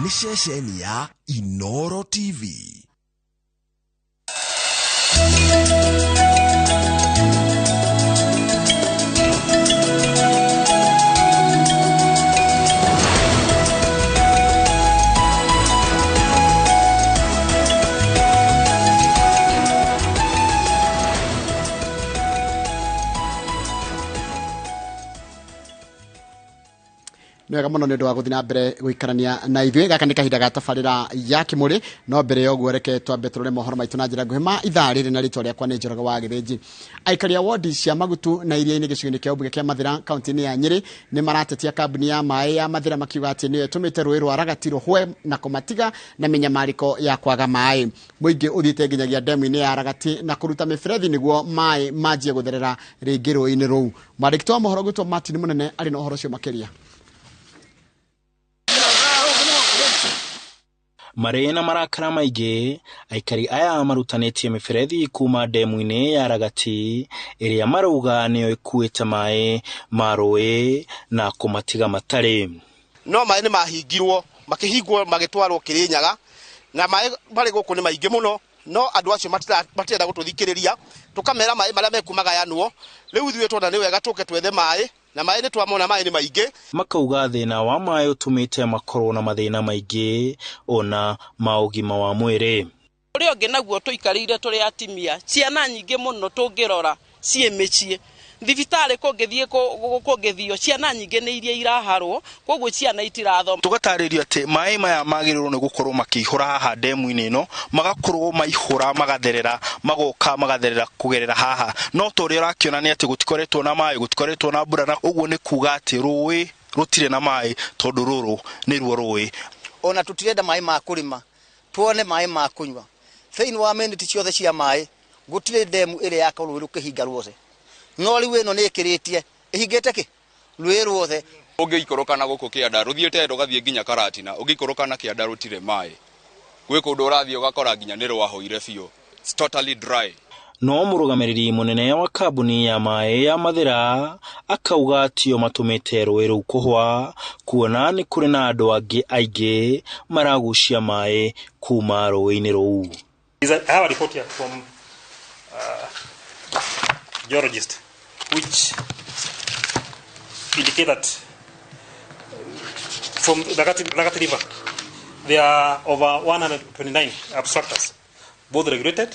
Nĩ ceceni ya Inoro TV. Nĩ wega mũno nĩ ũndũ wa gũthiĩ na mbere gũikarania na ithuĩ. Gaka nĩ kahinda ga tabarĩra ya Kĩmũrĩ, no mbere ya ũguo reke twambe tũrore mohoro maitũ na njĩra nguhĩ ma ithaa rĩrĩ, na rĩtwa rĩakwa nĩ Njoroge wa Gĩthĩnji. Aikari a wodi cia Magutu na Iria-inĩ gĩcigo-inĩ kĩa ũmbunge kĩa Mathĩra kaunti-inĩ ya Nyĩrĩ nĩ maratetia kambuni ya maĩ ya Mathĩra makiuga atĩ nĩyo ĩtũmĩte rũĩ rwa Ragati rũhwe na kũmatiga na mĩnyamarĩko ya kwaga maĩ. Mũingĩ ũthiĩte nginyagia ndemu-inĩ ya Ragati na kũruta mĩberethi nĩguo maĩ manjie gũtherera rĩngĩ rũĩ-inĩ rũu. Mwandĩki wa mohoro gwĩtwo Martin Mũnene arĩ na ũhoro ũcio makĩria. Marĩ na marakara maingĩ, aikari aya marutanĩtie mĩberethi kuma ndemu-inĩ ya Ragati ĩrĩa marauga nĩyo ĩkuĩte maĩ ma rũĩ na kũmatiga matarĩ. No maĩ nĩ mahingirwo, makĩhingwo magĩtwarwo Kĩrĩnyaga, na maĩ marĩ gũkũ nĩ maingĩ mũno, no andũ acio matirenda gũtũthikĩrĩria, tũkamera maĩ marĩa mekumaganwo. Rĩu ithuĩ tuona nĩ wega tũke twethe maĩ, na maĩ nĩ twamona maĩ nĩ maingĩ. Makauga thĩna wa maĩ ũtũmĩte makorwo na mathĩna maingĩ ona ma ũgima wa mwĩrĩ. Ũrĩa ũngĩ naguo tũikarĩire tũrĩ atimia, ciana nyingĩ mũno tũngĩrora ciĩ mĩciĩ. Thibitarĩ kũngĩthiĩ kũngĩthio ciana nyingĩ nĩ iria iraharwo, koguo ciana itirathoma. Tũgatarĩrio atĩ maĩ maya magĩrĩirwo nĩ gũkorwo makĩihũra haha ndemu-inĩ ĩno, magakorwo maihũra magatherera, magoka magatherera kũgerera haha. No ta ũrĩa ũrakĩona nĩ atĩ gũtikoretwo na maĩ, gũtikoretwo na mbura, na ũguo nĩ kuga atĩ rũĩ rũtirĩ na maĩ tondũ rũrũ nĩruo rũĩ. Ona tũtirenda maĩ ma kũrĩma, tuone maĩ ma kũnyua. Thĩinĩ wa miniti ciothe cia maĩ, gũtirĩ ndemu ĩrĩa yakorwo rũĩ rũkĩhinga ruothe. No rĩu ĩno nĩ ĩkĩrĩtie, ĩhingĩte kĩ? Rũĩ ruothe. Ũngĩikũrũka na gũkũ kĩanda, rũthiĩte rũgathiĩ nginya Karatina, ũngĩikũrũka na kĩanda rũtirĩ maĩ. Gwĩ kũndũ ũrathiĩ ũgakora nginya nĩ rwahũire biũ. It's totally dry. No mũrũgamĩrĩri mũnene wa kambuni ya maĩ ya Mathĩra akauga tio matũmĩte rũĩ rũu kũhwa, kuona nĩ kũrĩ na andũ angĩ aingĩ maragucia maĩ kuma rũĩ-inĩ rũu. I have a report here from geologist which indicate that from the Ragati River there are over 129 abstractors, both regulated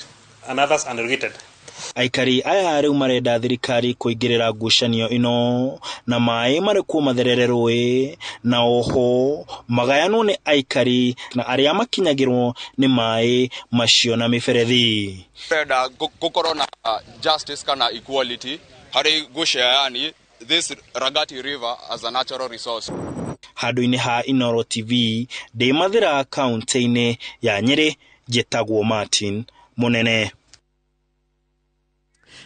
and others unregulated. Aikari aya rĩu marenda thirikari kũingĩrĩra ngucanio ĩno na maĩ marekwo matherere rũĩ, na oho magayanwo nĩ aikari na arĩa makinyagĩrwo nĩ maĩ macio na mĩberethi. Turenda gũkorwo na justice kana equality harĩ gũshare, yani this Ragati River as a natural resource. Handũ-inĩ ha Inoro TV, ndĩ Mathĩra kaunti-inĩ ya Nyĩrĩ, njĩtagwo Martin Mũnene.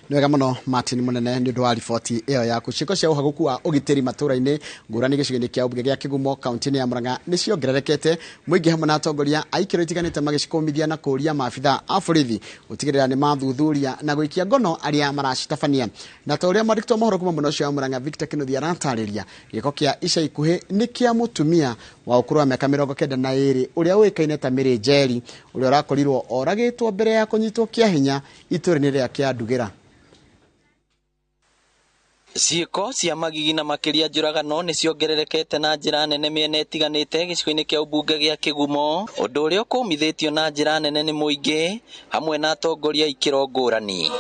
Nĩ wega mũno Martin Mũnene nĩ ũndũ wa riboti ĩyo yaku. Ciĩko cia ũhagũku wa ũgitĩri matũũra-inĩ ngũrani gĩcigo-inĩ kĩa ũmbunge gĩa Kĩgumo kaunti-inĩ ya Murang'a nĩ ciongererekete, mũingĩ hamwe na atongoria a ikĩro itiganĩte magĩcikũmithia na kũũria maabitha a borithi gũtigĩrĩra nĩ mathuthuria na gũikia ngono arĩa maracitabania. Na ta ũrĩa mwandĩki wa mohoro kuma mwena ũcio wa Murang'a Victor Kinuthia aratarĩria, gĩko kĩa ica ikuhĩ nĩ kĩa mũtumia wa ũkũrũ wa mĩaka 92 ũrĩa ũĩkaine ta Mary Njeri, ũrĩa ũrakorirwo oragĩtwo mbere ya kũnyitwo kĩa hinya itũũra-inĩ rĩa Kĩandugĩra. Ciĩko cia magigi na makĩria njũragano nĩ ciongererekete na njĩra nene mĩena ĩtiganĩte gĩcigo-inĩ kĩa ũmbunge gĩa Kĩgumo, ũndũ ũrĩa ũkũmithĩtio na njĩra nene nĩ mũingĩ hamwe na atongoria a ikĩro ngũrani.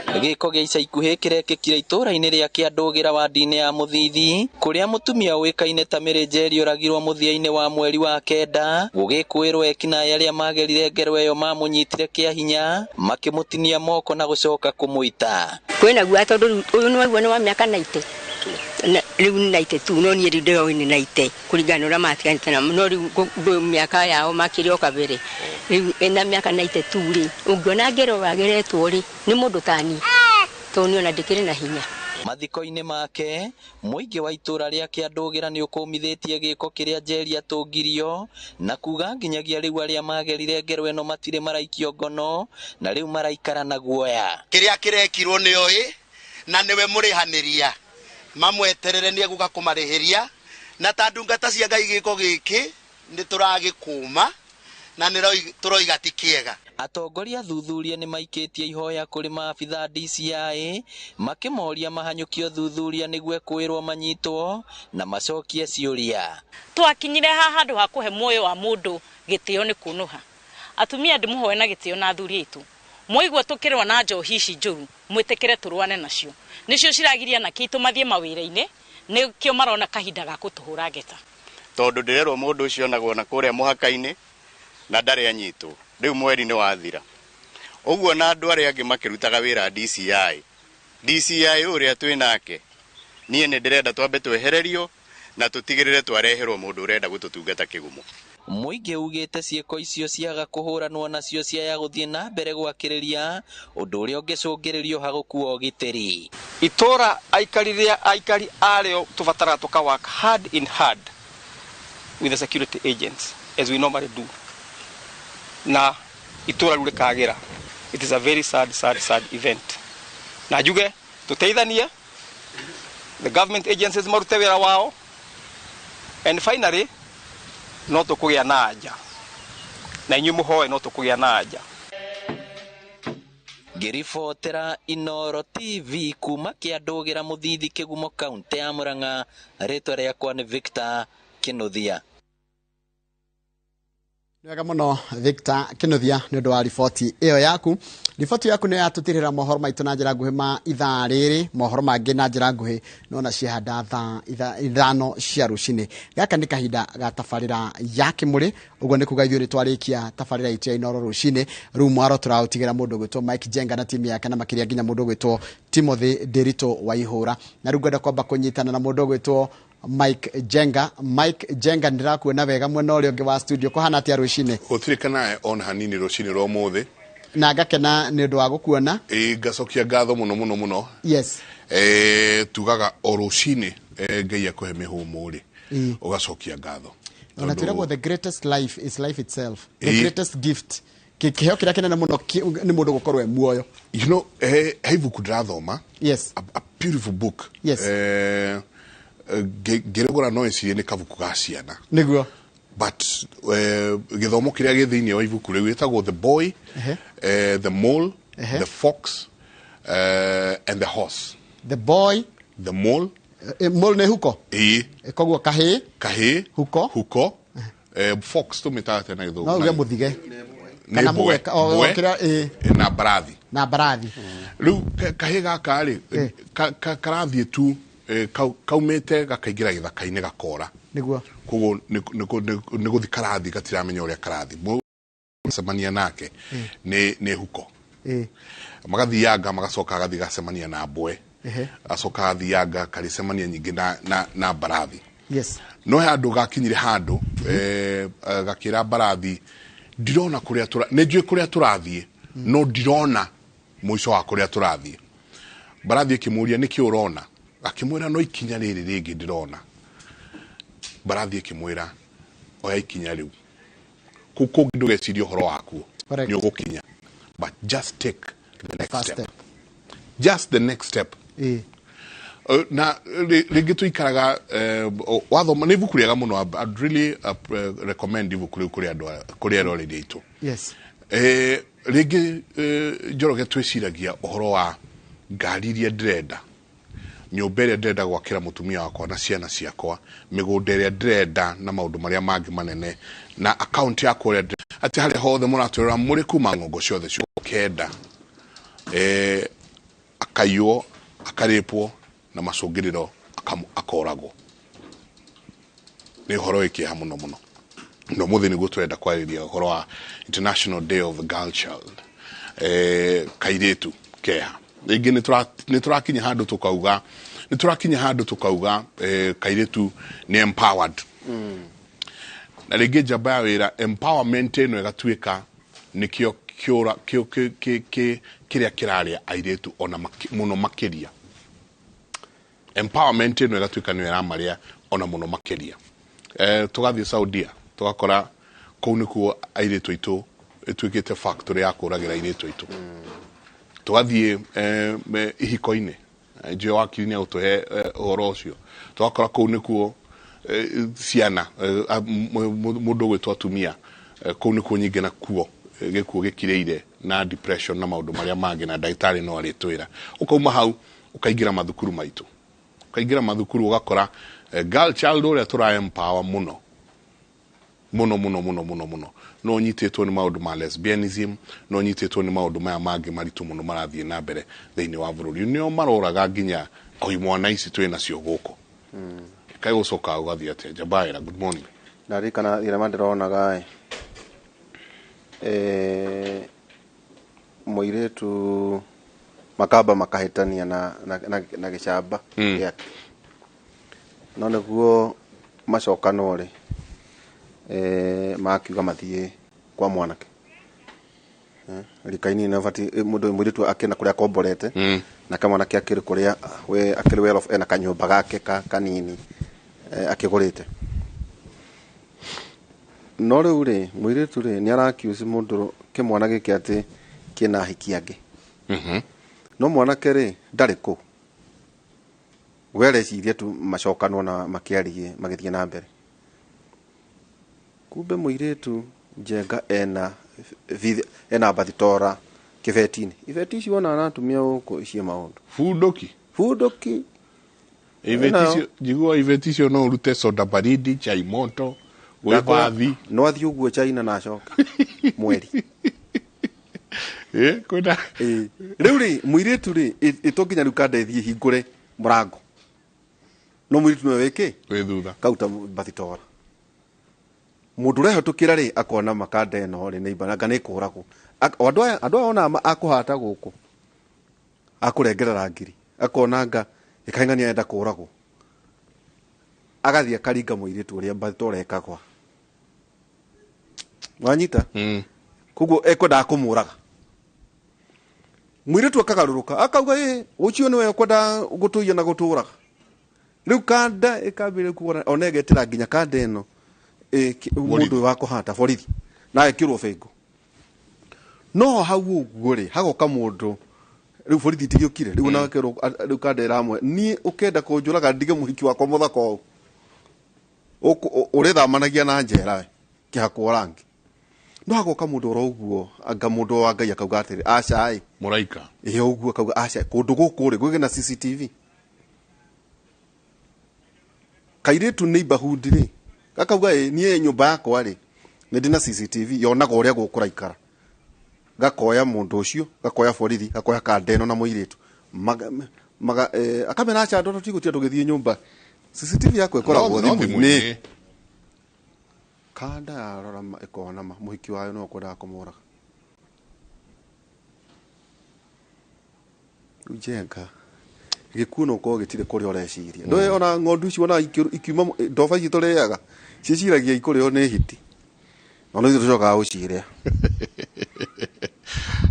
Gĩko gĩa ica ikuhĩ kĩrekĩkire itũũra-inĩ rĩa Kĩandũgĩra wadi-inĩ ya Mũthithi, kũrĩa mũtumia ũĩkaine ta Mary Njeri oragirwo mũthia-inĩ wa mweri wa kenda, gũgĩkũĩrwo ekinaĩ arĩa magerire ngero ĩyo mamũnyitire kĩa hinya, makĩmũtinia moko na gũcoka kũmũita. Kwĩna guoya tondũ rĩu ũyũ nĩ waigua nĩ wa mĩaka 90. Rĩu nĩ 92, no niĩ rĩu ndĩroĩ nĩ 90 kũringana na ũrĩa matiganĩte nao, no rĩu mĩaka yao makĩrĩ o kabere. Rĩu ĩna mĩaka 92 rĩ, ũngĩona ngero wageretwo rĩ, nĩ mũndũ ta niĩ, tondũ niĩ ona ndĩkĩrĩ na hinya. Mathiko-inĩ make, mũingĩ wa itũũra rĩa Kĩandũgĩra nĩ ũkũmithĩtie gĩko kĩrĩa Njeri atũngirio na kuga nginyagia rĩu arĩa magerire ngero ĩno matirĩ maraikio ngono na rĩu maraikara na guoya. Kĩrĩa kĩrekirwo nĩ oĩ na nĩwe mũrĩhanĩria, mamweterere nĩ egũka kũmarĩhĩria, Na ta ndungata cia Ngai gĩko gĩkĩ nĩ tũragĩkũma na nĩ tũroiga ti kĩega. Atongoria athuthuria nĩ maikĩtie ihoya kũrĩ maabitha DCI makĩmoria mahanyũkie ũthuthuria nĩguo kwĩrwo manyitwo na macokie ciũria. Twakinyire haha handũ ha kũhe muoyo wa mũndũ gĩtĩo nĩ kũnũha. Atumia ndĩmũhoe na gĩtĩo na athuri aitũ. Mwaigua tũkĩrũa na njohi ici njũru mwĩtĩkĩre tũrũane nacio. Nĩcio ciragiria anake aitũ mathiĩ mawĩra-inĩ, nĩkĩo marona kahinda ga gũtũhũra ngeta. Tondũ ndĩrerwo mũndũ ũcio onagwo na kũrĩa mũhaka-inĩ na ndarĩ anyitwo. Rĩu mweri nĩ wathira. Ũguo na andũ arĩa angĩ makĩrutaga wĩra DCI. DCI ũrĩa twĩ nake, niĩ nĩ ndĩrenda twambe twehererio na tũtigĩrĩre twareherwo mũndũ ũrenda gũtũtungata kĩgumo. Mũingĩ ugĩte ciĩko icio ciaga kũhũranwo nacio ciaya gũthiĩ na mbere gwakĩrĩria ũndũ ũrĩa ũngĩcũngĩrĩrio ha gũkua ũgitĩri. Itũra aikari rĩa aikari arĩo tũbataraga tũka work hand in hand with the security agents as we normally do. Na itũra rĩu rĩkagĩra. It is a very sad, sad, sad event. Na njuge tũteithanie, the government agencies marute wĩra wao, and finally no tũkũgĩa na anja. Na inyuĩ mũhoe no tũkũgĩa na anja. Ngĩribotera Inooro TV kuma Kĩandũgĩra Mũthithi Kĩgumo kaunti ya Murang'a, rĩtwa rĩakwa nĩ Victor Kĩnuthia. Wega mũno Victor Kĩnuthia nĩ ũndũ wa riboti ĩyo yaku. Riboti yaku nĩ yatũtirĩra mohoro maitũ na njĩra nguhĩ ma ithaa rĩrĩ, mohoro mangĩ na njĩra nguhĩ nona ciahanda thaa 5 cia rũcinĩ. Gaka nĩ kahinda ga tabarĩra ya kĩmũrĩ, ũguo nĩ kuga ithuĩ nĩ twarĩkia tabarĩra itũ ya Inooro rũcinĩ. Rĩu mwaro tũraũtigĩra mũndũ ũgwĩtwo Mike Jenga na timu yake na makĩria nginya mũndũ ũgwĩtwo Timothy Ndiritu Waihũra. Na rĩu ngwenda kwamba kũnyitana na mũndũ ũgwĩtwo Mike Jenga. Mike Jenga, ndĩrakuona wega mwena ũrĩa ũngĩ wa studio, kũhana atĩa rũcinĩ? Gũtirĩ kana ona hanini rũcinĩ rwa ũmũthĩ. Na ngakena nĩ ũndũ wa gũkuona. Ĩĩ, ngacokia ngatho mũno mũno mũno. Yes. Tugaga o rũcinĩ, Ngai akũhe mĩhũmũ rĩ, ũgacokia ngatho. Ona twĩragwo the greatest life is life itself. The greatest gift. Kĩheo kĩrĩa kĩnene mũno nĩ mũndũ gũkorwo e muoyo. You know, he ibuku ndĩrathoma. Yes. A beautiful book. Yes. Ngĩrĩgũra no ĩcirie nĩ kabuku ga ciana. Nĩguo. But gĩthomo kĩrĩa gĩ thĩinĩ wa ibuku rĩu gĩtagwo The Boy, The Mole, The Fox, and The Horse. The Boy, The Mole. Mole nĩ huko? Ĩĩ. Koguo kahĩĩ. Kahĩĩ. Huko. Huko. Fox tũmĩtaga atĩa na Gĩthũngũ? No uge mũthige. Kana mũgweka, o kĩrĩa, ĩĩ. Na mbarathi. Na mbarathi. Rĩu kahĩĩ gaka rĩ, karathiĩ tu kaumĩte gakaingĩra gĩthaka-inĩ gakora. Nĩguo. Koguo nĩ gũthiĩ karathi gatiramenya ũrĩa karathi. Cemania nake nĩ huko. Magathianga magacoka agathiĩ gacemania na mbwe. Acoka agathianga karĩcemania nyingĩ na mbarathi. Yes. No he handũ gakinyire handũ, gakĩra mbarathi, ndirona kũrĩa nĩ njũĩ kũrĩa tũrathiĩ, no ndirona mũico wa kũrĩa tũrathiĩ. Mbarathi ĩkĩmũria nĩkĩ ũrona? Akĩmwĩra no ikinya rĩrĩ rĩngĩ ndĩrona. Mbarathi ĩkĩmwĩra oya ikinya rĩu. Kũu kũngĩ ndũgecirie ũhoro wakuo. Nĩ ũgũkinya. But just take the next step. Just the next step. Na rĩngĩ tũikaraga wathoma nĩ ibuku rĩega mũno. I'd really recommend ibuku rĩu kũrĩ andũ kũrĩ eroreri aitũ. Yes. Rĩngĩ Njoroge twĩciragia ũhoro wa ngari iria ndĩrenda, nyũmba ĩrĩa ndĩrenda gwakĩra mũtumia wakwa na ciana ciakwa, mĩgũnda ĩrĩa ndĩrenda na maũndũ marĩa mangĩ manene, na account yakwa ĩrĩa atĩ harĩa hothe mũratwĩrora mũrĩ kuma ng'ongo ciothe cia kenda, akaiywo, akarĩpwo na macũngĩrĩro akoragwo. Nĩ ũhoro wĩ kĩeha mũno mũno. Na ũmũthĩ nĩguo tũrenda kwarĩria ũhoro wa International Day of the Girl Child. Kairĩtu keha. Rĩngĩ nĩ tũrakinya handũ tũkauga, nĩ tũrakinya handũ tũkauga, kairĩtu nĩ empowered. Na rĩngĩ njamba ya wĩra empowerment ĩno ĩgatuĩka nĩkĩo kĩũra, kĩo, kĩ, kĩ, kĩ, kĩrĩa kĩrarĩa airĩtu ona mũno makĩria. Empowerment ĩno ĩgatuĩka nĩyo ĩramarĩa ona mũno makĩria. Tũgathiĩ Saudia, tũgakora kũu nĩkuo airĩtu aitũ ĩtuĩkĩte factory ya kũragĩra airĩtu aitũ. Tũgathiĩ ihiko-inĩ, Njũĩ wakiri nĩ agũtũhe ũhoro ũcio. Tũgakora kũu nĩkuo Ciana, mũndũ ũgwĩtwo atumia, kũu nĩkuo nyingĩ nakuo gĩkuũ gĩkirĩire na depression na maũndũ marĩa mangĩ, na ndagĩtarĩ no arĩtwĩra. Ũkauma hau ũkaingĩra mathukuru maitũ, ũkaingĩra mathukuru ũgakora girl child ũrĩa tũra empower mũno mũno mũno mũno mũno mũno no ũnyitĩtwo nĩ maũndũ ma lesbianism, no ũnyitĩtwo nĩ maũndũ maya mangĩ maritũ mũno marathiĩ na mbere thĩinĩ wa bũrũri. Nĩo maroraga nginya o imwana ici twĩ nacio gũkũ. Kaĩ gũcoka ũgathiĩ atĩa? Njabaĩra, good morning. Ndarikana thinema ndĩronaga ĩ mũirĩtu makamba makahĩtania na gĩcamba gĩake, no nĩguo macokanwo rĩ, makiuga mathiĩ kwa mwanake. Rika inini nĩbatiĩ mũndũ mũirĩtu akĩna kũrĩa akomborete, nake mwanake akĩrĩ kũrĩa we akĩrĩ well off, ena kanyũmba gake kanini akĩgũrĩte. No rĩu rĩ, mũirĩtu rĩ, nĩ arakiuci mũndũ kĩmwana gĩkĩ atĩ kĩna ahiki angĩ, no mwanake rĩ ndarĩ kũu. We areciria tu macokanwo na makĩarie magĩthiĩ na mbere. Kumbe mũirĩtu Njenga ena ena bathitora kĩbeti-inĩ. Ibeti ici wona aratumia gũkũ icie maũndũ. Bunduki. Bunduki. Ibeti icio njiguaga ibeti icio no ũrute soda baridi, chai moto, gwĩ bathi. No athiĩ ũguo China na acoke mweri. Kwĩna Rĩu rĩ, mũirĩtu rĩ, ĩto nginya rĩu kanda ĩthiĩ hingũre mũrango, no mũirĩtu nĩwe wĩkĩ wĩ thutha kauta bathitora. Mũndũ ũrehĩtũkĩra rĩ akona makanda ĩno rĩ nĩ anga nĩ kũragwo. Andũ aya ona akũhata gũkũ akũrengerera ngiri, akona anga ĩkaing'ania enda kũragwo, agathiĩ akaringa mũirĩtu ũrĩa bathitora ĩkagwa. Wanyita? Koguo ekwendaga kũmũraga. Mũirĩtu akagarũrũka akauga, ĩ ũcio nĩwe ũkwendaga gũtũiya na gũtũraga. Rĩu kanda ĩkambĩrĩria kuona ona ĩgetĩra nginya kanda ĩno mũndũ ũyũ wa kũhata borithi na ekĩrwo bengo. No hau ũguo rĩ, hagoka mũndũ rĩu borithi itigĩũkire rĩu ona akerwo rĩu kanda ĩramwe niĩ ũkenda kũnjũraga ndige mũhiki wakwa mũthaka ũũ ũrĩthamanagia na njera we kĩhakwo rangi. No hagoka mũndũ oro ũguo, anga mũndũ wa Ngai akauga atĩrĩ, aca ĩ. Mũraika. Ĩ ũguo akauga aca, kũndũ gũkũ rĩ gwĩgĩ na CCTV. Kairĩtu neighborhood rĩ gakauga, ĩ niĩ nyũmba yakwa rĩ nĩ ndĩ na CCTV yonaga ũrĩa gũkũraikara. Gakoya mũndũ ũcio, gakoya borithi, gakoya kanda ĩno na mũirĩtu, akamera aca andũ tũtigũtinda tũgĩthiĩ nyũmba, CCTV yakwa ĩkoragwo No thimũ-inĩ. Thimũ-inĩ. Kanda yarora ĩkona ma mũhiki wayo nĩwe ũkwendaga kũmũraga. Rĩu Njenga, gĩkuũ no ũkorwo gĩtirĩ kũrĩa ũreciria. Ndũĩ ona ng'ondu ici wona ikiuma ndoba ici tũrĩaga ciĩciragia ikũrĩo nĩ hiti, no nĩ ithuĩ tũcokaga gũcirĩa.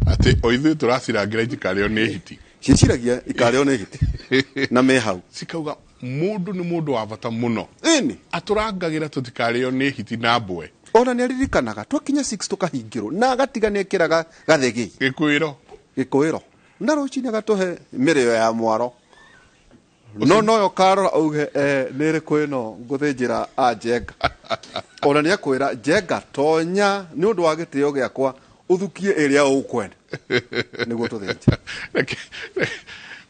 Atĩ o ithuĩ tũracirangĩra itikarĩo nĩ hiti. Ciĩciragia ikarĩo nĩ hiti na me hau. Cikauga mũndũ nĩ mũndũ wa bata mũno. Ĩni. Atũrangagĩra tũtikarĩo nĩ hiti na mbwe. Ona nĩ aririkanaga twakinya 6 tũkahingĩrwo na agatiga nĩ ekĩraga gathegei. Gĩkwĩro. Gĩkwĩro. Na rũcinĩ agatũhe mĩrĩo ya mwaro. No noyo karora auge nĩ ĩrĩkũ ĩno ngũthĩnjĩra a Njenga. Ona nĩ akwĩra Njenga tonya nĩ ũndũ wa gĩtĩo gĩakwa ũthukie ĩrĩa ũkwenda nĩguo tũthĩnje.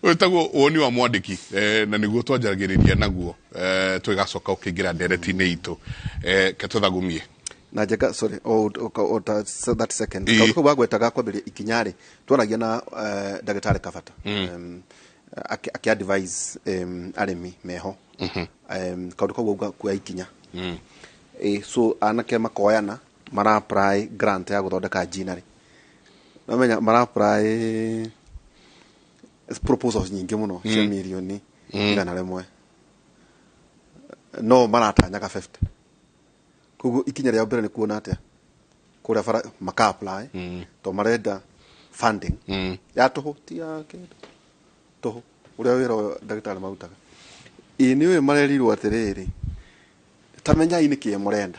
Wĩtagwo woni wa mwandĩki, na nĩguo twanjagĩrĩria naguo, tũgĩgacoka ũkĩingĩra ndereti-inĩ itũ, ke tũthagumie. Na Njenga, sorry, o ta 30 seconds. Kaũndũ kau wagwetaga kwambĩrĩria ikinya rĩ, twaragia na ndagĩtarĩ Kabata, akĩ advise arĩmi meho, kaũndũ kau auga kuoya ikinya. So anake makoyana mara apply grant ya gũthondeka ginnery. Namenya mara apply proposals nyingĩ mũno cia mirioni 100, no maratanyaga 50. Koguo ikinya rĩa mbere nĩ kuona atĩa kũrĩa bara maka apply, to marenda funding ya tũhũ, ti ya kĩndũ tũhũ ũrĩa wĩra ũyũ ndagĩtarĩ marutaga. Ĩ nĩ ũyũ marerirwo atĩrĩrĩ, ta menyai nĩ kĩĩ mũrenda,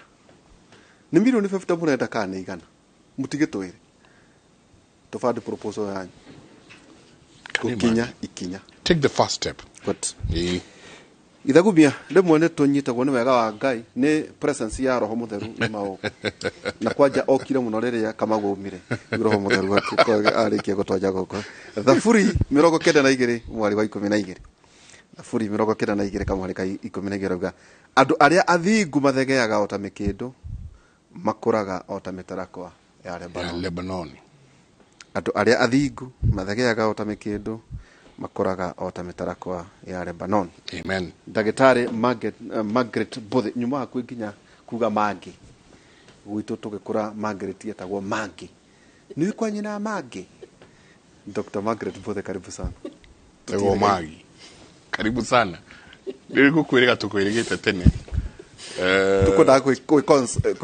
nĩ mirioni 50 mũrenda kana nĩ 100, mũtigĩtwĩre tũbande proposal yanyu gũkinya ikinya. Take the first step. Good. Ĩĩ. Ithagumia rĩmwe nĩ tũnyitagwo nĩ wega wa Ngai, nĩ presence ya Roho Mũtheru nĩ maũka na kwanja okire mũno rĩrĩa Kamau aumire. Rĩu Roho Mũtheru arĩkia gũtonja gũkũ. Thaburi 92 mwari wa 12, Thaburi 92 kamwari ka 12 rauga, andũ arĩa athingu mathegeaga o ta mĩkĩndũ, makũraga o ta mĩtarakwa ya Lebanon. Lebanon. Andũ arĩa athingu mathegeaga o ta mĩkĩndũ, makũraga o ta mĩtarakwa ya Lebanon. Amen. Ndagĩtarĩ Margaret Bothe, nyuma hakuhĩ nginya kuga mangĩ gwitũ tũgĩkũra, Margaret etagwo mangĩ, nĩ kwa nyina mangĩ. Dr. Margaret Bothe, karibu sana. Ego magi. Karibu sana. Rĩu ngũkwĩrĩga tũkwĩrĩgĩte tene. Tukwendaga kwĩ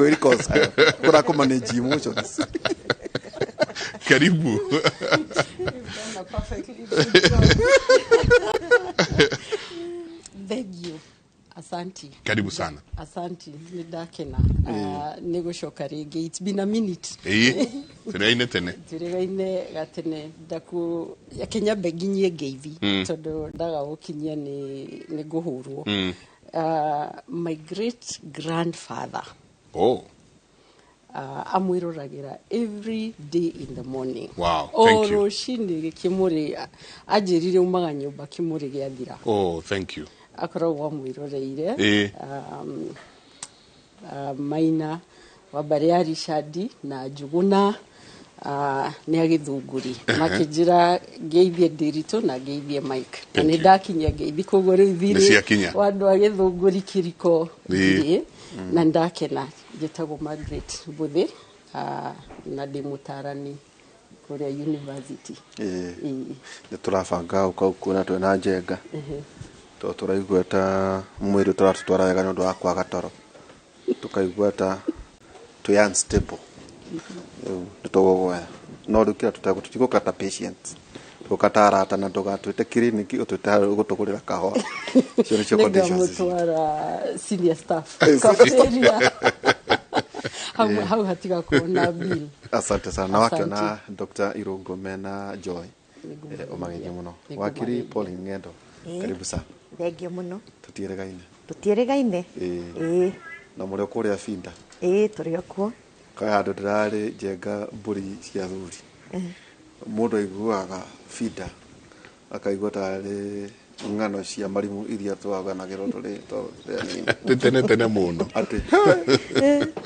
reconcile, tukwendaga kũ manage emotions. Karibu. You've done a perfectly good job. Thank you. Asanti. Karibu sana. Asanti. Nĩ ndakena nĩ gũcoka rĩngĩ. It's been a minute. Ĩĩ, tũrĩaine tene. Tũrĩgaine gatene. Ndaku reke nyambe nginyie ngeithi tondũ ndaga gũkinyia nĩ ngũhũrwo. My great grandfather amwĩroragĩra every day in the morning. Wow, o thank you. Rũcinĩ kĩmũrĩ anjĩrire umaga nyũmba kĩmũrĩ gĩathira. Oh, thank you. Akoragwo amwĩroreire. Maina wa mbarĩ ya Richard na Njuguna nĩ agĩthunguri makĩnjĩra ngeithie Ndĩritũ na ngeithie Mike na Thank nĩ you. ndakinyia ngeithi, koguo rĩu Nĩ thirĩ ciakinya. wa andũ a gĩthũngũri kĩriko ndirĩ na ndakena. Njĩtagwo Margaret Mbũthĩ na ndĩ mũtarani kũrĩa university. Ĩĩ. Nĩ tũrabanga ũka kuona twĩna njenga tondũ tũraigua ta mwĩrĩ ũtaratũtwara wega nĩ ũndũ wa kwaga toro, tũkaigua ta twĩ unstable. Rĩu nĩ tũgũgwetha, no rĩu kĩrĩa tũtegũ, tũtigũka ta patients, tũgũka ta arata, na ndũgatwĩte clinic, ũtwĩte harĩa ũgũtũgũrĩra kahũa. Icio nĩcio conditions citũ. Nĩngamũtwara senior staff Eh, cafeteria, hau hau hatigakorwo na bill. Asante sana. Na Asante. wakĩona Dr. Irungu mena Joy, ũmageithie mũno. Wakiri Pauline Ng'endo, karibu sana. Thengio mũno. Tũtiĩrĩgaine. Tũtiĩrĩgaine. Ĩĩ. Ĩĩ. Na mũrĩ o kũrĩa Binda? Ĩĩ, tũrĩ o kuo. Kaĩ handũ ndĩrarĩ njenga mbũri cia thuri, mũndũ aiguaga Binda akaigua tarĩ ng'ano cia marimũ iria twaganagĩrwo tũrĩ anini. Nĩ tene tene mũno. Atĩ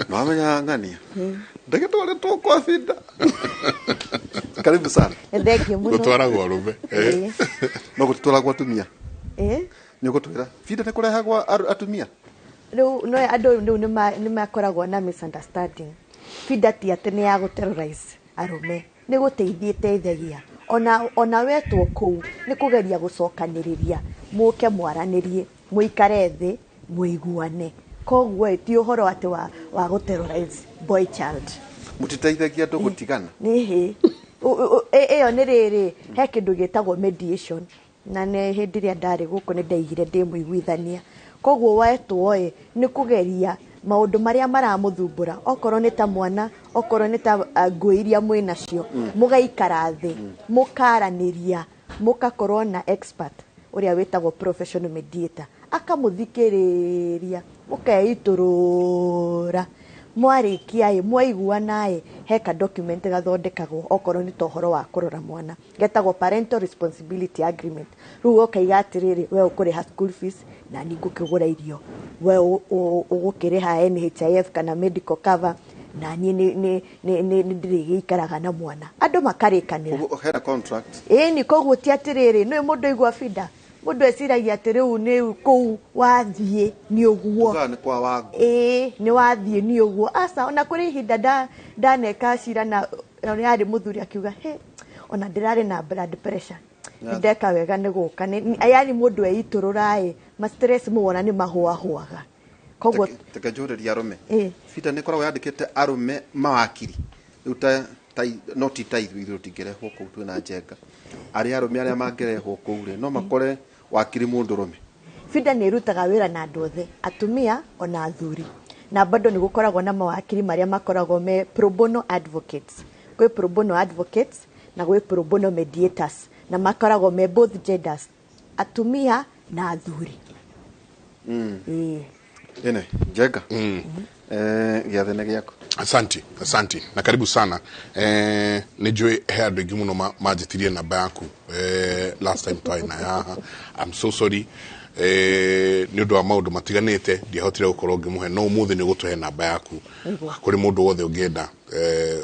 nĩwamenya ng'ania ndagĩtwarĩtwo kwa Binda. Karibu sana. Thengio mũno. Gũtwaragwo arũme. Ĩĩ. No gũtitwaragwo atumia? Ĩĩ. Nĩ ũgũtwĩra Binda nĩ kũrehagwo atumia? Rĩu no andũ rĩu nĩ makoragwo na misunderstanding. Binda ti atĩ nĩ ya gũterrorize arũme, nĩ gũteithia ĩteithagia. Ona wetwo kũu nĩ kũgeria gũcokanĩrĩria, mũke mwaranĩrie, mũikare thĩ, mũiguane. Koguo ĩ ti ũhoro atĩ wa gũterrorize boy child. Mũtiteithagia andũ gũtigana? Nĩ hĩ ĩyo nĩ rĩrĩ, he kĩndũ gĩtagwo mediation, na nĩ hĩndĩ ĩrĩa ndarĩ gũkũ nĩ ndaigire ndĩ mũiguithania. Koguo wetwo ĩ nĩ kũgeria maũndũ marĩa maramũthumbũra, okorwo nĩ ta mwana, okorwo nĩ ta ngũĩ iria mwĩ nacio, mũgaikara thĩ, mũkaranĩria, mũgakorwo na expert ũrĩa wĩtagwo professional mediator, akamũthikĩrĩria, mũkeitũrũra. Mwarĩkia ĩ, mwaiguana ĩ, he ka document gathondekagwo, okorwo nĩ ta ũhoro wa kũrora mwana, getagwo parental responsibility agreement. Rĩu ũkaiga atĩrĩrĩ, we ũkũrĩha school fees na niĩ ngũkĩgũra irio, we ũgũkĩrĩha NHIF kana medical cover na niĩ nĩ ndĩrĩgĩikaraga na mwana. Andũ makarĩkanĩra. Ũguo hena contract. Ĩni, koguo ti atĩrĩrĩ, nĩ mũndũ aigua Binda, mũndũ eciragia atĩ rĩu nĩ kũu wathiĩ nĩ ũguo. Ugaga nĩ kwa wangu. Ĩĩ, nĩ wathiĩ nĩ ũguo. Aca, ona kũrĩ ihinda ndaneka cira na yarĩ mũthuri akiuga he ona ndĩrarĩ na blood pressure, ndeka wega nĩ gũka. Yani mũndũ eitũrũra ĩ, ma stress mũwona nĩ mahũahũaga, koguo Teke njũrĩrie arũme. Ĩĩ. Binda nĩ ĩkoragwo yandĩkĩte arũme mawakiri rĩu ta no ti ta ithuĩ tũtingĩrehwo kũu twĩna njenga, arĩa arũme arĩa mangĩrehwo kũu rĩ, no makore wakiri mũndũrũme? Binda nĩ ĩrutaga wĩra na andũ othe, atumia ona athuri, na bado nĩ gũkoragwo na mawakiri marĩa makoragwo me pro bono advocates. Gwĩ pro bono advocates na gwĩ pro bono mediators, na makoragwo me both genders, atumia na athuri. Ĩĩ. Ene Njenga, gĩathĩ nĩ gĩaku. Asante, asante na karibu sana. Nĩ njũĩ he andũ aingĩ mũno manjĩtirie namba yaku last time twarĩ na haha. I'm so sorry, nĩ ũndũ wa maũndũ matiganĩte ndiahotire gũkorwo ngĩmũhe, no ũmũthĩ nĩ ũgũtũhe namba yaku. Nĩguo. Kũrĩ mũndũ wothe ũngĩenda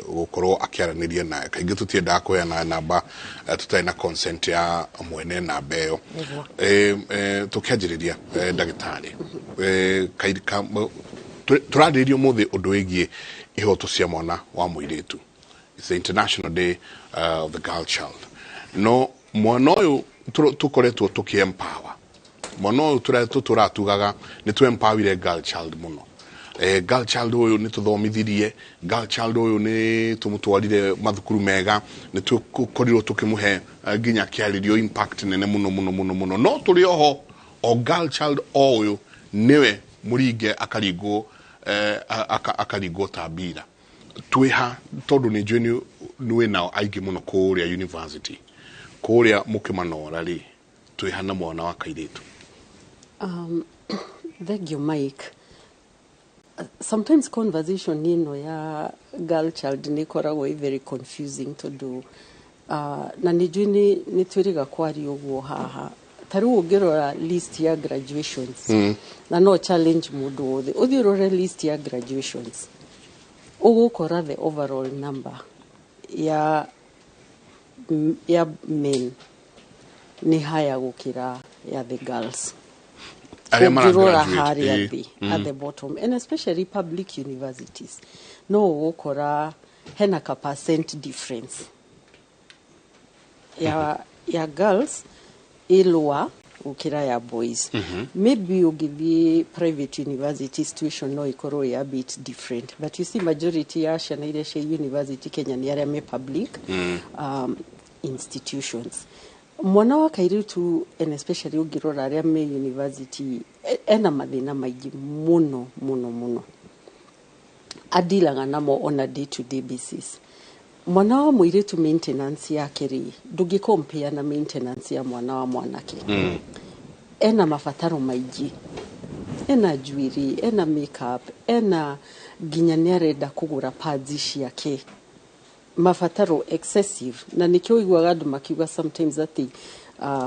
gũkorwo akĩaranĩria nawe. Kaingĩ tũtiendaga kũheana namba tũtarĩ na consent ya mwene namba ĩyo. Nĩguo. Tũkĩanjĩrĩria, ndagĩtarĩ, tũrarĩrĩria ũmũthĩ ũndũ wĩgiĩ ihoto cia mwana wa mũirĩtu. It's the International Day of the Girl Child. No mwana ũyũ tũkoretwo tũkĩ empower mwana ũyũ, tũratugaga nĩ tũ empowerire girl child mũno. Girl child ũyũ nĩ tũthomithirie, girl child ũyũ nĩ tũmũtwarire mathukuru mega, nĩ tũkorirwo tũkĩmũhe nginya kĩarĩrio impact nene mũno mũno mũno mũno, no tũrĩ oho o girl child o ũyũ nĩwe mũringe akaringwo, akaringwo ta mbira. Twĩha tondũ nĩ njũĩ nĩ wĩnao aingĩ mũno kũrĩa university, kũrĩa mũkĩmanora rĩ, twĩha na mwana wa kairĩtu? Thank you, Mike. Sometimes conversation ĩno ya girl child nĩ ĩkoragwo ĩ very confusing tondũ na nĩ njũĩ nĩ twĩrĩga kwaria ũguo haha. Ta rĩu ũngĩrora list ya graduations, na no challenge mũndũ wothe ũthiĩ ũrore list ya graduations, ũgũkora the overall number ya men nĩ haya gũkĩra ya the girls. Arĩa Ũngĩrora maragraduate, harĩa thĩ at the bottom, and especially public universities, no ũgũkora hena ka percent difference ya girls ĩ lower gũkĩra ya boys. Maybe ũngĩthiĩ private university, situation no ĩkorwo ĩ a bit different, but you see, majority ya ciana iria cia university Kenya nĩ arĩa me public institutions. Mwana wa kairĩtu, and especially ũngĩrora arĩa me university, ena mathĩna maingĩ mũno mũno mũno adilaga namo on a day to day basis. Mwana wa mũirĩtu, maintenance yake rĩ, ndũngĩ compare na maintenance ya mwana wa mwanake. Ena mabataro maingĩ, ena njuĩrĩ, ena makeup, ena nginya nĩ arenda kũgũra pads ciake, mabataro excessive. Na nĩkĩo ũiguaga andũ makiuga sometimes atĩ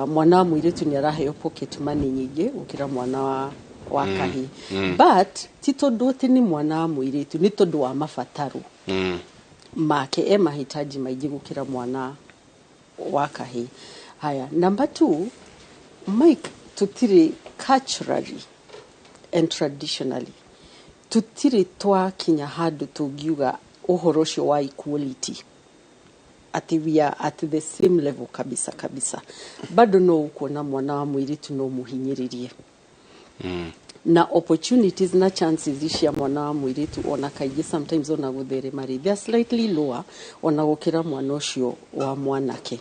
mwana wa mũirĩtu nĩ araheo pocket money nyingĩ gũkĩra mwana wa kahĩĩ. But ti tondũ atĩ nĩ mwana wa mũirĩtu, nĩ tondũ wa mabataro make, e mahitaji maingĩ gũkĩra mwana wa kahĩĩ. Haya, number two, Mike, tũtirĩ culturally and traditionally, tũtirĩ twakinya handũ tũngiuga ũhoro ũcio wa equality, atĩ we are at the same level kabisa kabisa. Bado no ũkuona mwana wa mũirĩtu no mũhinyĩrĩrie, na opportunities na chances cia mwana wa mũirĩtu ona kaingĩ sometimes ona gũtherema rĩ, they are slightly lower ona gũkĩra mwana ũcio wa mwanake.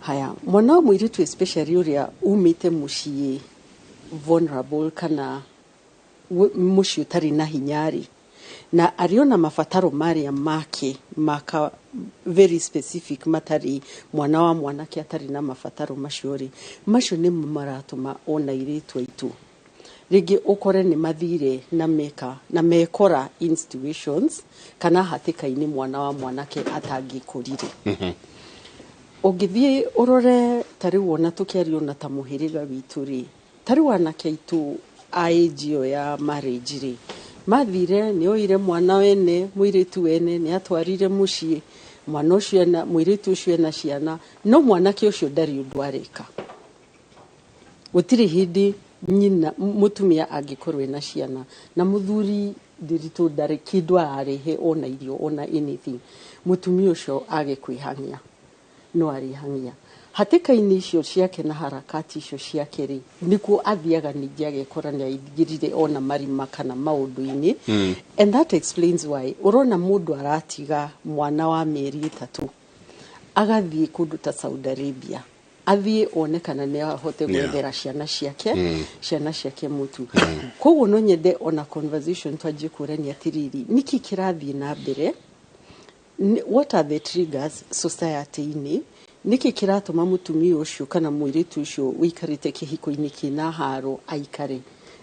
Haya, mwana wa mũirĩtu, especially ũrĩa umĩte mũciĩ vulnerable kana mũciĩ ũtarĩ na hinya rĩ, na arĩ ona mabataro marĩa make maka very specific matarĩ mwana wa mwanake atarĩ na mabataro macio rĩ, macio nĩmo maratũma ona airĩtu aitũ rĩngĩ ũkore nĩ mathire na meka na mekora in situations kana hatĩka-inĩ mwana wa mwanake atangĩkorire. Ũngĩthiĩ ũrore ta rĩu ona tũkĩaria ona ta mũhĩrĩga witũ rĩ, ta rĩu anake aitũ a age ĩyo ya marriage rĩ, mathire nĩ oire mwana wene, mũirĩtu wene, nĩ atwarire mũciĩ mwana ũcio ena mũirĩtu ũcio ena ciana, no mwanake ũcio ndarĩ ũndũ areka. Gũtirĩ hĩndĩ nyina mũtumia angĩkorwo ena ciana na mũthuri ndĩritũ ndarĩ kĩndũ ararehe, ona irio, ona anything, mũtumia ũcio age kwĩhang'ia, no arĩhang'ia hatĩka-inĩ icio ciake na harakati icio ciake rĩ, nĩkuo athiaga ningĩ agekora nĩ aingĩrire ona marima kana maũndũ-inĩ. And that explains why ũrona mũndũ aratiga mwana wa mĩeri 3 agathiĩ kũndũ ta Saudi Arabia, athiĩ one kana nĩ ahote gwethera ciana ciake mũtu. Koguo no nyende ona conversation twanjie kũrania atĩrĩrĩ, nĩkĩ kĩrathiĩ na mbere? What are the triggers society-inĩ? Nĩkĩ kĩratũma mũtumia ũcio kana mũirĩtu ũcio ũikarĩte kĩhiko-inĩ kĩna haro aikare?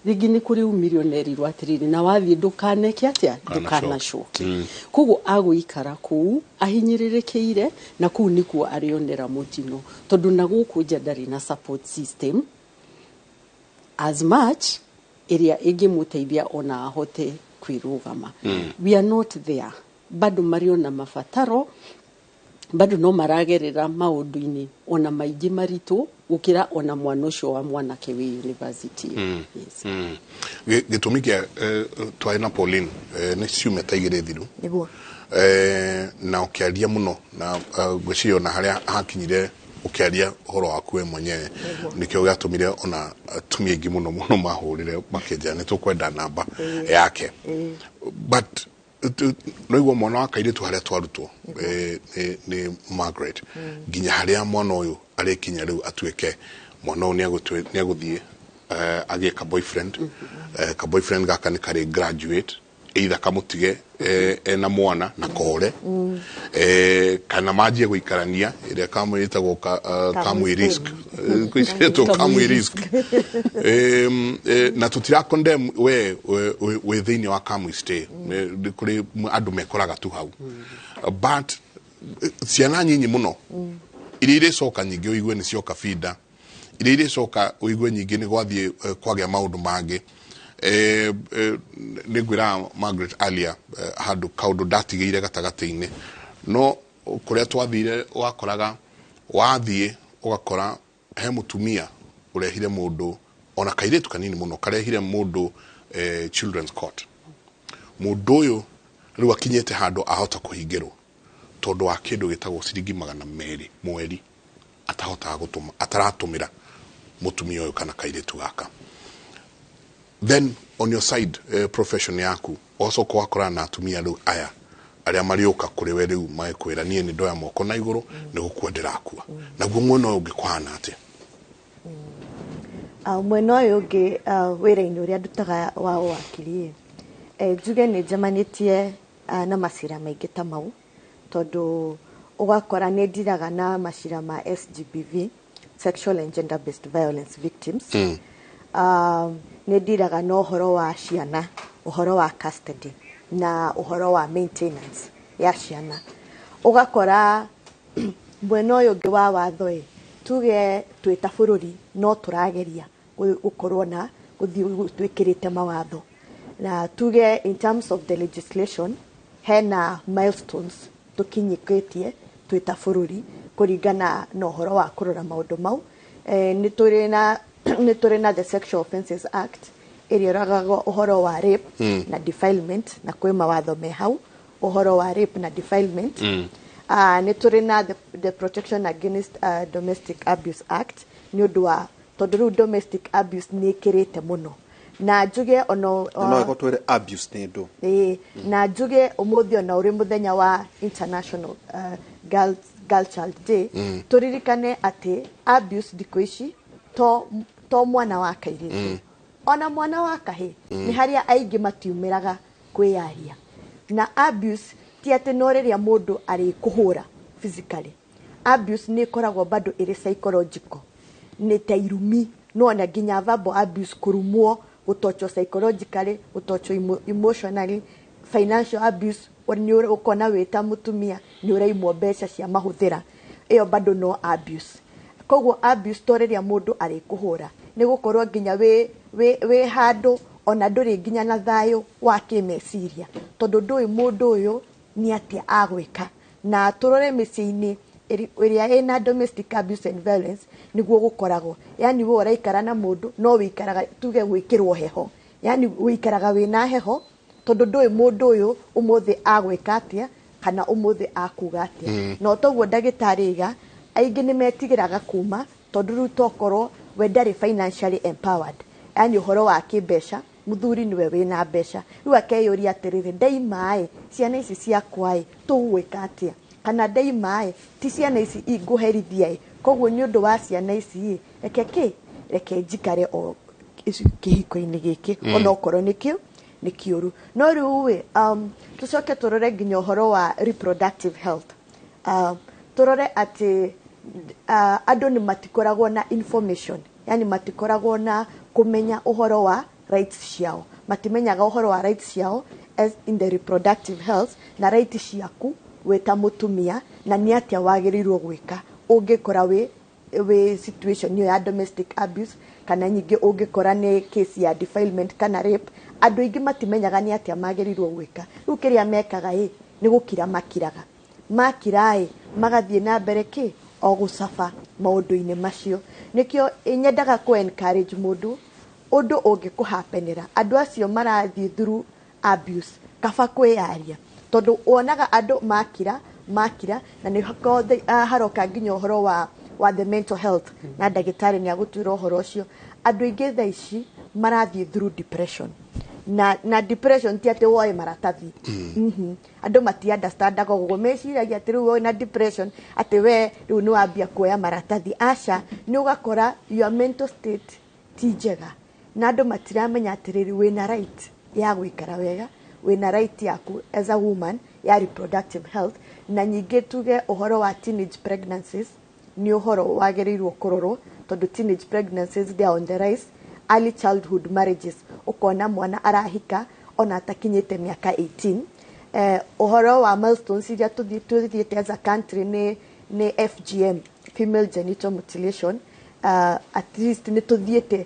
Rĩngĩ nĩ kũrĩ umire onerirwo atĩrĩrĩ, na wathiĩ ndũkaneke atĩa, ndũkanacoke. Koguo agũikara kũu ahinyĩrĩrĩkĩire, na kũu nĩkuo arĩonera mũtino, tondũ na gũkũ nja ndarĩ na support system as much ĩrĩa ĩngĩmũteithia ona ahote kwĩrũgama. We are not there, bado marĩ ona mabataro, bado no maragerera maũndũ-inĩ ona maingĩ maritũ gũkĩra ona mwana ũcio wa mwanake wĩ university. Yes. Gĩtũmi kĩa twarĩ na Pauline nĩ ciumia ta 2 thiru. Nĩguo. Na ũkĩaria mũno na ngwĩciria ona harĩa hakinyire ũkĩaria ũhoro waku we mwenyewe, nĩkĩo gĩatũmire ona atumia aingĩ mũno mũno mahũrĩre makĩnjĩra nĩ tũkwenda namba yake. But noigua mwana wa kairĩtu harĩa twarutwo nĩ Margaret, nginya harĩa mwana ũyũ arĩkinya rĩu atuĩke mwana ũyũ nĩegũthiĩ agĩe ka boyfriend, ka boyfriend gaka nĩ karĩ graduate, either kamũtige ena mwana na kore, kana manjie gũikarania ĩrĩa kamwe ĩtagwo kamwe risk, ĩtagwo kamwe risk, na tũtira condemn we wĩ thĩinĩ wa kamwe stay. Nĩ kũrĩ andũ mekoraga tu hau, but ciana nyinyi mũno iria irĩcoka nyingĩ ũigue nĩ cioka binda, iria irĩcoka ũigue nyingĩ nĩ gwathiĩ kwagĩa maũndũ mangĩ. Nĩ ngwĩra Margaret earlier, handũ kaũndũ ndatigĩire gatagatĩ-inĩ, no kũrĩa twathire wakoraga wathiĩ ũgakora he mũtumia ũrehire mũndũ ona kairĩtu kanini mũno karehire mũndũ children's court. Mũndũ ũyũ rĩu akinyĩte handũ ahota kũhingĩrwo tondũ wa kĩndũ gĩtagwo ciringi 200 mweri atahotaga gũtũma, ataratũmĩra mũtumia ũyũ kana kairĩtu gaka. Then on your side, profession yaku ũgacoka ũgakorana na atumia rĩu aya arĩa marĩũka kũrĩ we rĩu magĩkwĩra niĩ nĩ ndoya moko na igũrũ, nĩ gũkua ndĩrakua. Naguo mwena ũyũ ũngĩ kũhana atĩa? Mwena ũyũ ũngĩ, wĩra-inĩ ũrĩa ndutaga wa ũwakiri, njuge nĩ njemanĩtie na macira maingĩ ta mau, tondũ ũgakora nĩ ndiraga na macira ma SGBV, sexual and gender based violence victims. Nĩ ndiraga na ũhoro wa ciana, ũhoro wa custody na ũhoro wa maintenance ya ciana. Ũgakora mwena ũyũ ũngĩ wa watho ĩ, tuge twĩ ta bũrũri no tũrageria gũkorwo na gũthiĩ twĩkĩrĩte mawatho, na tuge in terms of the legislation hena milestones tũkinyĩkĩtie twĩ ta bũrũri kũringana na ũhoro wa kũrora maũndũ mau. Nĩ tũrĩ na the Sexual Offences Act ĩrĩa ĩroraga ũhoro wa rape na defilement, na kwĩ mawatho me hau ũhoro wa rape na defilement. Nĩ tũrĩ na the Protection Against Domestic Abuse Act, nĩ ũndũ wa tondũ rĩu domestic abuse nĩ ĩkĩrĩte mũno, na njuge ono No ĩgo twĩre abuse nĩ ndũ? Ĩĩ, na njuge ũmũthĩ ona ũrĩ mũthenya wa International Girl Child Day, tũririkane atĩ abuse thikũ ici to mwana wa kairĩtu, ona mwana wa kahĩ. Nĩ harĩa aingĩ matiumĩraga kwĩyaria, na abuse ti atĩ no rĩrĩa mũndũ arĩkũhũra physically. Abuse nĩ ĩkoragwo bado ĩrĩ psychological, nĩ ta irumi, no ona nginya verbal abuse, kũrumwo, gũtochwo psychologically, gũtochwo emotionally, financial abuse, nĩ ũkona wĩ ta mũtumia nĩ ũraimwo mbeca cia mahũthĩra, ĩyo bado no abuse. Koguo abuse to rĩrĩa mũndũ arĩkũhũra, nĩ gũkorwo nginya wĩ handũ ona ndũrĩ nginya na thayũ wa kĩmeciria, tondũ ndũĩ mũndũ ũyũ nĩ atĩa agwĩka. Na tũrore mĩciĩ-inĩ ĩrĩa ĩna domestic abuse and violence, nĩguo gũkoragwo, yani we ũraikara na mũndũ no wĩikaraga tuge gwĩkĩrwo heho, yani wĩikaraga wĩna heho tondũ ndũĩ mũndũ ũyũ ũmũthĩ agwĩka atĩa kana ũmũthĩ akuga atĩa. Na toguo ndagĩtarĩ iga, aingĩ nĩ metigĩraga kuma, tondũ rĩu tokorwo we ndarĩ financially empowered, yani ũhoro wa kĩmbeca, mũthuri nĩwe wĩna mbeca. Rĩu akeyũria atĩrĩrĩ, ndaima ĩ ciana ici ciakwa ĩ tũgwĩka atĩa, kana ndaima ĩ ti ciana ici ingũherithia ĩ, koguo nĩ ũndũ wa ciana ici ĩ reke kĩ reke njikare o kĩhiko-inĩ gĩkĩ, onokorwo nĩkĩo nĩ kĩũru. No rĩu ĩ tũcoke tũrore nginya ũhoro wa reproductive health, tũrore atĩ andũ nĩ matikoragwo na information, yani matikoragwo na kũmenya ũhoro wa Rights ciao matimenyaga ũhoro wa rights ciao as in the reproductive health na right ciaku wĩ ta mũtumia, na nĩ atĩa wagĩrĩirwo gwĩka ũngĩkora wĩ situation ĩyo ya domestic abuse, kana nyingĩ ũngĩkora nĩ case ya defilement kana rape. Andũ aingĩ matimenyaga nĩ atĩa magĩrĩirwo gwĩka. Rĩu kĩrĩa mekaga ĩ nĩ gũkira, makiraga, makira ĩ magathiĩ na mbere kĩ o gũcaba maũndũ-inĩ macio. Nĩkĩo nyendaga kũ encourage mũndũ, ũndũ ũngĩkũhapenera, andũ acio marathiĩ through abuse, kaba kwĩyaria, tondũ wonaga andũ makira makira na nĩ haroka nginya ũhoro wa the mental health, na ndagĩtarĩ nĩ agũtwĩra ũhoro ũcio. Andũ aingĩ thaa ici marathiĩ through depression, na depression ti atĩ woe maratathi. Andũ mati understandaga ũguo, meciragia atĩ rĩu wĩna depression atĩ we rĩu nĩ wambia kuoya maratathi. Aca, nĩ ũgakora your mental state ti njega, na andũ matiramenya atĩrĩrĩ, wĩna right ya gũikara wega, wĩna right yaku as a woman ya reproductive health. Na nyingĩ tuge ũhoro wa teenage pregnancies nĩ ũhoro wagĩrĩirwo kũrorwo, tondũ teenage pregnancies, they are on the rise. Early childhood marriages, ũkona mwana arahika ona atakinyĩte mĩaka 18. Ũhoro wa milestones iria tũthiĩte as a country nĩ FGM, female genital mutilation. At least nĩ tũthiĩte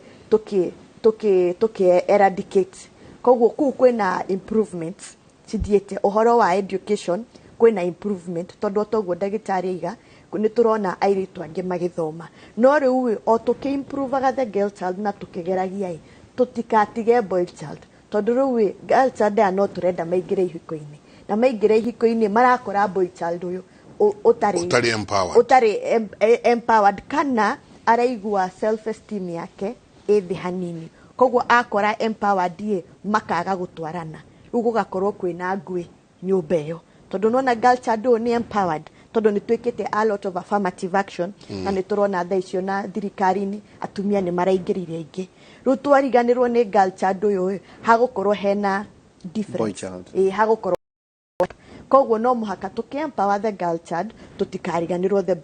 tũkĩ eradicate, koguo kũu kwĩna improvements cithiĩte. Ũhoro wa education kwĩna improvement, tondũ o toguo ndagĩtarĩ aiga, nĩ tũrona airĩtu angĩ magĩthoma. No rĩu ĩ, o tũkĩ improvaga the girl child na tũkĩgeragia ĩ, tũtikatige boy child, tondũ rĩu ĩ, girl child aya no tũrenda maingĩre ihiko-inĩ, na maingĩra ihiko-inĩ marakora boy child ũyũ ũtarĩ Ũtarĩ empowered. Ũtarĩ empowered, kana araigua self esteem yake ĩ thĩ hanini, koguo akora empowered ĩ makaga gũtwarana. Rĩu gũgakorwo kwĩna ngũĩ nyũmba ĩyo, tondũ nona girl child ũyũ nĩ empowered, tondũ nĩ twĩkĩte a lot of affirmative action, na nĩ tũrona thaa icio na thirikari-inĩ atumia nĩ maraingĩrire aingĩ. Rĩu twariganĩrwo nĩ girl child ũyũ ĩ, hagũkorwo hena difference. Boy child. Ĩ hagũkorwo, koguo no mũhaka tũkĩ empower the girl child, tũtikariganĩrwo the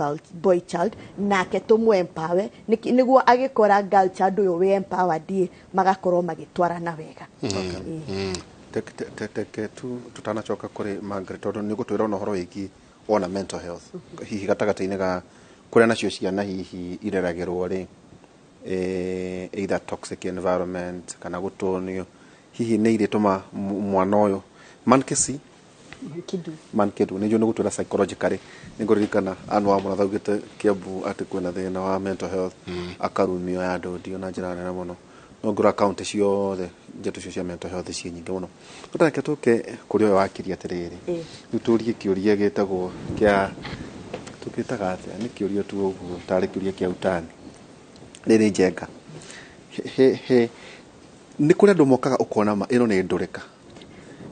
boy child nake tũmũ empower, nĩguo agĩkora girl child ũyũ wĩ empowered ĩ, magakorwo magĩtwarana wega. Teke tu tutanacoka kũrĩ Margaret, tondũ nĩ ũgũtwĩra ona ũhoro wĩgiĩ ona mental health, hihi gatagatĩ-inĩ ga kũrĩa nacio ciana hihi ireragĩrwo rĩ, either toxic environment kana gũtũnio, hihi nĩ irĩtũma mwana ũyũ mankesi Kidu. Mankedu nĩ njũĩ nĩ gũtwĩra psychologically. Nĩ ngũririkana anu wa mũratha augĩte Kiambu atĩ kwĩna thĩna wa mental health, akarumio ya ndondio na njĩra nene mũno. No ngũra kaunti ciothe ndeto icio cia mental health ciĩ nyingĩ mũno. Tũtareke tũke kũrĩ ũyũ wakirie atĩrĩrĩ, rĩu tũrie kĩũria gĩtagwo kĩa tũkĩtaga atĩa, nĩ kĩũria tu ũguo tarĩ kĩũria kĩa utani rĩrĩ njenga he he nĩ kũrĩ andũ mokaga ũkona ma ĩno nĩ ndũrĩka,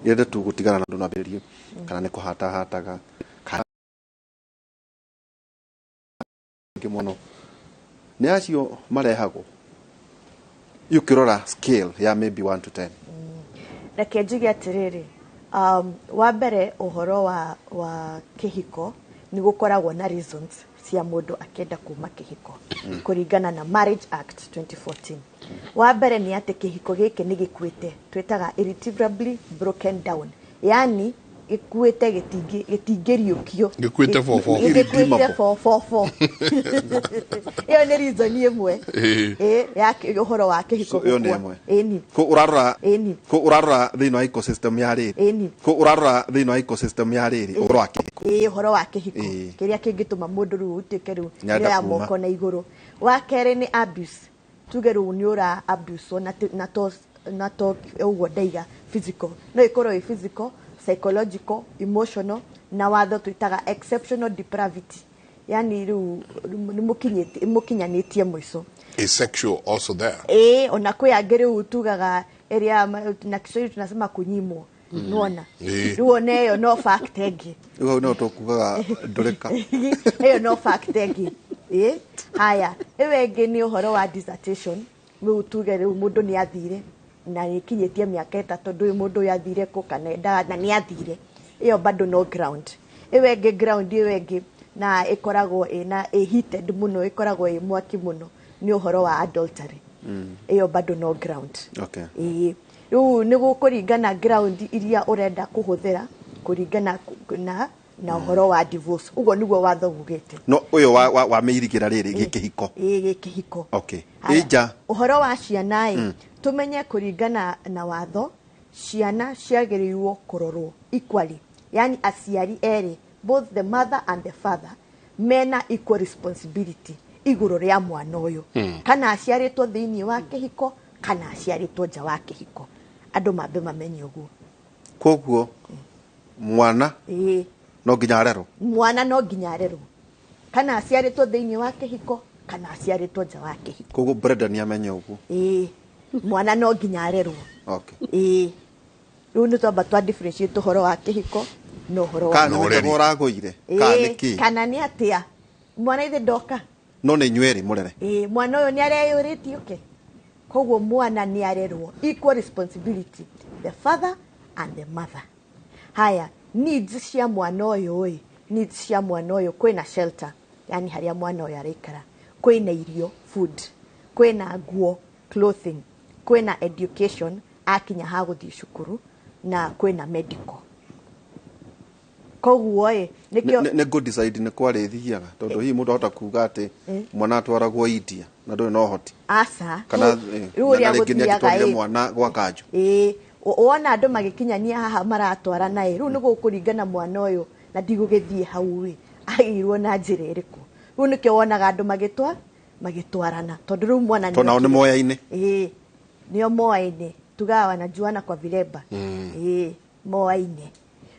ĩrenda tu gũtigana na andũ nambĩrĩrie, kana nĩ kũhatahataga kana ingĩ mũno, nĩ acio marehagwo ũkĩrora scale ya maybe 1 to 10. Reke njuge atĩrĩrĩ, wa mbere ũhoro wa kĩhiko, nĩ gũkoragwo na reasons cia mũndũ akĩenda kuma kĩhiko kũringana na Marriage Act 2014. Wa mbere nĩ atĩ kĩhiko gĩkĩ nĩ gĩkuĩte, twĩtaga irretrievably broken down, yani gĩkuĩte, gĩtingĩriũkio. Gĩkuĩte 4-4. Gĩkuĩte 444. Ĩyo nĩ reason ĩmwe ĩ ya ũhoro wa kĩhiko So, ĩyo nĩ gũkua. ĩmwe. Ĩni. Ko ũrarora Ĩni. ko ũrarora thĩinĩ wa ecosystem ya rĩrĩ Ĩni. ko ũrarora thĩinĩ wa ecosystem ya rĩrĩ ũhoro wa kĩhiko. Ĩĩ, ũhoro wa kĩhiko, kĩrĩa kĩngĩtũma mũndũ rĩu ũtuĩke rĩu Nĩarenda nĩoya kuma. moko na igũrũ. Wa kerĩ nĩ abuse, tuge rĩu nĩ ũra abuse na to ũguo ndaiga physical, no ĩkorwo ĩ physical, psychological, emotional, na watho twĩtaga exceptional depravity, yani rĩu nĩ mũkinyanĩtie mũico. Is sexual also there? Ĩĩ, ona kwĩ angĩ rĩu tugaga ĩrĩa na Kiswahili tunasema kunyimwo, nĩwona? Rĩu ona ĩyo no fact ĩngĩ. Rĩu hau no tũkugaga ndũrĩka. Ĩyo no fact ĩngĩ. Ĩ haya, ĩyo ĩngĩ nĩ ũhoro wa dissertation. Rĩu tuge rĩu mũndũ nĩ athire na nĩkinyĩtie mĩaka 3, ndũĩ mũndũ ũyũ athire kũ kana endaga na nĩ athire, ĩyo bado no ground. Ĩyo ĩngĩ ground, ĩyo ĩngĩ na ĩkoragwo ĩna ĩ heated mũno, ĩkoragwo ĩ mwaki mũno, nĩ ũhoro wa adultery. Ĩyo bado no ground. Ĩĩ, rĩu nĩ gũkũringana ground iria ũrenda kũhũthĩra kũringana na ũhoro wa divorce. Ũguo nĩguo watho ugĩte. No ũyũ wa mĩirigĩra rĩrĩ gĩkĩhiko. Ĩĩ, gĩkĩhiko. Haya. Ĩnja. Ũhoro wa ciana ĩ, tũmenye kũringana na watho ciana ciagĩrĩirwo kũrorwo equally, yani aciari erĩ, both the mother and the father, mena equal responsibility igũrũ rĩa mwana ũyũ, kana aciarĩtwo thĩinĩ wa kĩhiko kana aciarĩtwo nja wa kĩhiko. Andũ mambe mamenye ũguo. Koguo mwana no nginya arerwo. Mwana no nginya arerwo, kana aciarĩtwo thĩinĩ wa kĩhiko kana aciarĩtwo nja wa kĩhiko. Koguo Brenda nĩ amenye ũguo. Ĩĩ, mwana no nginya arerwo. Ĩĩ, rĩu nĩ twamba twa differentiate ũhoro wa kĩhiko na ũhoro wa Kana nĩ mũtego ũragũire, kana nĩ Ĩĩ, kĩ? kana nĩ atĩa mwana ithe ndoka. No nĩ inyuĩ erĩ mũrere. Ĩĩ, mwana ũyũ nĩ areyũrĩtie ũke. Koguo mwana nĩ arerwo, equal responsibility, the father and the mother. Haya, needs cia mwana ũyũ ĩ, needs cia mwana ũyũ, kwĩna shelter, yani harĩa mwana ũyũ araikara, kwĩna irio, food, kwĩna nguo, clothing, kwĩna education akinya ha gũthiĩ cukuru, na kwĩna medical. Koguo ĩ, nĩkĩo Nĩ ngũ decide nĩ kwarĩthiaga tondũ hihi mũndũ ahota kuga atĩ mwana atwaragwo India na ndũrĩ na ũhoti. Aca. Kana Rĩu ũrĩa na rĩngĩ nĩ gũthiaga angĩtwarire ĩ. mwana gwa kanjũ. Ĩĩ, wona andũ magĩkinyania haha maratwarana ĩ, rĩu nĩ gũkũringana mwana ũyũ na ndigũgĩthiĩ hau ĩ, agĩirwo na njĩra ĩrĩkũ. Rĩu nĩkĩo wonaga andũ magĩtwarana tondũ rĩu mwana Tondũ nao nĩ moyaine. Ĩĩ, nĩo moaine, tugaga wanajuana kwa viremba. Ĩĩ, moaine.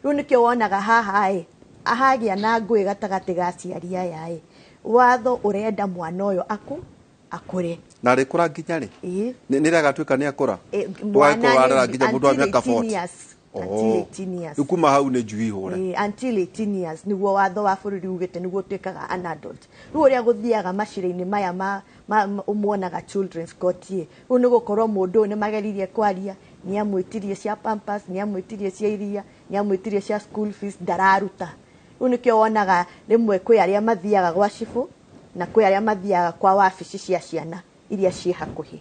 Rĩu nĩkĩo wonaga haha ĩ, hagĩa na ngũĩ gatagatĩ ga aciari aya ĩ, watho ũrenda mwana ũyũ akũre. Na arĩkũra nginya rĩ? Ĩĩ. Nĩ rĩagatuĩka nĩ akũra? Mwana Ndũgagĩkorwo ararera nĩ nginya mũndũ wa until mĩaka 18 40. years. Until 18 years. Rĩu kuma hau nĩ njui hũre. Ĩĩ, until 18 years nĩguo watho wa bũrũri ugĩte nĩguo ũtuĩkaga an adult. Rĩu ũrĩa gũthiaga macira-inĩ maya ma muonaga children's court ĩ, rĩu nĩ gũkorwo mũndũ ũyũ nĩ mageririe kwaria, nĩ amwĩtirie cia pampers, nĩ amwĩtirie cia iria, nĩ amwĩtirie cia school fees, ndararuta. Rĩu nĩkĩo wonaga rĩmwe kwĩ arĩa mathiaga gwa cibũ na kwĩ arĩa mathiaga kwa wabici cia ciana iria ciĩ hakuhĩ.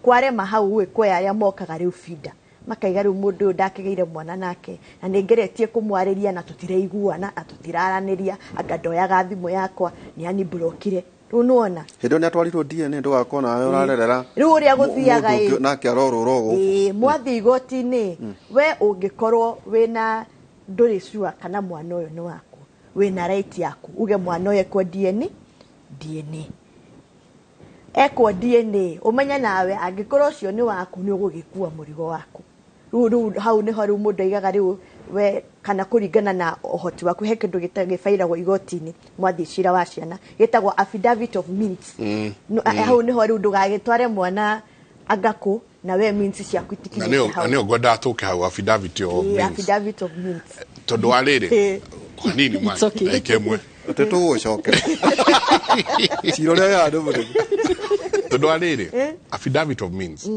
Kwarema hau ĩ, kwĩ arĩa mokaga rĩu binda makaiga rĩu mũndũ ũyũ ndakĩgĩire mwana nake na nĩ ngeretie kũmwarĩria na tũtiraiguana na tũtiraranĩria, anga ndoyaga thimũ yakwa, nĩ aniblokire. Rĩu nĩwona Hĩndĩ ĩyo nĩ atwarirwo DNA ndũgakorwo nawe ũrarerera Rĩu ũrĩa gũthiaga mũndũ ĩ. ũngĩ nake arorũra o gũkũ. Ĩĩ, mwathiĩ igoti-inĩ, we ũngĩkorwo wĩna ndũrĩ sure kana mwana ũyũ nĩ waku, wĩna right yaku uge mwana ũyũ ekwo DNA, DNA ekwo DNA, ũmenye nawe angĩkorwo ũcio nĩ waku nĩ ũgũgĩkua mũrigo waku. Rĩu hau nĩho rĩu mũndũ aigaga rĩu we kana kũringana na ũhoti waku. He kĩndũ gĩbairagwo igoti-inĩ mwathiĩ cira wa ciana gĩtagwo affidavit of means. Hau nĩho rĩu ndũgagĩtware mwana angakũ na we means ciaku Na itikinyĩte nĩyo hau. Na nĩyo ngwendaga tũke hau, affidavit of Ĩĩ, means. affidavit of means. Tondũ wa rĩrĩ, hanini It's man okay. ndagĩka ĩmwe. Atĩ tũgũcokera cira ũrĩa wĩ handũ mũnene. Tondũ wa rĩrĩ, affidavit of means,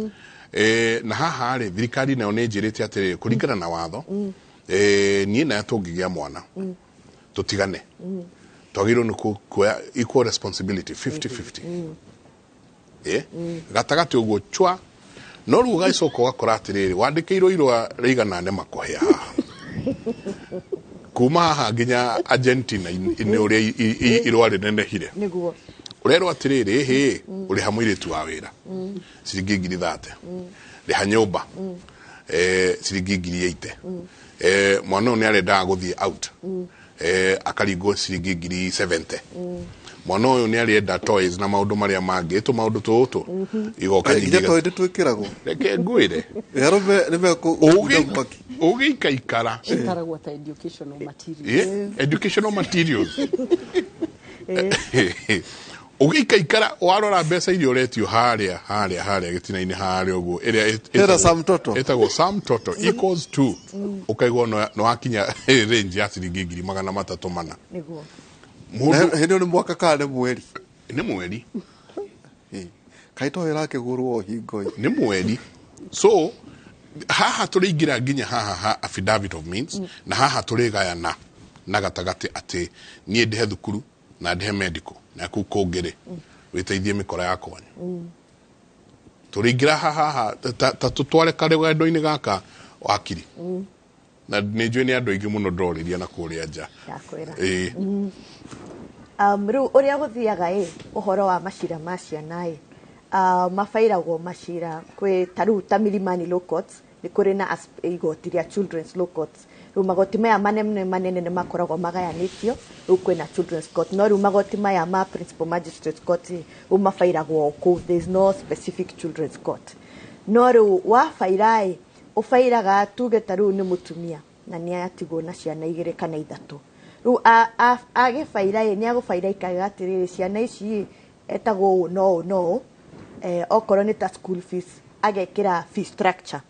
na haha rĩ, thirikari nayo nĩ ĩnjĩrĩte atĩrĩrĩ, kũringana na watho, niĩ nayo tũngĩgĩa mwana tũtigane, twagĩrĩirwo nĩ kuoya equal responsibility, 50-50, gatagatĩ ũguo chwa. No rĩu ũgagĩcoka ũgakora atĩrĩrĩ, wandĩkĩirwo irũa rĩigana nĩ makũhĩa haha kuma haha nginya Argentina nĩ ũrĩa irũa rĩnenehire. Nĩguo. Ũrerwo atĩrĩrĩ, hĩ, ũrĩha mũirĩtu wa wĩra ciringi 30,000, rĩha nyũmba ciringi 80,000, mwana ũyũ nĩ arendaga gũthiĩ out, akaringwo ciringi 70,000, mwana ũyũ nĩ arenda toys na maũndũ marĩa mangĩ, tũ maũndũ tũtũ igoka Nginya nyingĩ. toy nĩtwĩkĩragwo. Reke ngwĩre. Arũme nĩmekũgunda mwaki. Ũgĩikaikara. Citaragwo ta educational materials. Educational materials. Ũgĩikaikara warora mbeca iria ũretio harĩa harĩa harĩa gĩtina-inĩ harĩa ũguo ĩrĩa Hena sum total. Ĩtagwo sum total equals to, ũkaigua no wakinya range ya ciringi 340,000. Nĩguo. Mũndũ Hĩndĩ ĩyo nĩ mwaka kana nĩ mweri? Nĩ mweri. Kaĩ toy ĩrakĩgũrwo o hingo ĩ? Nĩ mweri. So haha tũrĩingĩra nginya haha ha affidavit of means, na haha tũrĩgayana na gatagatĩ atĩ niĩ ndĩhe thukuru na ndĩhe medical na kũu kũngĩ rĩ, wĩteithie mĩkora ya kwanyu. Tũrĩingĩra haha ta tũtware karũgendo-inĩ gaka wakiri. Na nĩ njũĩ nĩ andũ aingĩ mũno ndorĩria na kũrĩa nja. Ndakwĩra. Ĩĩ. Rĩu ũrĩa gũthiaga ĩ, ũhoro wa macira ma ciana ĩ, mabairagwo macira kwĩ ta rĩu ta Milimani Law Courts, nĩ kũrĩ na igoti rĩa Children's Law Courts. Rĩu magoti maya manene manene nĩ makoragwo magayanĩtio, rĩu kwĩna Children's Court, no rĩu magoti maya ma Principal Magistrates Court ĩ, rĩu mabairagwo o kũu, there is no specific Children's Court. No rĩu wabaira ĩ, ũbairaga tuge ta rĩu nĩ mũtumia na nĩ atigwo na ciana 2 kana 3. Rĩu agĩbaira ĩ, nĩ agũbaira ikaiga atĩrĩrĩ, ciana ici ĩ, etagwo ũũ no ũũ no ũũ, okorwo nĩ ta school fees agekĩra fee structure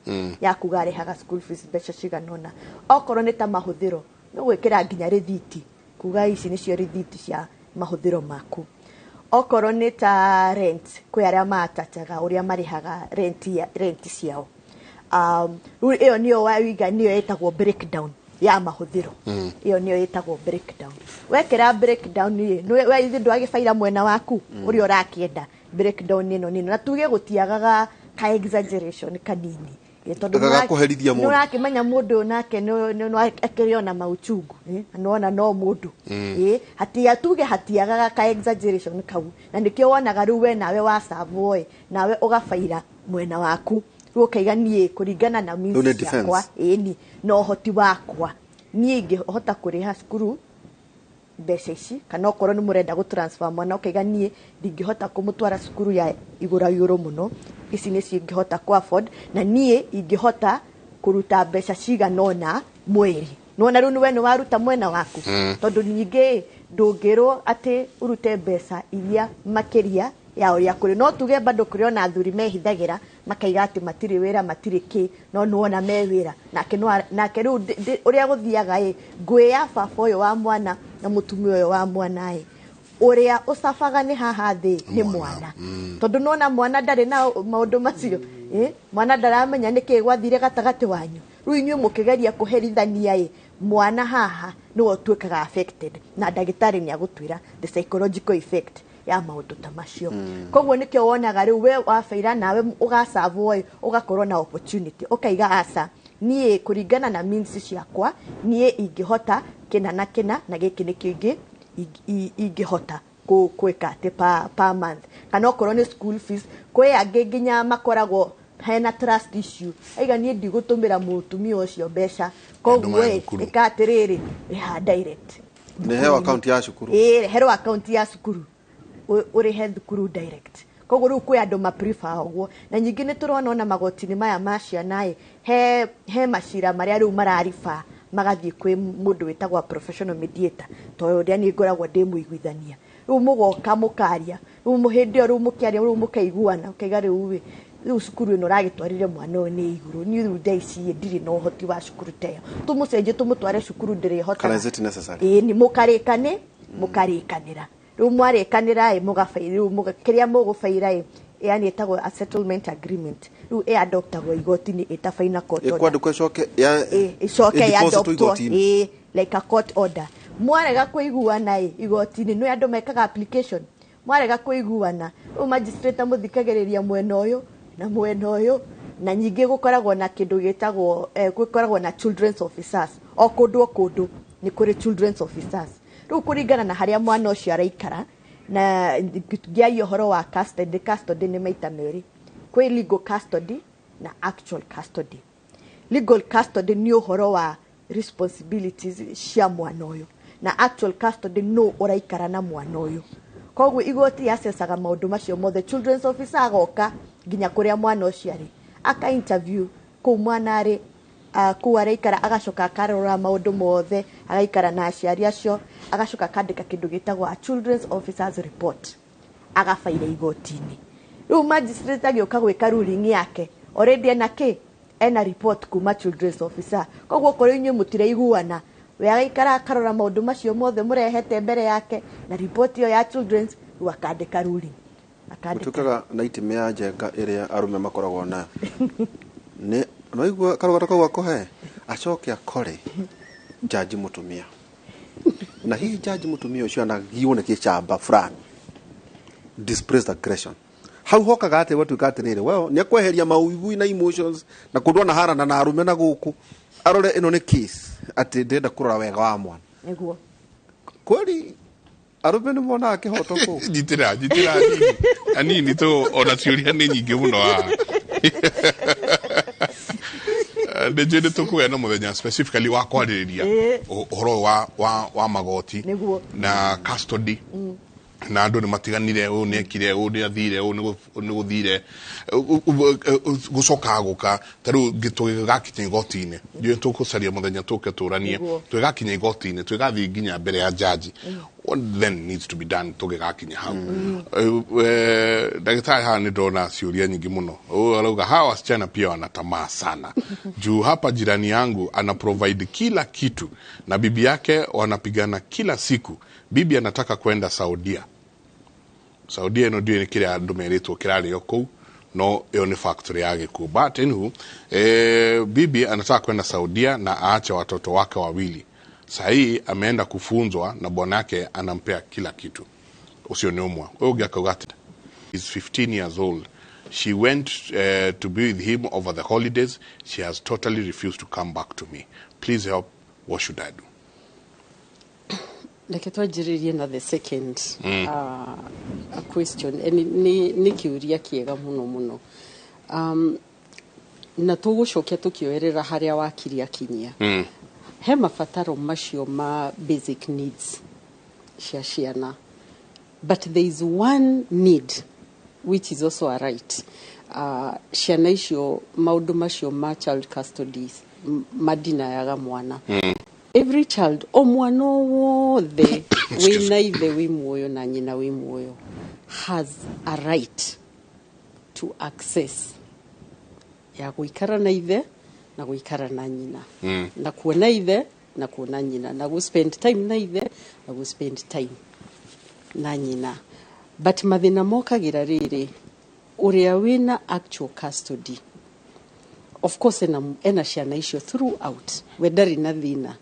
ya kuga arĩhaga school fees mbeca cigana ũna. Okorwo nĩ ta mahũthĩro, nĩ gwĩkĩra nginya rĩthiti, kuga ici nĩcio rĩthiti cia mahũthĩro maku. Okorwo nĩ ta rent, kwĩ arĩa matataga ũrĩa marĩhaga rent ciao. Rĩu ĩyo nĩyo waiga, nĩyo ĩtagwo breakdown ya mahũthĩro. Ĩyo nĩyo ĩtagwo breakdown. Wekĩra breakdown ĩ, we ithuĩ ndwagĩbaira mwena waku ũrĩa ũrakĩenda breakdown ĩno nĩ ĩno. Na tuge gũtiagaga ka exaggeration kanini. Tondũ Gagakũherithia mũndũ. nĩũrakĩmenya mũndũ ũyũ nake nĩ akĩrĩ ona mauchungu, nĩwona no mũndũ. Tuge hatiagaga ka exaggeration kau. Na nĩkĩo wonaga rĩu we nawe wacabwo ĩ, nawe ũgabaira mwena waku. Rĩu ũkaiga niĩ kũringana na means Rĩu nĩ defense. ciakwa, ĩni, na ũhoti wakwa, niĩ ingĩhota kũrĩha cukuru mbeca ici, kana okorwo nĩ mũrenda gũ transfer mwana, ũkaiga niĩ ndingĩhota kũmũtwara cukuru ya igũrũ igũrũ mũno, ici nĩcio ingĩhota kũ afford, na niĩ ingĩhota kũruta mbeca cigana ũna mweri. Nĩwona rĩu we nĩ waruta mwena waku. Tondũ ningĩ ndũngĩrwo atĩ ũrute mbeca iria makĩria ya ũrĩa kũrĩ. No tuge bado kũrĩ ona athuri mehithagĩra makaiga atĩ matirĩ wĩra, matirĩ kĩ, no nĩwona me wĩra. Nake nake rĩu ũrĩa gũthiaga ĩ, ngũĩ ya baba ũyũ wa mwana na mũtumia ũyũ wa mwana ĩ, ũrĩa ũcabaga nĩ haha thĩ nĩ mwana. Tondũ nĩwona mwana ndarĩ na maũndũ macio, mwana ndaramenya nĩkĩ gwathire gatagatĩ wanyu. Rĩu inyuĩ mũkĩgeria kũherithania ĩ, mwana haha nĩwe ũtuĩkaga affected, na ndagĩtarĩ nĩagũtwĩra the psychological effect ya maũndũ ta macio. Koguo nĩkĩo wonaga rĩu we wabaira nawe ũgacabwo ĩ, ũgakorwo na opportunity, ũkaiga aca, niĩ kũringana na means ciakwa, niĩ ingĩhota kĩna na kĩna, na gĩkĩ nĩkĩo ingĩhota gwĩka atĩ per month. Kana okorwo nĩ school fees, kwĩ angĩ nginya makoragwo hena trust issue, aiga niĩ ndigũtũmĩra mũtumia ũcio mbeca, koguo ĩ, ĩka atĩrĩrĩ, rĩha direct. Nĩ heo account ya cukuru. Ĩĩ, reherwo account ya cukuru, ũrĩhe thukuru direct. Koguo rĩu kwĩ andũ ma prefer ũguo. Na nyingĩ nĩ tũrona ona magoti-inĩ maya ma ciana ĩ, he macira marĩa rĩu marariba magathiĩ kwĩ mũndũ wĩtagwo professional mediator, tondũ ũrĩa niĩ ngoragwo ndĩ mũiguithania. Rĩu mũgoka mũkaria, rĩu hĩndĩ ĩyo rĩu mũkĩaria, rĩu mũkaiguana, ũkaiga rĩu ĩ, rĩu cukuru ĩno ũragĩtwarire mwana ũyũ nĩ igũrũ, niĩ rĩu thaa ici ĩ, ndirĩ na ũhoti wa cukuru ta ĩyo, tũmũcenjie tũmũtware cukuru ndĩrĩhotaga. Kana is it necessary? Ĩĩ, nĩ mũkarĩkanĩra. Rĩu mwarĩkanĩra ĩ, mũgabaira, rĩu kĩrĩa mũgũbaira ĩ, yani ĩtagwo a settlement agreement. Rĩu ĩ adoptagwo igoti-inĩ ĩta final court order. Ĩkwandĩkwo ĩcoke ya Ĩ, ĩcoke ĩ ya deposit adoptwo, igoti-inĩ. ĩ, like a court order. Mwarega kũiguana ĩ, igoti-inĩ nĩ andũ mekaga application. Mwarega kũiguana, rĩu magistrate amũthikagĩrĩria mwena ũyũ na mwena ũyũ, na nyingĩ gũkoragwo na kĩndũ gĩtagwo, gũkoragwo na children's officers. O kũndũ o kũndũ nĩ kũrĩ children's officers. Rĩu kũringana na harĩa mwana ũcio araikara, na ngĩaria ũhoro wa custody, custody nĩ maita merĩ. Kwĩ legal custody na actual custody. Legal custody nĩ ũhoro wa responsibilities cia mwana ũyũ, na actual custody no ũraikara na mwana ũyũ. Koguo igoti yacecaga maũndũ macio mothe. Children's officer agoka nginya kũrĩa mwana ũcio arĩ, aka interview kũu mwana arĩ, kũu araikara, agacoka akarora maũndũ mothe, agaikara na aciari acio, agacoka akandĩka kĩndũ gĩtagwo a children's officers report, agabaira igoti-inĩ. Rĩu magistrate agĩũka gwĩka ruling yake, already ena kĩ? Ena report kuma children's officer. Koguo okorwo inyuĩ mũtiraiguana, we agaikara akarora maũndũ macio mothe mũrehete mbere yake na report ĩyo ya children's, rĩu akandĩka ruling. Akandĩka. Gũtuĩkaga na itĩmĩ ya njenga ĩrĩa arũme makoragwo nayo. Nĩ noigua karũgano kau akũhe, acoke akore jaji mũtumia. Na hihi jaji mũtumia ũcio anagiywo nĩ kĩcamba fulani. Displaced aggression. Hau hokaga atĩ gwatuĩka atĩrĩrĩ, well, nĩ akweheria mauigui na emotions na kũndũ anaharana na arũme na gũkũ, arore ĩno nĩ case atĩ ndĩrenda kũrora wega wa mwana. Kweli arũme nĩ monaga kĩhoto kũu? Nyitĩra, nyitĩra hanini hanini tu, ona ciũria nĩ nyingĩ mũno haha. Nĩ njũĩ nĩ tũkũgĩa na mũthenya specifically wa kwarĩrĩria ũhoro ũyũ wa magoti na custody, na andũ nĩ matiganire, ũyũ nĩ ekire, ũyũ nĩ athire, ũyũ nĩ gũthire gũcokaga gũka. Ta rĩu tũgĩgakinya igoti-inĩ, ndiũĩ tũgũcaria mũthenya tũke tũranie. Tũgĩgakinya igoti-inĩ, tũgĩgathiĩ nginya mbere ya jaji, what then needs to be done tũgĩgakinya hau? Ndagĩtarĩ, haha nĩ ndona ciũria nyingĩ mũno. Ũyũ arauga, hawa wasichana pia wana tamaa sana, juu hapa jirani yangu ana provide kila kitu na bibi yake wanapigana kila siku. Bibi anataka kwenda Saudia. Saudia ĩno ndiũĩ nĩ kĩrĩa andũ merĩtwo kĩrarĩo kũu, no ĩyo nĩ factory ya gĩkuũ. But anywho, bibi anataka kwenda Saudia na aache watoto wake wawili. Sahii ameenda kufunzwa na bwanake anampea kila kitu. Ũcio nĩ ũmwe. Ũyũ ũngĩ akauga atĩ is 15 years old. She went to be with him over the holidays. She has totally refused to come back to me. Please help. What should I do? Reke twanjĩrĩrie na the second question. Nĩ kĩũria kĩega mũno mũno, na tũgũcokia tũkĩoerera harĩa wakiri akinyia. He mabataro macio ma basic needs cia ciana, but there is one need which is also a right. Ciana icio, maũndũ macio ma child custody madinayaga mwana. Every child, o mwana o wothe wĩna ithe wĩ muoyo na nyina wĩ muoyo, has a right to access ya gũikara na ithe na gũikara na nyina, na kuona ithe na kuona nyina, na gũ spend time na ithe na gũ spend time na nyina. But mathĩna mokagĩra rĩrĩ, ũrĩa wĩna actual custody, of course ena ciana icio throughout, we ndarĩ na thĩna.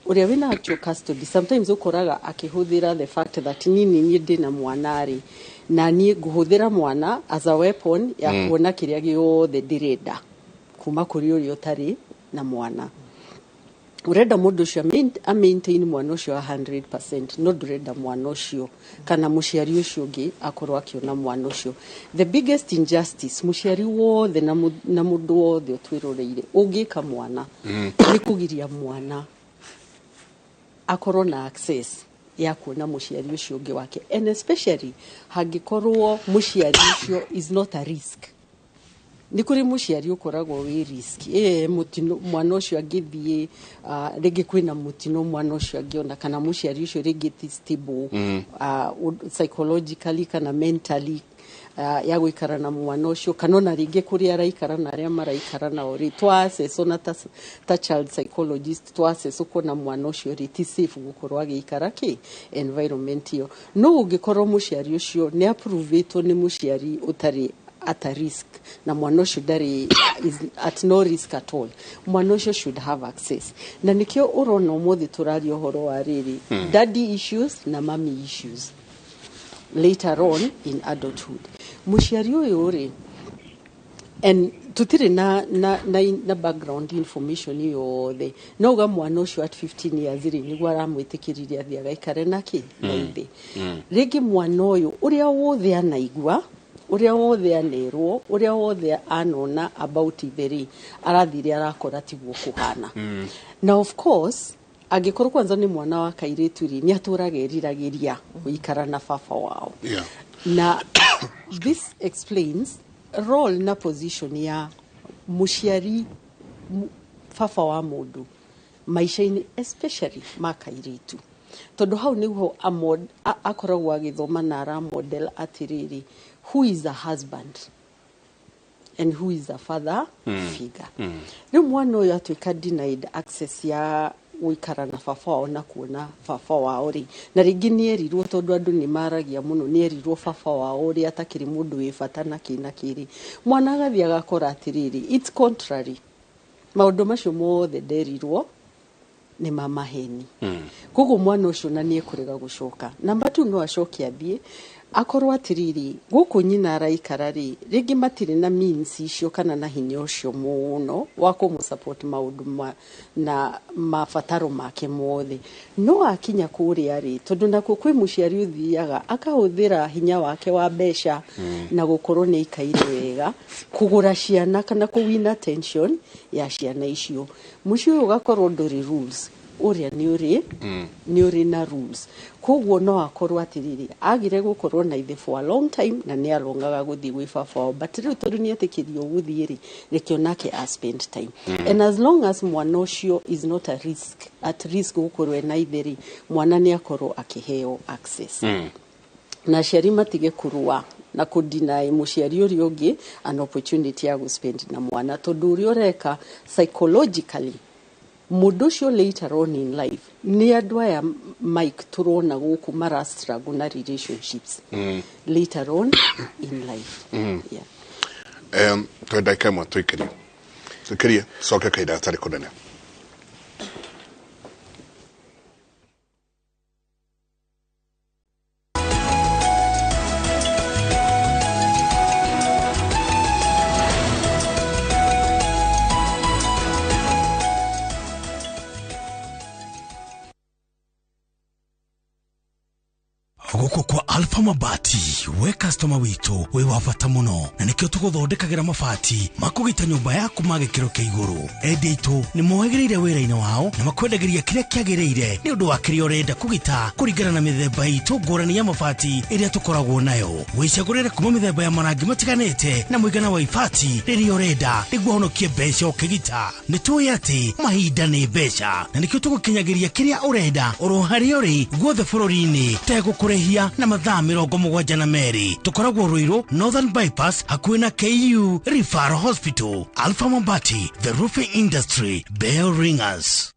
Ũrĩa wĩna actual custody sometimes ũkoraga akĩhũthĩra the fact that nini niĩ ndĩna mwana rĩ, na niĩ ngũhũthĩra mwana as a weapon ya kuona kĩrĩa gĩothe ndĩrenda kuma kũrĩ ũrĩa ũtarĩ na mwana. Ũrenda mũndũ ũcio a maintain mwana ũcio 100%, no ndũrenda mwana ũcio kana mũciari ũcio ũngĩ akorwo akĩona mwana ũcio. The biggest injustice mũciari wothe na mũndũ wothe ũtwĩroreire ũngĩka mwana nĩ kũgiria mwana akorwo na access ya kuona mũciari ũcio ũngĩ wake, and especially hangĩkorwo mũciari ũcio is not a risk. Nĩ kũrĩ mũciari ũkoragwo wĩ risk, mũtino mwana ũcio angĩthiĩ, rĩngĩ kwĩna mũtino mwana ũcio angĩona, kana mũciari ũcio rĩngĩ ti stable psychologically kana mentally ya gũikara na mwana ũcio, kana ona rĩngĩ kũrĩa araikara na arĩa maraikara nao rĩ, twa assess ona ta child psychologist, twa assess ũkona mwana ũcio rĩ, ti safe gũkorwo agĩikara kĩ environment ĩyo. No ũngĩkorwo mũciari ũcio nĩ approve-ĩtwo nĩ mũciari ũtarĩ at a risk, na mwana ũcio ndarĩ, is at no risk at all, mwana ũcio should have access. Na nĩkĩo ũrona ũmũthĩ tũraria ũhoro wa rĩrĩ, daddy issues na mommy issues later on in adulthood. Mũciari ũyũ rĩ, and tutirĩ na background information yothe, no uga mwana ũcio at 15 years rĩ, nĩguo aramwĩtĩkĩririe athiĩ agaikare nake na ithe. Rĩngĩ mwana ũyũ, ũrĩa wothe anaigua, ũrĩa wothe anerwo, ũrĩa wothe anona about ithe rĩ, arathire arakora tiguo kũhana. Na of course angĩkorwo kwanza nĩ mwana wa kairĩtu rĩ, nĩ atũraga eriragĩria gũikara na baba wao. Na this explains role na position ya mũciari, baba wa mũndũ maica-inĩ, especially ma kairĩtu, tondũ hau nĩguo akoragwo agĩthoma na aramodel atĩrĩrĩ, who is a husband and who is a father figure. Rĩu mwana ũyũ atuĩka denied access ya gũikara na baba wao na kuona baba wao rĩ, na rĩngĩ nĩ erirwo, tondũ andũ nĩ maragia mũno, nĩ erirwo baba wao ũrĩa atakĩrĩ mũndũ wĩ bata na kĩ na kĩrĩ, mwana agathiĩ agakora atĩrĩrĩ, it's contrary, maũndũ macio mothe nderirwo nĩ ma maheni. Koguo mwana ũcio na nĩ ekũrega gũcoka. Namba tu, no acoke athiĩ Akorwo atĩrĩrĩ, gũkũ nyina araikara rĩ, rĩngĩ matirĩ na means icio kana na hinya ũcio mũno wa kũmũ-support maũndũ ma, na mabataro make mothe. No akinya kũrĩa rĩ, tondũ nakuo kwĩ mũciari ũthiaga akahũthĩra hinya wake wa mbeca na gũkorwo nĩ aikaire wega kũgũra ciana kana kũ-win attention ya ciana icio. Mũciĩ ũyũ ũgakorwo ndũrĩ rules, ũrĩa nĩ ũrĩ nĩ ũrĩ na rules. Koguo no akorwo atĩrĩrĩ, agire gũkorwo na ithe for a long time na nĩ arongaga gũthiĩ gwĩ baba wao, but rĩu tondũ nĩ etĩkĩrio gũthiĩ rĩ, reke onake a spend time. And as long as mwana ũcio is not a risk, at risk gũkorwo ena ithe rĩ, mwana nĩ akorwo akĩheo access. Na aciari matige kũrũa na kũdeny mũciari ũrĩa ũngĩ an opportunity ya gũspend na mwana, tondũ ũrĩa ũreka psychologically mũndũ ũcio later on in life, nĩ andũ aya Mike tũrona gũkũ mara struggle na relationships later on in life. Yeah. Twĩ ndagĩka ĩmwe tũikĩrie, tũikĩrie coke kahinda gatarĩ kũnene. Gũkũ kwa Alpha Mabati, we customer witũ wĩ wa bata mũno, na nĩkĩo tũgũthondekagĩra mabati ma kũgita nyũmba yaku ma gĩkĩro kĩa igũrũ. Endia aitũ nĩ mohĩgĩrĩire wĩra-inĩ wao na makwendagĩria kĩrĩa kĩagĩrĩire nĩ ũndũ wa kĩrĩa ũrenda kũgita kũringana na mĩthemba itũ ngũrani ya mabati ĩrĩa tũkoragwo nayo. Wĩcagũrĩre kuma mĩthemba ya marangi matiganĩte na mũigana wa ibati rĩrĩa ũrenda nĩguo ũhonokie mbeca ũkĩgita. Nĩ tũĩ atĩ mahinda nĩ mbeca, na nĩkĩo tũgũkinyagĩria kĩrĩa ũrenda oro harĩa ũrĩ guothe bũrũri-inĩ tegũkũrĩhia na mathaa 72. Tũkoragwo Ruiru Northern Bypass hakuhĩ na KU Referral Hospital. Alpha Mabati, the roofing industry bell ringers.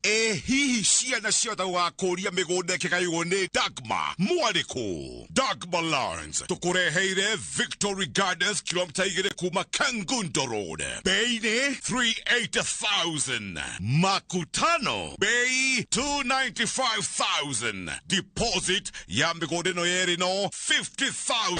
Ĩ hihi ciana ciothe gũgakũria mĩgũnda ĩkĩgaywo nĩ Dagma mwarĩkũ? Dagma Lands tũkũreheire Victory Gardens, kilomita 2 kuma Kangundo Road, bei nĩ 380,000, makutano bei 295,000, deposit ya mĩgũnda ĩno yerĩ no 50,000.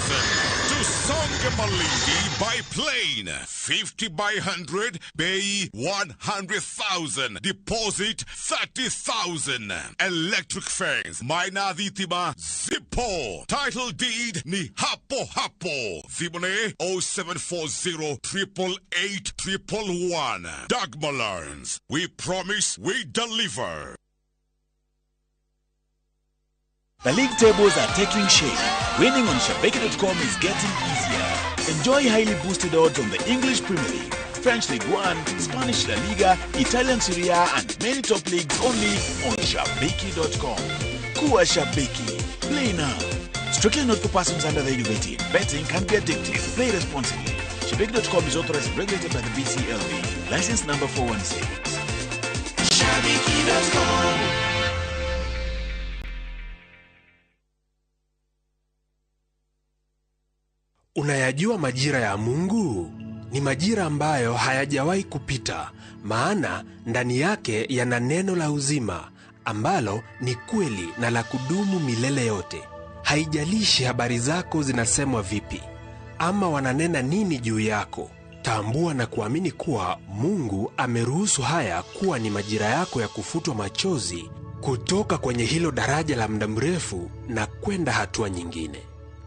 Tusonge Malindi by plane, 50 by 100, bei 100,000, deposit 30,000. Electric fence, maina thitima zipo, title deed ni hapo hapo. Thimũ 0740 888 111. Dagma Lands, we promise we deliver. The league tables are taking shape. Winning on Shabiki.com is getting easier. Enjoy highly boosted odds on the English Premier League, French League One, Spanish La Liga, Italian Serie A, and many top leagues only on Shabiki.com. Kuwa Shabiki. Play now. Strictly not for persons under the age of 18. Betting can be addictive. Play responsibly. Shabiki.com is authorized and regulated by the BCLB. License number 416. Shabiki.com. Unayajua majira ya Mungu? Ni majira ambayo hayajawahi kupita, maana ndani yake yana neno la uzima ambalo ni kweli na la kudumu milele yote. Haijalishi habari zako zinasemwa vipi ama wananena nini juu yako, tambua na kuamini kuwa Mungu ameruhusu haya kuwa ni majira yako ya kufutwa machozi kutoka kwenye hilo daraja la muda mrefu na kwenda hatua nyingine.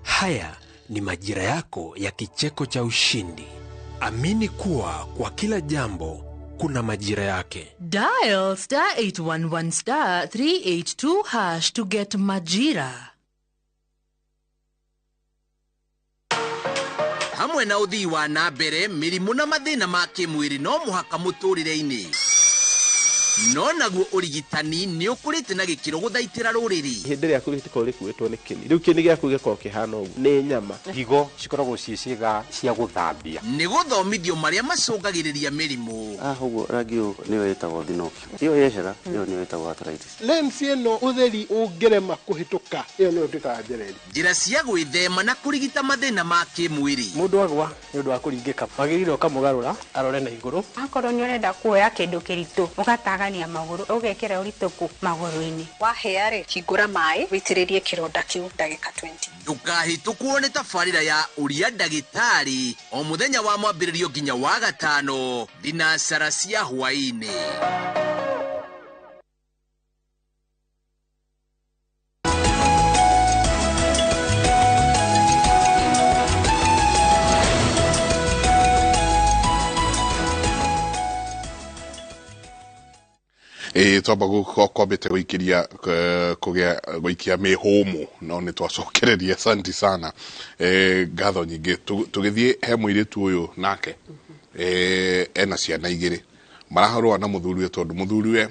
Haya ni majira yako ya kicheko cha ushindi. Amini kuwa kwa kila jambo kuna majira yake. Dial *811 *382# to get Majira. Hamwe na ũthii wa na mbere, mĩrimũ na mathĩna ma kĩmwĩrĩ no mũhaka mũtũrĩre-inĩ. No naguo ũrigitani nĩ ũkũrĩte na gĩkĩro gũthaitĩra rũrĩrĩ. Hĩndĩ ĩrĩa rĩkoragwo rĩkuĩtwo nĩ kĩni, rĩu kĩni gĩaku gĩkoragwo kĩhana ũguo nĩ nyama. Higo cikoragwo ciĩ ciĩga cia gũthambia. Nĩ gũthomithio marĩa macũngagĩrĩria mĩrimũ. Ũguo rangi ũyũ nĩyo ĩtagwo thinokio, ĩyo yehera ĩyo nĩyo ĩtagwo arthritis. Lens ĩno ũtheri ũngĩrema kũhĩtũka, ĩyo nĩyo ĩtuĩkaga njereri. Njĩra cia gwĩthema na kũrigita mathĩna ma kĩmwĩrĩ. Mũndũ agwa nĩ ũndũ wa kũringĩka, wagĩrĩire ũkamũgarũra arore na igũrũ. Akorwo nĩ ũrenda kuoya kĩndũ kĩritũ ũgatagatia Ũkaragania magũrũ ũgekĩra ũritũ kũ magũrũ-inĩ. Wahĩa rĩ, hingũra maĩ wĩitĩrĩrie kĩronda kĩu ndagĩka 20. Ndũkahĩtũkwo nĩ tabarĩra ya ũria ndagĩtarĩ o mũthenya wa mwambĩrĩrio nginya wa gatano thinacara cia hwaĩ-inĩ. Ä twamba kwambä gå kå gå ikia mä hå må no nä twacokereria asanti sana. Ngatho nyingä tå gä thiä he må irä tu å yå nake ena ciana igä rä marahårwa na må thuriwe tondå må thuriwe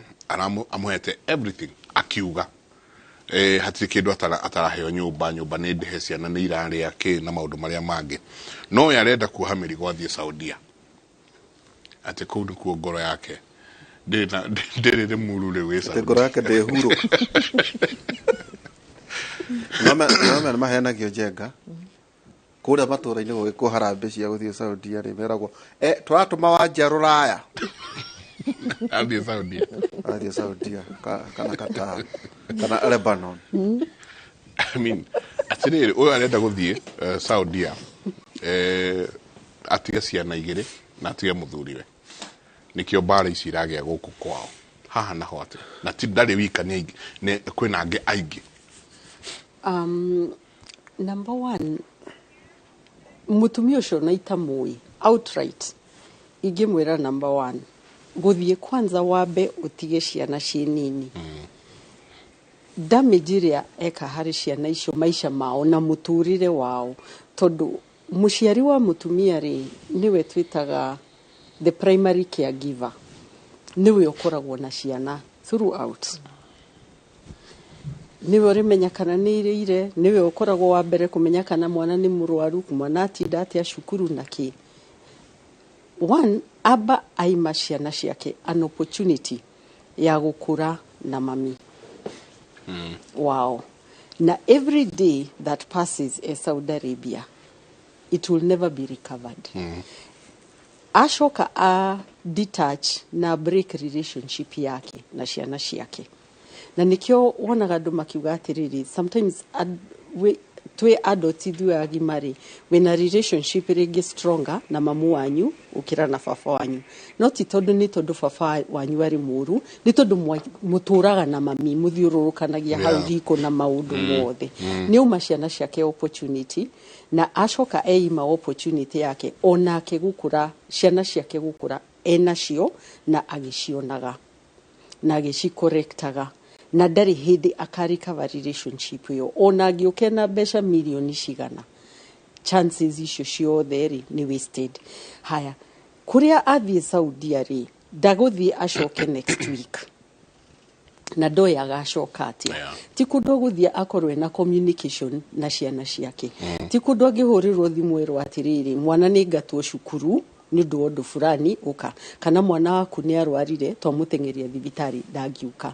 amũhete everything akiuga hatirä kä ndå ataraheo nyũmba nyũmba nä ndĩhe ciana nä irarĩa kä na maũndũ marĩa mangĩ no we arenda kuoha mĩrigo athiĩ Saudia atĩ kũu nĩkuo ngoro yake ndĩrĩ rĩ muru rĩu wĩ Atĩ ngoro yake ndĩ hurũ. Nĩwamenya nĩ maheanagio njenga kũrĩa matũra-inĩ gũgĩkwo harambĩ cia gũthiĩ Saudia rĩ meragwo tũratũma wanja rũraya athiĩ Saudia athiĩ Saudia kana Qatar kana Lebanon. I mean atĩrĩrĩ ũyũ arenda gũthiĩ Saudia atige ciana igĩrĩ na atige mũthuriwe nikio mbara ici iragĩa gũkũ kwao haha naho atĩ na ti ndarĩ wika nĩ aingĩ nĩ kwĩna angĩ aingĩ. Number one, mutumia ũcio na itamũĩ outright ingĩmwĩra number one gũthiĩ kwanza wambe ũtige ciana ciĩ nini. Damage ĩrĩa eka harĩ ciana icio maica mao na mũtũrĩre wao tondũ mũciari wa mũtumia rĩ nĩwe twĩtaga the primary caregiver niwe ũkoragwo na ciana throughout niwe ũrĩmenya kana nĩ irĩire niwe ũkoragwo wa mbere kũmenya kana mwana nĩ mũrwaru mwana atinda atĩa cukuru na kĩ. One aba aima ciana ciake an opportunity ya gũkũra na mami wao na every day that passes in Saudi Arabia it will never be recovered. Acoka a detach na break relationship yake na ciana ciake na nikio wonaga andũ makiuga atĩrĩrĩ sometimes twĩ adults ithuĩ agima rĩ wĩna relationship rĩngĩ stronger na mamu wanyu ũkĩra na baba wanyu no ti tondũ nĩ tondũ baba wanyu arĩ mũru nĩ tondũ mũtũraga na mami mũthiũrũrũkanagia hau riko na maũndũ mothe. Nĩ uma ciana ciake opportunity na acoka eima opportunity yake onake gũkũra ciana ciake gũkũra enacio na agĩcionaga na agĩcikorektaga na ndarĩ hĩndĩ akarikava relationship ĩyo ona angĩũke na mbeca mirioni cigana chances icio ciothe rĩ nĩ wasted. Haya kũrĩa athiĩ Saudia rĩ ndagũthiĩ acoke next week na ndoĩ agacoka atĩa. Ti kũndũ agũthiĩ akorwo ena communication na ciana ciake. Ti kũndũ angĩhũrĩrwo thimũ ĩrwo atĩrĩrĩ mwana nĩ ngatwo cukuru nĩ ũndũ wa ũndũ fulani ũka kana mwana waku nĩ arwarire twamũteng'eria thibitarĩ ndangiũka.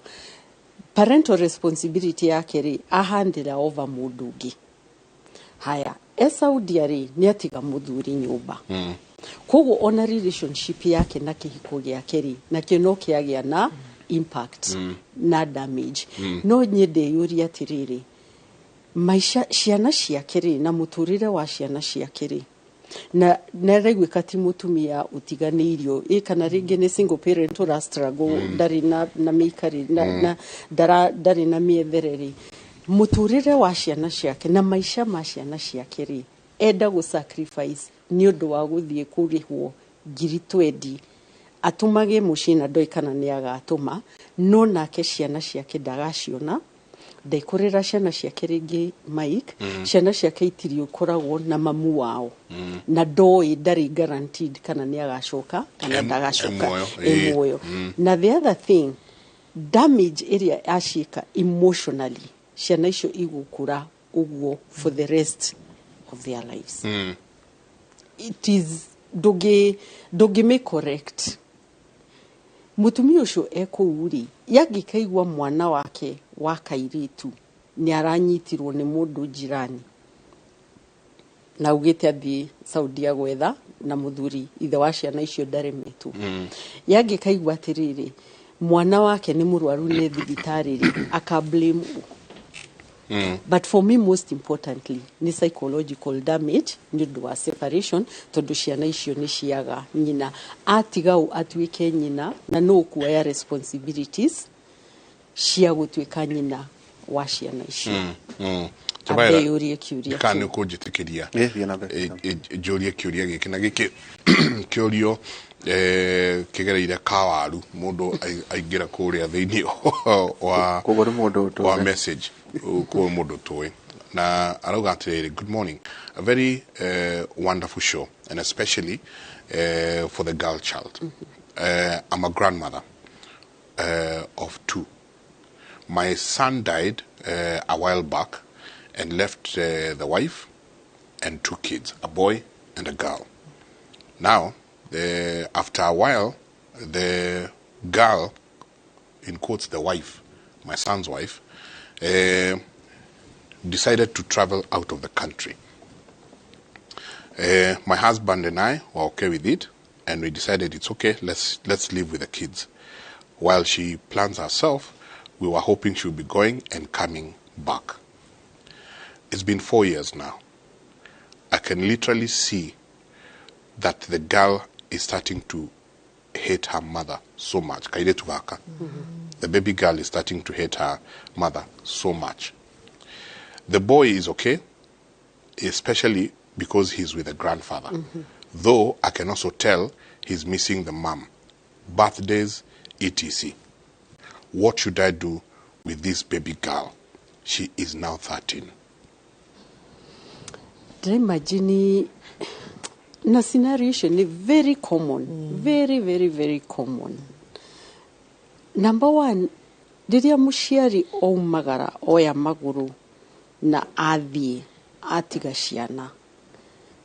Parental responsibility yake rĩ ahandĩra over mũndũ ũngĩ. Haya e Saudia rĩ nĩ atiga mũthuri nyũmba koguo ona relationship yake na kĩhiko gĩake rĩ nakĩo no kĩagĩa na impact na damage. No niĩ ndĩyũria atĩrĩrĩ maica ciana ciake rĩ na mũtũrĩre wa ciana ciake rĩ na naraiguĩka ti mũtumia ũtiganĩirio ĩ kana rĩngĩ nĩ single parent ũra struggle ndarĩ na mĩikarĩre na ndarĩ na mĩethere rĩ mũtũrĩre wa ciana ciake na maica ma ciana ciake rĩ enda gũ sacrifice nĩ ũndũ wa gũthiĩ kũrĩhwo 20,000 atũmage mũciĩ na ndoĩ kana nĩ agatũma no nake ciana ciake ndagaciona ndekũrĩra ciana ciake rĩngĩ Mike ciana ciake itirĩ ũkoragwo na mamu wao na ndoĩ ndarĩ guaranteed kana nĩ agacoka kana ndagacoka e muoyo. Na the other thing damage ĩrĩa aciĩka emotionally ciana icio igũkũra ũguo for the rest of their lives. It is ndũngĩmĩ correct Mutumia ucio ekũu rĩ yangĩkaigua mwana wake wa kairĩtu nĩ aranyitirwo nĩ mũndũ jirani na augĩte athiĩ Saudia gwetha na mũthuri ithe wa ciana icio ndaremetwo. Yangĩkaigua atĩrĩrĩ Mwana wake nĩ mũrwaru, nĩ thibitarĩ rĩ, aka blame ũ? But for me, most importantly, nĩ psychological damage nĩ ũndũ wa separation, tondũ ciana icio nĩ ciaga nyina, atiga ũ atuĩke nyina, na no kuoya responsibilities cia gũtuĩka nyina wa ciana icio. Ambe yũrie kĩũria Kana kĩu. nĩ ũkũnjĩtĩkĩria Thiĩ na mbere. Njũrie kĩũria gĩkĩ, na gĩkĩ kĩũrio kĩgereire kawaru mũndũ aingĩra kũrĩa thĩinĩ wa Koguo nĩ mũndũ ũtũĩ. Wa message kũrĩ mũndũ tũĩ, na arauga atĩrĩrĩ: "Good morning, a very wonderful show and especially for the girl child. I'm a grandmother of two. My son died a while back and left the wife and two kids, a boy and a girl. Now, after a while, the girl, in quotes, the wife, my son's wife, decided to travel out of the country. My husband and I were okay with it, and we decided it's okay, let's live with the kids. While she plans herself, we were hoping she would be going and coming back. It's been 4 years now. I can literally see that the girl is starting to hate her mother so much." Kairĩtu gaka. The baby girl is starting to hate her mother so much. "The boy is okay, especially because he's with the grandfather. Though I can also tell he's missing the mom. Birthdays, etc. What should I do with this baby girl? She is now 13." Ndĩraimagine na scenario icio nĩ very common, very very very common. Number one, rĩrĩa mũciari aumagara, oya magũrũ na athiĩ atiga ciana,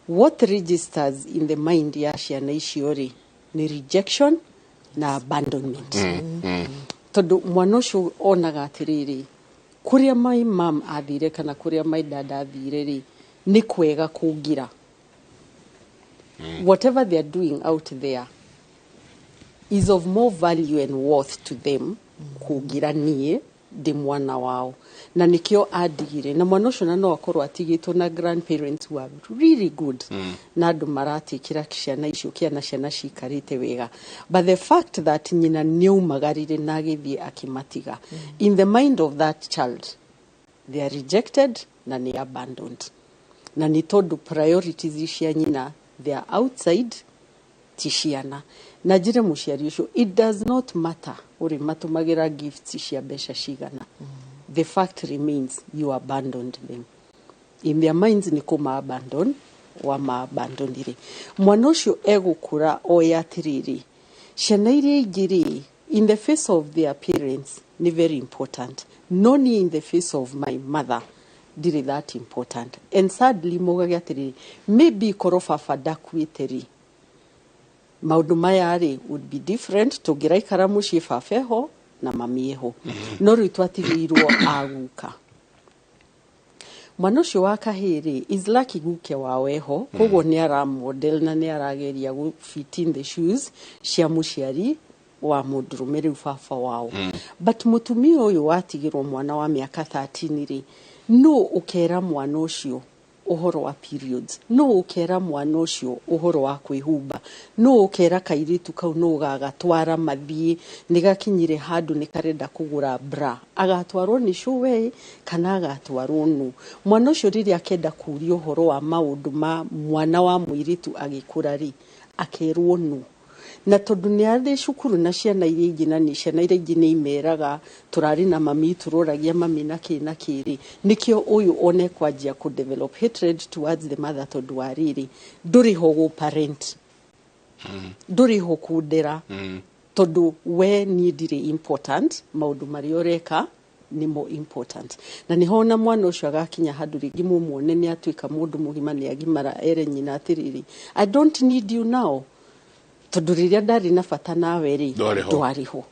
what registers in the mind ya ciana icio rĩ, nĩ rejection na abandonment, tondũ mwana ũcio onaga atĩrĩrĩ, kũrĩa my mom athire kana kũrĩa my dad athire rĩ, nĩ kwega kũngira. Whatever they are doing out there is of more value and worth to them kũngira niĩ ndĩ mwana wao, na nĩkĩo andigire. Na mwana ũcio na no akorwo atigĩtwo na grandparents who are really good na andũ maratĩkĩra ciana icio kĩa na ciana cikarĩte wega, but the fact that nyina nĩaumagarire na agĩthiĩ akĩmatiga, in the mind of that child they are rejected na nĩ abandoned, na nĩ tondũ priorities cia nyina, they are outside, ti ciana. Na njĩre mũciari ũcio, it does not matter ũrĩ matũmagĩra gifts cia mbeca cigana, the fact remains you abandoned them. In their minds nĩ kũma abandon wama abandonire. Mwana ũcio egũkũra oya atĩrĩrĩ, ciana iria ingĩ rĩ, in the face of their parents nĩ very important, no niĩ in the face of my mother ndirĩ that important. And sadly maugage atĩrĩrĩ, maybe korwo baba ndakuĩte rĩ, maũndũ maya rĩ would be different, tũngĩraikara mũciĩ baba eho na mami eho, no rĩu twatigĩirwo aguka. Mwana ũcio wa kahĩĩ rĩ is lucky guke wao eho, koguo nĩ ara model na nĩ arageria gũ fit in the shoes cia mũciari wa mũndũrũme, rĩu baba wao. But mũtumia ũyũ watigĩrwo mwana wa mĩaka 13 rĩ, no ũkera mwana ũcio ũhoro wa periods, no ũkera mwana ũcio ũhoro wa kwĩhumba, no ũkera kairĩtu kau no ũgagatwara mathiĩ nĩ gakinyire handũ nĩ karenda kũgũra bra, agatwarwo nĩ cũwe kana agatwarwo nũ? Mwana ũcio rĩrĩa akenda kũria ũhoro wa maũndũ ma mwana wa mũirĩtu agĩkũra rĩ, akerwo nũ? Na tondũ nĩ arĩ cukuru na ciana iria ingĩ, na nĩ ciana iria ingĩ nĩ imeraga tũrarĩ na mami, tũroragia mami na kĩ na kĩ rĩ, nĩkĩo ũyũ one kwanjia kũ develop hatred towards the mother, tondũ wa rĩrĩ, ndũrĩ ho gũ parent, ndũrĩ ho kũndera, tondũ we niĩ ndirĩ important, maũndũ marĩa ũreka nĩmo important. Na nĩho ona mwana ũcio agakinya handũ rĩngĩ mũmuone nĩ atuĩka mũndũ mũgima, nĩ agimara, ere nyina atĩrĩrĩ, "I don't need you now, tondũ rĩrĩa ndarĩ na bata nawe rĩ, Ndwarĩ ho." ndwarĩ ho."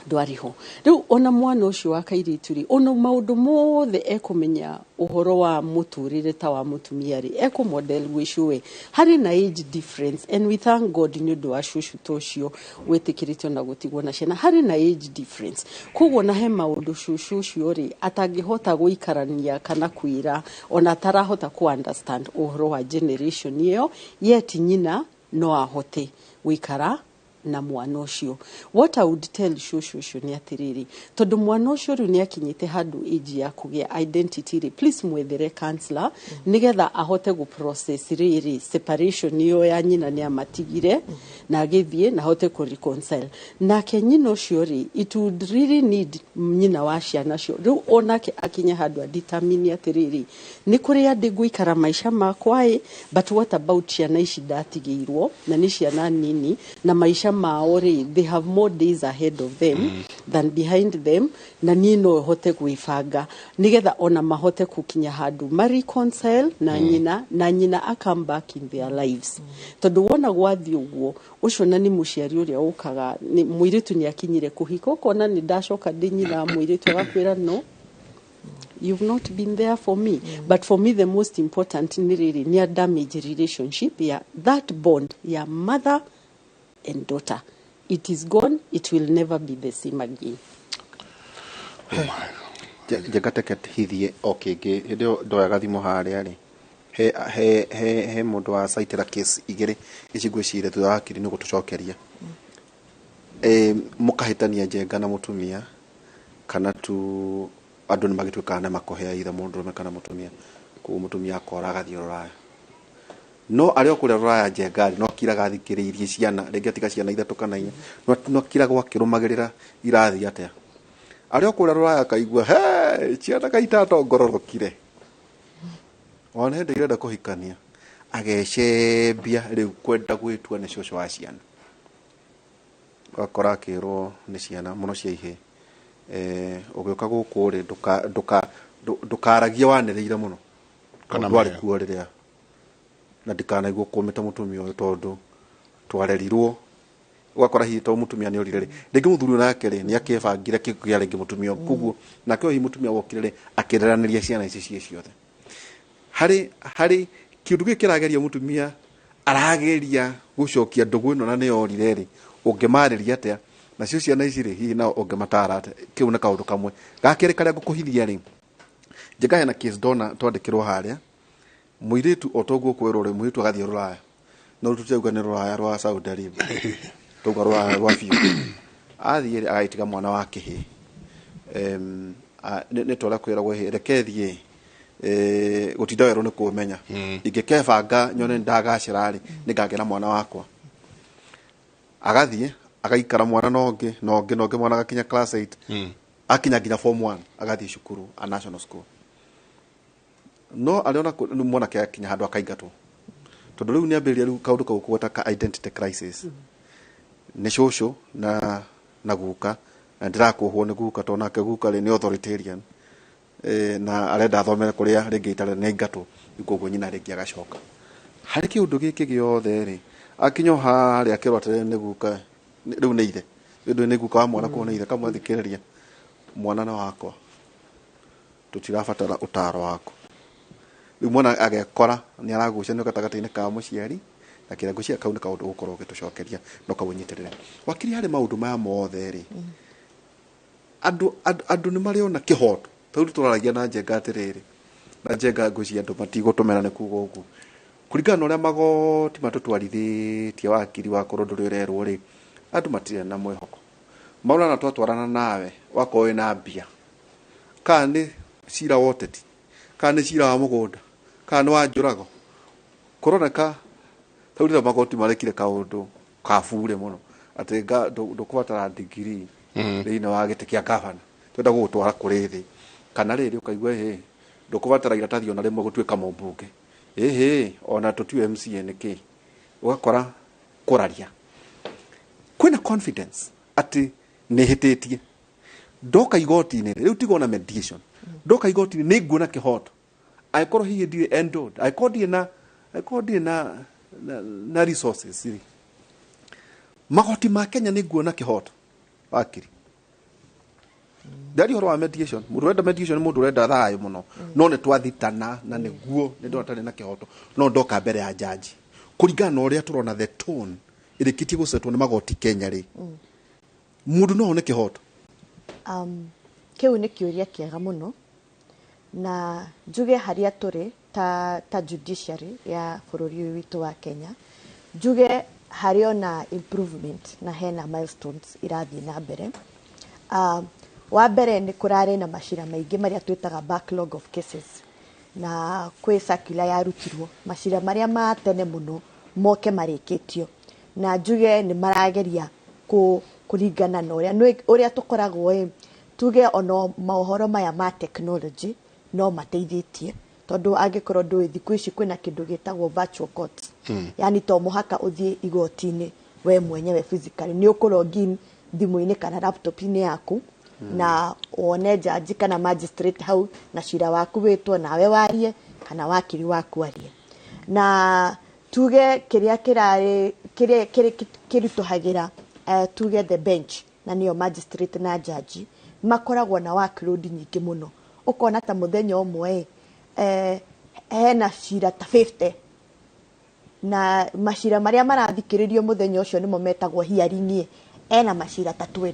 Ndwarĩ ho. Rĩu ona mwana ũcio wa kairĩtu rĩ, ona maũndũ mothe ekũmenya ũhoro wa mũtũrĩre ta wa mũtumia rĩ, ekũmodel gwĩ cũwe. Harĩ na age difference, and we thank God nĩ ũndũ wa cũcũ ta ũcio wĩtĩkĩrĩte ona gũtigwo na ciana. Harĩ na age difference, koguo na he maũndũ cũcũ ũcio rĩ atangĩhota gũikarania kana kwĩra, ona atarahota kũ understand ũhoro wa generation ĩyo, yet nyina no ahote gũikara na mwana ũcio. What I would tell cũcũ ũcio nĩ atĩrĩrĩ, tondũ mwana ũcio rĩu nĩ akinyĩte handũ age ya kũgĩa identity rĩ, please mwethere counselor nĩgetha ahote gũ process rĩrĩ separation ĩyo ya nyina nĩ amatigire na agĩthiĩ, na ahote kũ reconcile nake nyina ũcio rĩ. It would really need nyina wa ciana cio rĩu onake akinye handũ a determine atĩrĩrĩ, nĩ kũrĩa ndĩ ngũikara maica makwa ĩ, but what about ciana ici ndatigĩirwo na nĩ ciana nini, na maica mao rĩ, they have more days ahead of them than behind them, na niĩ no hote gwĩbanga nĩgetha ona mahote gũkinya handũ ma reconcile na nyina, na nyina a come back in their lives. Tondũ wona gwathiĩ ũguo, ũcio na nĩ mũciari ũrĩa ũkaga nĩ mũirĩtu nĩ akinyire kũhika, ũkona nĩ ndacoka ndĩ nyina wa mũirĩtu, agakwĩra, "No, you've not been there for me." But for me, the most important nĩ rĩrĩ, nĩ a damage relationship ya that bond ya mother and daughter. It is gone, it will never be the same again. Njenga teke hithie o kĩngĩ. Hĩndĩ ĩyo ndoyaga thimũ harĩa rĩ, he mũndũ wa caitĩra case igĩrĩ ici, ngwĩciria thutha wa kiri nĩ gũtũcokeria. Mũkahĩtania Njenga na mũtumia, kana tu andũ nĩ magĩtuĩkaga nĩ makũhea ithe mũndũrũme kana mũtumia, koguo mũtumia akora agathiĩ rũraya, no arĩ o kũrĩa rũraya, Njenga rĩ, no akiraga athikĩrĩirie ciana, rĩngĩ atiga ciana ithatũ kana inya, no akiragwo akĩrũmagĩrĩra irathiĩ atĩa. Arĩ o kũrĩa rũraya akaigua he ciana kaita ngororokire ona hĩndĩ irenda kũhikania, agecembia rĩu kwenda gwĩtua nĩ cũcũ wa ciana. Ũgakora akĩrwo nĩ ciana mũno cia ihĩĩ, ũgĩũka gũkũ rĩ, ndũkaragie wanĩrĩire mũno. Kana ndwarĩ meheo. Kuo rĩrĩa na ndikanaigua kũmĩta mũtumia ũyũ tondũ twarerirwo. Ũgakora hihi tondũ mũtumia nĩ orire rĩ, rĩngĩ mũthuri ũyũ nake rĩ, nĩ akĩbangire kĩgĩa rĩngĩ mũtumia ũngĩ, koguo nake ũyũ hihi mũtumia wokire rĩ, akĩreranĩria ciana ici ciĩ ciothe. Harĩ kĩũndũ gĩkĩ kĩrageria, mũtumia arageria gũcokia ndũgũ ĩno na nĩ orire rĩ, ũngĩmarĩria atĩa? Nacio ciana ici rĩ, hihi nao ũngĩmatara atĩa? Kĩu nĩ kaũndũ kamwe. Ga kerĩ karĩa ngũkũhithia rĩ, Njenga, hena case ndona twandĩkĩrwo harĩa, mũirĩtu o toguo kwĩrwo rĩ, mũirĩtu agathiĩ rũraya, no rĩu tũtirauga nĩ rũraya rwa Saudi Arabia, tauga rũraya rwa biũ. Athiĩ rĩ, agagĩtiga mwana wa kĩhĩ. Nĩ ta ũrĩa kwĩragwo, "Ĩ, reke thiĩ gũtinda werũ nĩ kũmenya, ingĩkebanga nyone nĩ ndagacĩra rĩ, nĩ ngagĩra mwana wakwa." Agathiĩ agaikara mwana na ũngĩ na ũngĩ na ũngĩ, mwana agakinya class 8, akinya nginya form 1, agathiĩ cukuru a national school, no arĩ ona rĩu mwanake akinya handũ akaingatwo, tondũ rĩu nĩ ambĩrĩria rĩu kaũndũ kau kũgweta ka identity crisis, nĩ cũcũ na guka, na ndĩrakũhwo nĩ guka, tondũ nake guka rĩ, nĩ authoritarian, na arenda athomere kũrĩa rĩngĩ itarĩ, nĩ aingatwo rĩu. Koguo nyina rĩngĩ agacoka harĩ kĩũndũ gĩkĩ gĩothe rĩ, akinya o harĩa akĩrwo atĩrĩ nĩ guka, rĩu nĩ ithe, rĩu nĩ guka wa mwana, koguo nĩ ithe, kamwathikĩrĩria, "Mwana nĩ wakwa, tũtirabatara ũtaro waku." Rĩu mwana agekora nĩ aragucanio gatagatĩ-inĩ ka mũciari na kĩrĩa. Ngwĩciria kau nĩ kaũndũ ũgũkorwo ũgĩtũcokeria no kawĩnyitĩrĩre wakiri harĩ maũndũ maya mothe rĩ. Andũ nĩ marĩona kĩhoto? Tondũ tũraragia na Njenga atĩrĩrĩ, na Njenga, ngwĩciria andũ matigũtũmena nĩ kuga ũguo, kũringana na ũrĩa magoti matũtwarithĩtie, wakiri, wakorwo ndũrĩ ũrerwo rĩ, andũ matirĩ na mwĩhoko. Maulana, twatwarana nawe, wakorwo wĩna mbia, kana nĩ cira wa ũteti, kana nĩ cira wa mũgũnda, kana nĩ wa njũrago, kũroneka tau rĩrĩa magoti marekire kaũndũ kabure mũno atĩ ndũkũbatara degree thĩinĩ wa gĩtĩ kĩa gavana, twenda gũgũtwara kũrĩ thĩ, kana rĩrĩ ũkaigua ĩ ndũkũbatara iratathi ona rĩmwe gũtuĩka mũmbunge, ĩhĩ ona tũtiũĩ MCA nĩ kĩ. Ũgakora kũraria kwĩna confidence atĩ nĩ hĩtĩtie, ndoka igoti-inĩ rĩu, tiga ona mediation, ndoka igoti-inĩ nĩ nguona kĩhoto, angĩkorwo hihi ndirĩ endowed, angĩkorwo ndirĩ na resources rĩ, magoti ma Kenya nĩ nguona kĩhoto, wakiri? Ndari ũhoro wa mediation, mũndũ ũrenda mediation nĩ mũndũ ũrenda thayũ mũno, no nĩ twathitana na nĩguo nĩ ndona tarĩ na kĩhoto, no ndoka mbere ya jaji kũringana na ũrĩa tũrona the tone ĩrĩkĩtie gũcetwo nĩ magoti Kenya rĩ, mũndũ no one kĩhoto? Kĩu nĩ kĩũria kĩega mũno, na njuge harĩa tũrĩ ta judiciary ya bũrũri ũyũ witũ wa Kenya, njuge harĩ ona improvement na hena milestones irathiĩ na mbere. Wa mbere nĩ kũrarĩ na macira maingĩ marĩa twĩtaga backlog of cases, na kwĩ circular yarutirwo macira marĩa ma tene mũno moke marĩkĩtio, na njuge nĩ marageria kũringana na ũrĩa tũkoragwo ĩ, tuge ona maũhoro maya ma technology no mateithĩtie, tondũ angĩkorwo ndũĩ, thikũ ici kwĩna kĩndũ gĩtagwo virtual court. Yani to mũhaka ũthiĩ igoti-inĩ we mwenyewe physically, nĩ ũkũ log in thimũ-inĩ kana laptop-inĩ yaku na wone jaji kana magistrate hau, na cira waku wĩtwo nawe warie kana wakiri waku arie. Na tuge kĩrĩa kĩrarĩ kĩrĩa kĩritũhagĩra, tuge the bench na nĩyo magistrate na jaji makoragwo na workload nyingĩ mũno, ũkona ta mũthenya ũmwe hena cira ta 50, na macira marĩa marathikĩrĩrio mũthenya ũcio nĩmo metagwo hearing ĩ, ena macira ta 20.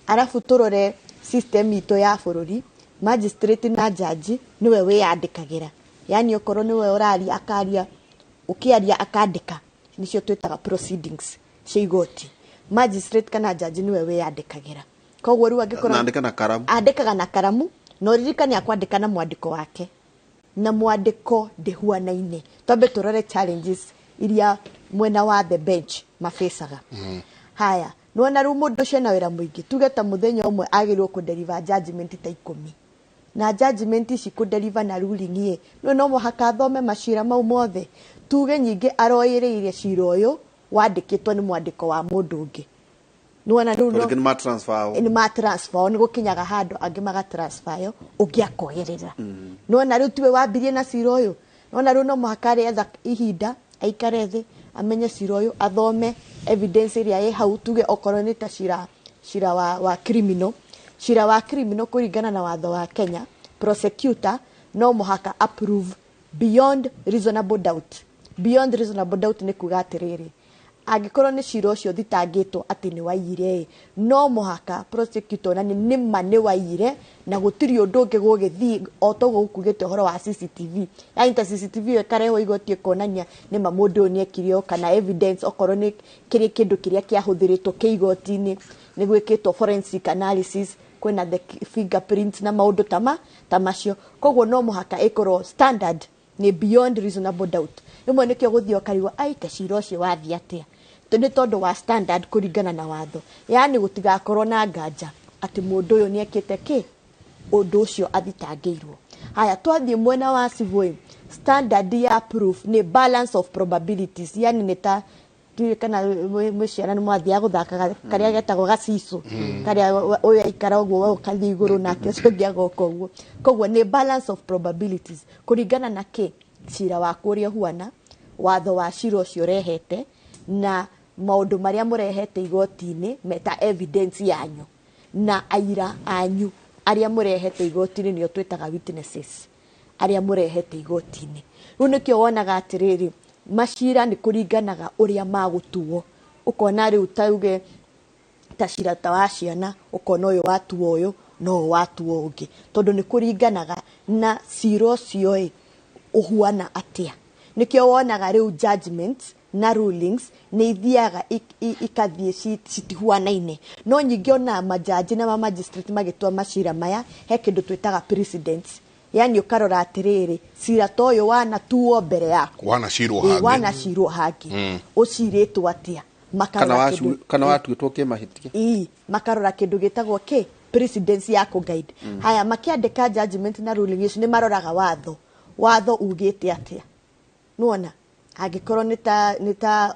Arabu tũrore system itũ ya bũrũri, magistrate na jaji nĩwe wĩyandĩkagĩra, yani okorwo nĩwe ũraria akaria, ũkĩaria akandĩka, nĩcio twĩtaga proceedings cia igoti. Magistrate kana jaji nĩwe wĩyandĩkagĩra, koguo rĩu angĩkorwo Na andĩka na karamu. Andĩkaga na karamu, na ũririkane akwandĩka na mwandĩko wake, na mwandĩko ndĩhuanaine. Twambe tũrore challenges iria mwena wa the bench mabecaga. Haya, nĩwona rĩu mũndũ ũcio ena wĩra mũingĩ, tuge ta mũthenya ũmwe agĩrĩirwo kũdeliver judgment ta 10, na judgment ici kũdeliver na ruling ĩ, no mũhaka athome macira mau mothe. Tuge nyingĩ aroĩrĩire cira ũyũ wandĩkĩtwo nĩ mwandĩko wa mũndũ ũngĩ, nĩwona rĩu Tondũ nĩ ma transfer o. Nĩ ma transfer, nĩ gũkinyaga handũ angĩ maga transfer yo, ũngĩ akoerera. Nĩwona rĩu tiwe wambirie na cira ũyũ, nĩwona rĩu no mũhaka arĩetha ihinda aikare thĩ amenye cira ũyũ, athome evidence ĩrĩa ĩ hau. Tuge okorwo nĩ ta cira wa criminal, cira wa criminal kũringana na watho wa Kenya, prosecutor no mũhaka approve beyond reasonable doubt. Beyond reasonable doubt nĩ kuga atĩrĩrĩ, angĩkorwo nĩ cira ũcio ũthitangĩtwo atĩ nĩ waiyire ĩ, no mũhaka prosecutor onanie nĩma nĩ waiyire na gũtirĩ ũndũ ũngĩ gũgĩthiĩ o toguo gũkugĩte ũhoro wa CCTV, yani ta CCTV ĩyo ĩkarehwo igoti ĩkonania nĩma mũndũ ũyũ nĩ ekire ũũ, kana evidence okorwo nĩ kĩrĩ kĩndũ kĩrĩa kĩahũthĩrĩtwo kĩ igoti-inĩ, nĩ gwĩkĩtwo forensic analysis, kwĩna the fingerprints na maũndũ ta macio. Koguo no mũhaka ĩkorwo standard nĩ beyond reasonable doubt. Rĩmwe nĩkĩo gũthiĩ ũkarigwo ai ta cira ũcio wathiĩ atĩa, nĩ tondũ wa standard kũringana na watho, yani gũtigakorwo na nganja atĩ mũndũ ũyũ nĩ ekĩte kĩ ũndũ ũcio athitangĩirwo. Haya, twathiĩ mwena wa civil, standard ya proof nĩ balance of probabilities, yani nĩ ta ndiũĩ kana mwĩ ciana nĩ mwathiaga gũthaka karĩa getagwo gacicu, karĩa ũyũ aikara ũguo we ũkathiĩ igũrũ nake ũcio ũngĩ agoka ũguo. Koguo nĩ balance of probabilities kũringana na kĩ cira waku ũrĩa ũhuana, watho wa cira ũcio ũrehete, na maũndũ marĩa mũrehete igoti-inĩ meta evidence yanyu na aira anyu arĩa mũrehete igoti-inĩ, nĩo twĩtaga witnesses arĩa mũrehete igoti-inĩ. Rĩu nĩkĩo wonaga atĩrĩrĩ, macira nĩ kũringanaga ũrĩa magũtuo, ũkona rĩu tauge ta cira ta wa ciana, ũkona ũyũ watuo ũyũ no ũyũ watuo ũngĩ, tondũ nĩ kũringanaga na cira ũcio ĩ ũhuana atĩa. Nĩkĩo wonaga rĩu judgments na rulings nĩ ithiaga ikathiĩ citihuanaine. No nyingĩ ona majaji na ma magistrate magĩtua macira maya, he kĩndũ twĩtaga precedents, yani ũkarora atĩrĩrĩ, cira ta ũyũ wanatuo mbere yaku, Wanacirwo hangĩ. Wanacirwo hangĩ, ũcirĩtwo atĩa, makarora kĩndũ kana watuĩtwo kĩmahĩtia. Ii, makarora kĩndũ gĩtagwo kĩ precedence ya kũ guide. Haya, makĩandĩka judgment na ruling ici nĩ maroraga watho, watho ugĩte atĩa. Nĩwona angĩkorwo nĩ ta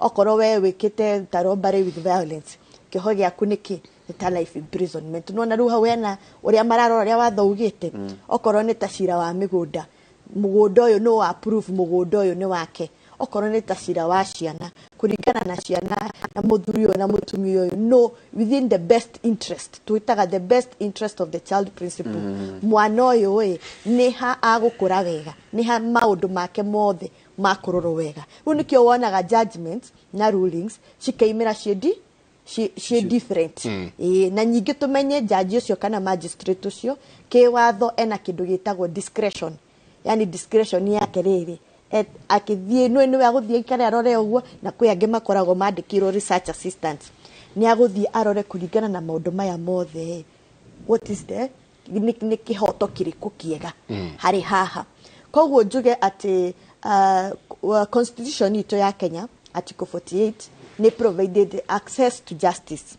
okorwo we wĩkĩte ta robbery with violence, kĩoho gĩaku nĩ kĩ? Nĩ ta life imprisonment. Nĩwona rĩu hau hena ũrĩa mararora ũrĩa watho ugĩte. Okorwo nĩ ta cira wa mĩgũnda, mũgũnda ũyũ nĩ wa proof mũgũnda ũyũ nĩ wake, Okorwo nĩ ta cira wa ciana, kũringana na ciana na mũthuri ũyũ na mũtumia ũyũ, no within the best interest, twĩtaga the best interest of the child principle. Mwana ũyũ ĩ nĩ ha agũkũra wega, nĩ ha maũndũ make mothe makũrorwo wega. Rĩu nĩkĩo wonaga judgments na rulings cikaimĩra ciĩ different. Ĩĩ, na nyingĩ tũmenye jaji ũcio kana magistrate ũcio kĩwatho ena kĩndũ gĩtagwo discretion, yani discretion yake rĩrĩ akĩthiĩ nĩ nĩwe agũthiĩ aikare arore ũguo, na kwĩ angĩ makoragwo mandĩkĩirwo research assistant, nĩ agũthiĩ arore kũringana na maũndũ maya mothe, what is the nĩ kĩhoto kĩrĩkũ kĩega harĩ haha. Koguo njuge atĩ constitution itũ ya Kenya, article 48 nĩ provided access to justice,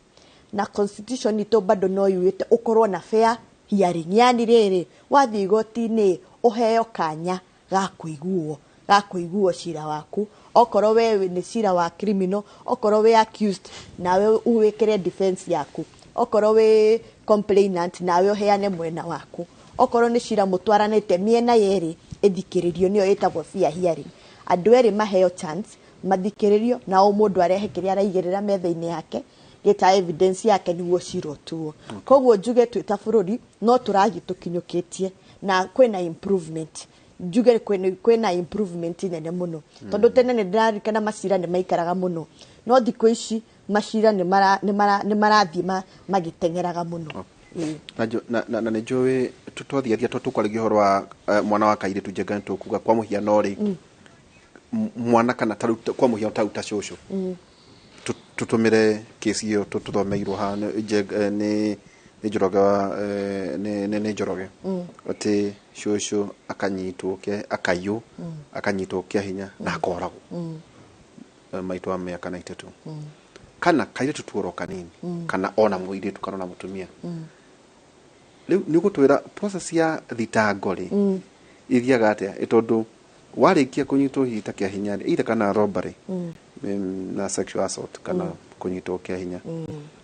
na constitution itũ bado no yugĩte ũkorwo na fair hearing, yani rĩrĩ wathiĩ igoti-inĩ ũheo kanya ga kũiguo cira waku, okorwo we nĩ cira wa criminal, okorwo we accused nawe wĩkĩre defense yaku, okorwo wĩ complainant nawe ũheane mwena waku, okorwo nĩ cira mũtwaranĩte mĩena yerĩ ĩthikĩrĩrio, nĩyo ĩtagwo fair hearing. Andũ erĩ maheo chance mathikĩrĩrio, na o mũndũ arehe kĩrĩa araigĩrĩra metha-inĩ yake gĩta evidence yake nĩguo cira ũtuo. Koguo njuge twĩ ta bũrũri no tũrathiĩ tũkinyũkĩtie na kwĩna improvement, njuge kwĩna improvement nene mũno, tondũ tene nĩ ndĩraririkana macira nĩ maikaraga mũno, no thikũ ici macira nĩ marathiĩ magĩteng'eraga mũno. Na nĩ njũĩ twathiathia tũkwaragia ũhoro wa mwana wa kairĩtu Njenga, nĩ tũkuga kwa mũhiano rĩ, mwana kana kwa mũhiano ta ta cũcũ, tũtũmĩre kesi ĩyo tũthomeirwo haha nĩ Njoroge nĩ Njoroge, atĩ cũcũ akanyitwo akaiywo, akanyitwo kĩa hinya na akoragwo maitũ wa mĩaka 92, kana kairĩtu tuoro kanini, kana ona mũirĩtu kana ona mũtumia. Rĩu nĩ ũgũtwĩra process ya thitango rĩ ithiaga atĩa, tondũ warĩkia kũnyitwo hihi ta kĩa hinya rĩ, either kana robbery na sexual assault kana kũnyitwo kĩa hinya,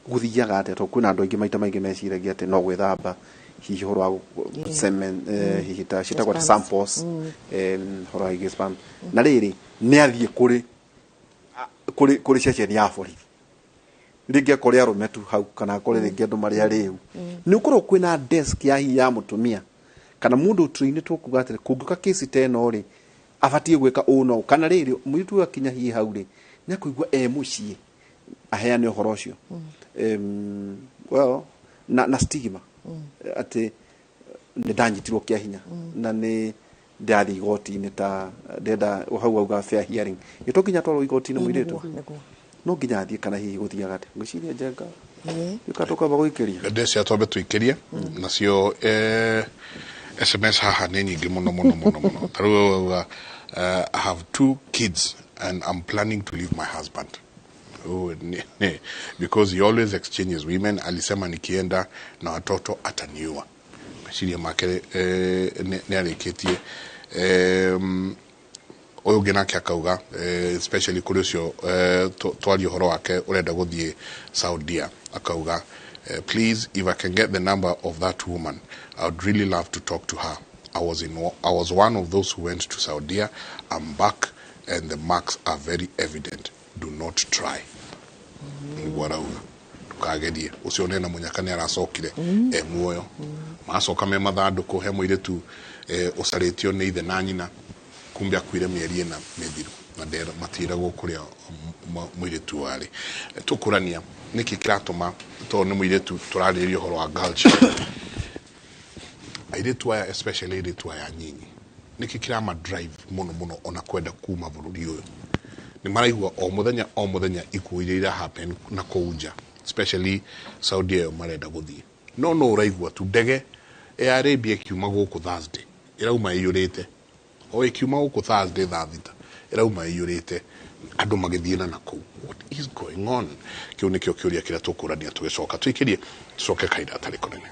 gũthiaga atĩa? Tondũ kwĩna andũ aingĩ maita maingĩ meciragia atĩ no gwĩthamba, hihi ũhoro wa semen, hihi ta ciĩtagwo ta samples, ũhoro wa hihi sperm, na rĩrĩ nĩ athiĩ kũrĩ ceceni ya borithi, rĩngĩ akore arũme tu hau, kana akore rĩngĩ andũ marĩ arĩu. Nĩ ũkorwo kwĩna desk ya hihi ya mũtumia kana mũndũ ũtrainĩtwo kuga atĩrĩ kũngĩũka kesi ta ĩno rĩ abatiĩ gwĩka ũũ na ũũ, kana rĩrĩ mũirĩtu ũyũ akinya hihi hau rĩ nĩ akũigua e mũciĩ aheane ũhoro ũcio. Well, na stigma atĩ nĩ ndanyitirwo kĩa hinya na nĩ ndathiĩ igoti-inĩ ta ndenda hau auga fair hearing, ĩ to nginya atwarwo igoti-inĩ mũirĩtu, no nginya athiĩ, kana hihi gũthiaga atĩa? Ngwĩciria Njenga yuka tũkamba gũikĩria ndecia twambe tũikĩrie nacio. SMS haha nĩ nyingĩ mũno mũno mũno mũno. Ta rĩu auga, "I have 2 kids and I'm planning to leave my husband." Oh, because he always exchanges women. Alisema nikienda na watoto ataniua. Meciria make nĩ arĩkĩtie. Ũyũ ũngĩ nake akauga, especially kũrĩ ũcio twaria ũhoro wake ũrenda gũthiĩ Saudia, akauga, "Please, if I can get the number of that woman, I would really love to talk to her. I was one of those who went to Saudia. I'm back and the marks are very evident. Do not try." Nĩguo arauga ndũkagerie. Ũcio nena mũnyaka nĩ aracokire e muoyo, macoka me mathandũkũ. He mũirĩtu ũcarĩtio nĩ ithe na nyina, kumbe akuire mĩeri 4 mĩthiru na matiragwo kũrĩa mũirĩtu warĩ. Tũkũrania nĩkĩ kĩratũma, tondũ nĩ mũirĩtu tũrarĩrĩria ũhoro wa girl child, airĩtu aya, especially airĩtu aya nyinyi, nĩkĩ kĩrama drive mũno mũno ona kwenda kuma bũrũri ũyũ? Nĩ maraigua o mũthenya o mũthenya ikuũ iria ira happen na kũu nja, especially Saudi ĩyo marenda gũthiĩ, no ũraigua tu ndege Air Arabia ĩkiuma gũkũ Thursday ĩrauma ĩiyũrĩte, o ĩkiuma gũkũ Thursday thaa 6 ĩrauma ĩiyũrĩte andũ magĩthiĩ na nakũu. What is going on? Kĩu nĩkĩo kĩũria kĩrĩa tũkũrania tũgĩcoka tũikĩrie, tũcoke kahinda gatarĩ kũnene.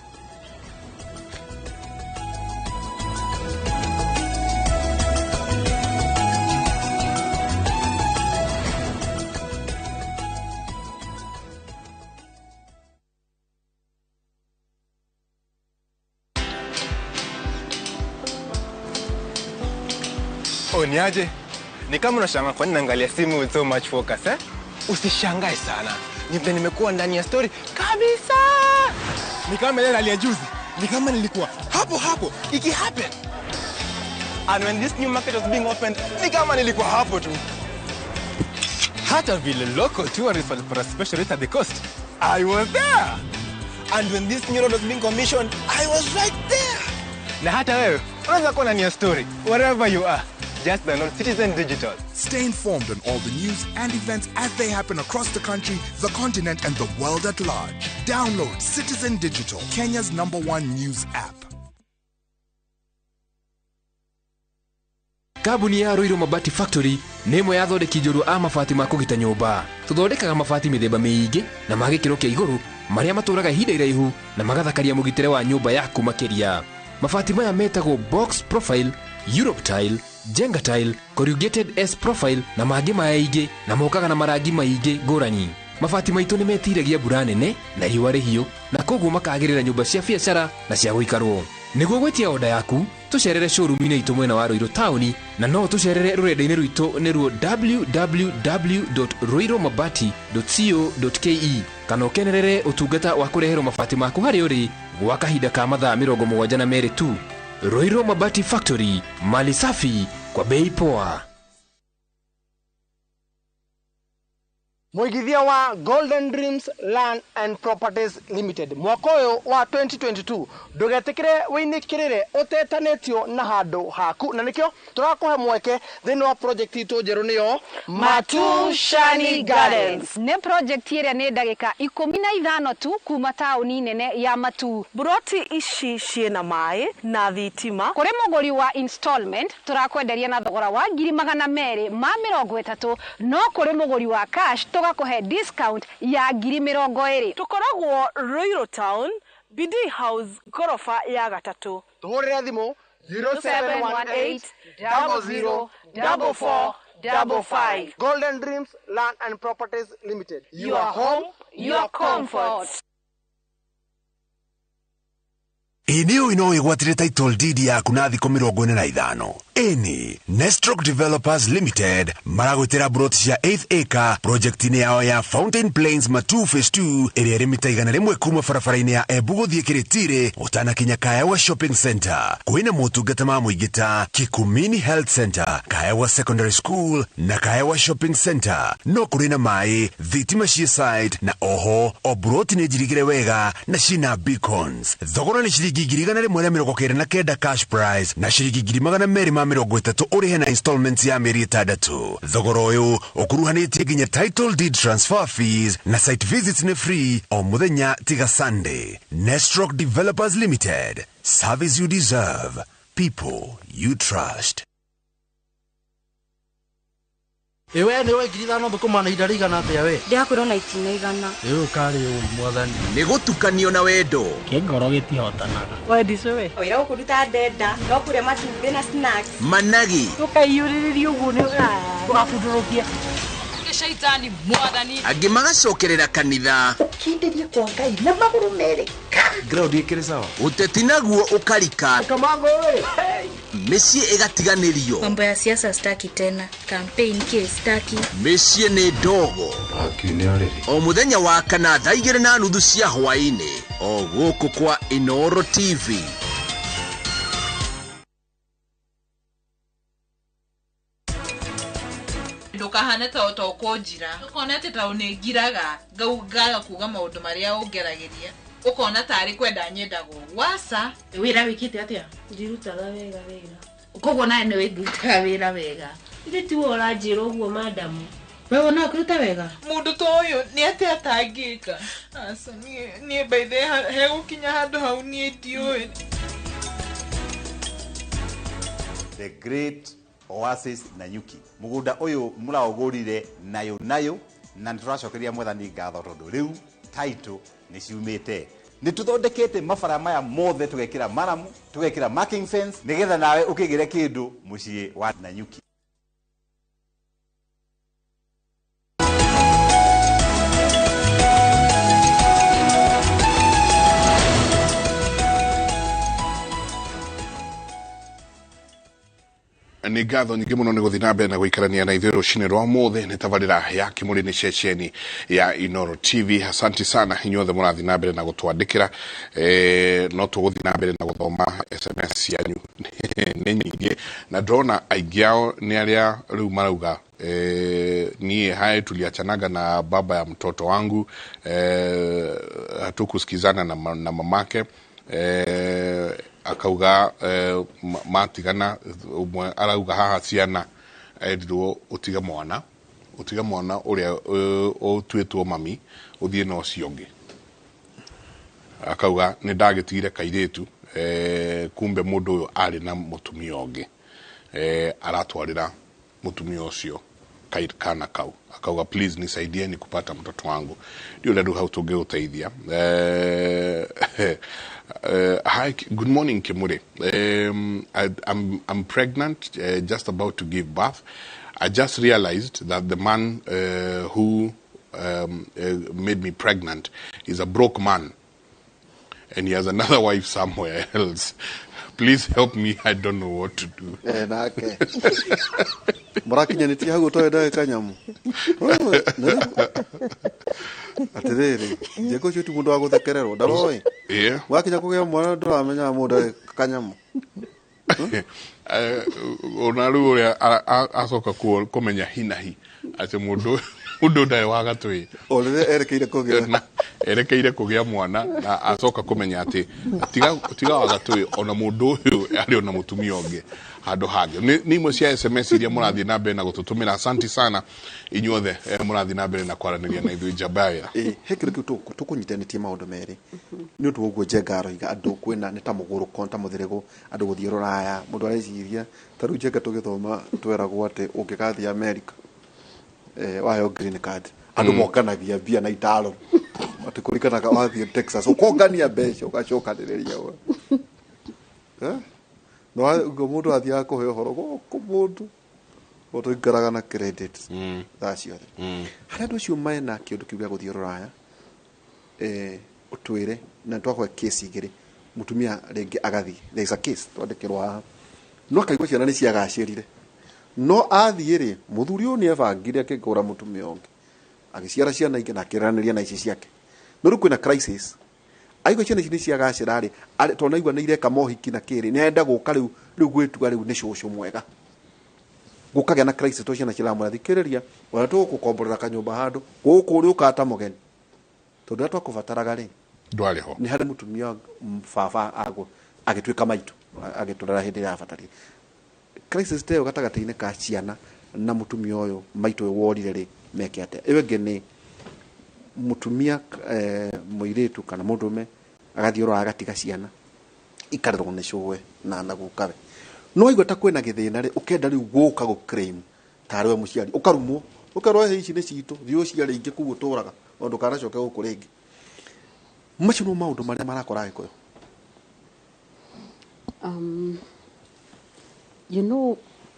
Niaje? Ni kama unashangaa kwa nini naangalia simu with so much focus, eh? Usishangae sana. Ni vile nimekuwa ndani ya story kabisa. Ni kama ile hali ya juzi. Ni kama nilikuwa hapo hapo iki happen. And when this new market was being opened, ni kama nilikuwa hapo tu. Hata vile local tourists walipata special rate at the coast, I was there. And when this new road was being commissioned, I was right there. Na hata wewe unaweza kuwa ndani ya story wherever you are. Just download Citizen Digital. Stay informed on all the news and events as they happen across the country, the continent, and the world at large. Download Citizen Digital, Kenya's #1 news app. Kambuni ya Ruiru Mabati Factory nĩ ĩmwe ya athondeki njorua a mabati ma kũgita nyũmba. Tũthondekaga mabati mĩthemba mĩingĩ na ma gĩkĩro kĩa igũrũ marĩa matũraga ihinda iraihu na magathakaria mũgitĩre wa nyũmba yaku makĩria. Mabati maya metagwo box profile, Europe tile, Jenga tile, corrugated S profile na mangĩ maingĩ na mokaga na marangi maingĩ ngũrani. Mabati maitũ nĩ metiragia mbura nene na riũa rĩhiũ na koguo makagĩrĩra nyũmba cia biacara na cia gũikarwo. Nĩguo gwĩtia oda yaku, tũcerere showroom-inĩ itũ mwena wa Ruiru taũni na no tũcerere rũrenda-inĩ rwitũ nĩruo www.ruirumabati.co.ke kana ũkenerere ũtungata wa kũreherwo mabati maku harĩa ũrĩ gwa kahinda ka mathaa 72 tu. Ruiru Mabati Factory, mali safi kwa bei poa. Mũigithia wa Golden Dreams Land and Properties Limited mwaka ũyũ wa 2022 ndũgetĩkĩre wĩinĩkĩrĩre ũtetanĩtio na handũ haku, na nĩkĩo tũrakũhe mweke thĩinĩ wa project itũ njerũ nĩyo Matushani Gardens. Nĩ project ĩrĩa nĩ ndagĩka 15 tu kuma taũni nene ya Matu. Buroti ici ciĩna maĩ na thitima. Kũrĩ mũgũri wa installment tũrakwenderia na thogora wa 230,000, no kũrĩ mũgũri wa cash tũgakũhe discount ya 20,000. Tũkoragwo Ruiru Town, BD House, gorofa ya 3. Tũhũrĩre thimũ 0718 00 44 55. Golden Dreams Land and Properties Limited. Your home, your comfort. Ĩnĩ ũyũ no wĩgwatĩre title deed yaku na thikũ 45. Ĩni Nestrock Developers Limited maragwĩtĩra broti cia 8th acre project-inĩ yao ya Fountain Plains Matu Phase 2 ĩrĩa ĩrĩ mita 101 kuma barabara-inĩ ya Embu gũthiĩ Kĩrĩtĩrĩ ũtanakinya Kaewa Shopping Center. Kwĩna motungata ma mũingĩ ta Kikumini Health Center, Kaewa Secondary School na Kaewa Shopping Center. No kũrĩ na maĩ, thitima ciĩ site na oho o broti nĩ njirigĩre wega na cina beacons. Thogora nĩ ciringi 1,199 cash price na ciringi 230,000 ũrĩhe na installments ya mĩeri 6. Thogora ũyũ ũkuruhanĩtie nginya title deed transfer fees na site visits nĩ free o mũthenya tiga Sunday. Nestrock Developers Limited, service you deserve, people you trust. Ewe nĩ 5,000 thũkũma na ihinda rĩigana atĩa we? Ndĩrakwĩrwo na itina 100. Ĩĩ ũkarĩ ũi mwathani. Nĩ gũtukanio na wendo. Kĩngoro gĩtihotanaga. Wendi cũwe. Wĩra gũkũruta ndenda, no kũrĩa matumbĩ na snacks. Managi. Tũkaiyũrĩrĩria ũguo nĩ ũgabundũrũkia. Shaitani mwathani. Angĩ magacokerera kanitha. Ũkindĩrie kwa Ngai na magũrũ merĩ. Ground ĩkĩrĩ sawa. Ũteti naguo ũkarika. Kamango ĩ. Mĩciĩ ĩgatiganĩrio. Mambo ya siasa staki tena. Campaign ke staki. Mĩciĩ nĩ ndogo. O mũthenya wa kana thaa 2:30 cia hwaĩ-inĩ o gũkũ kwa Inoro TV. Ndũkahane ta ũtokũnjira ũkona atĩ ta ũnĩngiraga ngaga kuga maũndũ marĩa ũngeragĩria ũkona tarĩ kwenda nyendagwo waca. Wĩra wĩkĩte atĩa? Ndirutaga wega wĩra. Koguo nawe nĩ wĩrutaga wĩra wega. Ithe tiwe ũranjĩra ũguo madamu. Wewe wonaga kũruta wega? Mũndũ ta ũyũ nĩ atĩa atangĩka? Aca niĩ by the way hegũkinya handũ hau niĩ ndiũĩ. The Great Oasis Nanyuki. Mugunda uyu muraugurire nayo nayo na nituracokeria mwathani ngatho tondu riu title ni ciumite. Ni tuthondekete mabara maya mothe tugekira maramu, tugekira marking fence nigetha nawe ukigire kindu mucii wa Nanyuki. Nĩ ngatho nyingĩ mũno nĩ gũthiĩ na mbere na gũikarania na ithuĩ rũcinĩ rwa ũmũthĩ. Nĩ tabarĩra ya Kĩmũrĩ, nĩ ceceni ya Inoro TV. Asanti sana inyuothe mũrathiĩ na mbere na gũtwandĩkĩra. No tũgũthiĩ na mbere na gũthoma SMS cianyu, nĩ nyingĩ, na ndĩrona aingĩ ao nĩ arĩa rĩu marauga niĩ hai tuliachanaga na baba ya mtoto wangu, hatukusikizana na mamake. Akauga matigana, ũmwe arauga haha ciana erirwo ũtige mwana ũrĩa ũtuĩtwo mami, ũthiĩ na ũcio ũngĩ. Akauga nĩ ndagĩtigire kairĩtu, kumbe mũndũ ũyũ arĩ na mũtumia ũngĩ, aratwarĩra mũtumia ũcio kana kau. Akauga, "Please nisaidieni kupata mtoto wangu." Ndio rĩu hau tũngĩgũteithia. Hi, good morning, Kimuri. I'm pregnant, just about to give birth. I just realized that the man who made me pregnant is a broke man and he has another wife somewhere else. Please help me. I don't know what to do. Nake mũrakinyanĩtie hau ũtoĩ ndagĩka nyamũ. Atĩrĩrĩ, njĩka ũcio ti mũndũ wa gũthekererwo, ndaroĩ. Wakinya kũgĩa mwana ndũramenya mũndũ agĩka kanyamũ. Ona rĩu ũrĩa acoka kũmenya hinahi atĩ mũndũ ndarĩ wa gatũĩ. O rĩrĩa erekeire kũgĩa. Na erekeire kũgĩa mwana na acoka kũmenya atĩ tiga wa gatũĩ, ona mũndũ ũyũ arĩ ona mũtumia ũngĩ handũ hangĩ. Nĩ imwe cia SMS iria mũrathiĩ na mbere na gũtũtũmĩra. Asanti sana inyuothe mũrathiĩ na mbere na kwaranĩria na ithuĩ njamba ya wĩra. Ĩ he kĩndũ kĩu tũkũnyitanĩtie maũndũ merĩ nĩ ũndũ wa ũguo Njenga aroiga andũ kwĩna nĩ ta mũgũrũko, nĩ ta mũthĩrĩgũ, andũ gũthiĩ rũraya. Mũndũ areciria ta rĩu Njenga tũgĩthoma tweragwo atĩ ũngĩgathiĩ America, waheo green card, andũ monganagia mbia na itaro atĩ kũringanaga wathiĩ Texas ũkongania mbeca ũgacokanĩrĩria we. Eh? No ũguo mũndũ athiaga kũhe ũhoro gũkũ, mũndũ ũtũikaraga na credit thaa ciothe. Harĩa andũ acio mena kĩũndũ kĩu gĩa gũthiĩ rũraya, ũtwĩre na twakwa case igĩrĩ, mũtumia rĩngĩ agathiĩ, there is a case twandĩkĩrwo haha, no akaigua ciana nĩ ciagacĩrire, no athiĩ rĩ, mũthuri ũyũ nĩ ebangire akĩgũra mũtumia ũngĩ, agĩciara ciana ingĩ na akĩranĩria na ici ciake, no rĩu kwĩna crisis. Aigua ciana ici nĩ ciagacĩra rĩ, tondũ aigua nĩ ireka mohiki na kĩrĩ, nĩ arenda gũka rĩu gwĩtua rĩu nĩ cũcũ mwega, gũkagĩa na crisis tondũ ciana ciramwĩra, "Thikĩrĩria, ona tũgũkũkomborera kanyũmba handũ gũkũ ũrĩ ũkaga ta mũgeni, tondũ rĩrĩa twakũbataraga rĩ, ndwarĩ ho." Nĩ harĩ mũtumia baba agwo agĩtuĩka maitũ, agĩtũrera hĩndĩ ĩrĩa yabatarire. Crisis ta ĩyo gatagatĩ-inĩ ka ciana na mũtumia ũyũ maitũ ũyũ worire rĩ, meke atĩa? Ĩyo ĩngĩ nĩ mũtumia, mũirĩtu kana mũndũrũme agathiĩ ũrora agatiga ciana ikarerwo nĩ cũwe na gukawe, no waigua ta kwĩna gĩthĩna rĩ, ũkenda rĩu gũka gũ claim tarĩ we mũciari, ũkarumwo, ũkerwo, "Ĩ, ici nĩ citũ, thiĩ ũciare ingĩ kũu ũtũraga, o ndũkanacoke gũkũ rĩngĩ." Macio no maũndũ marĩa marakora Agĩkũyũ.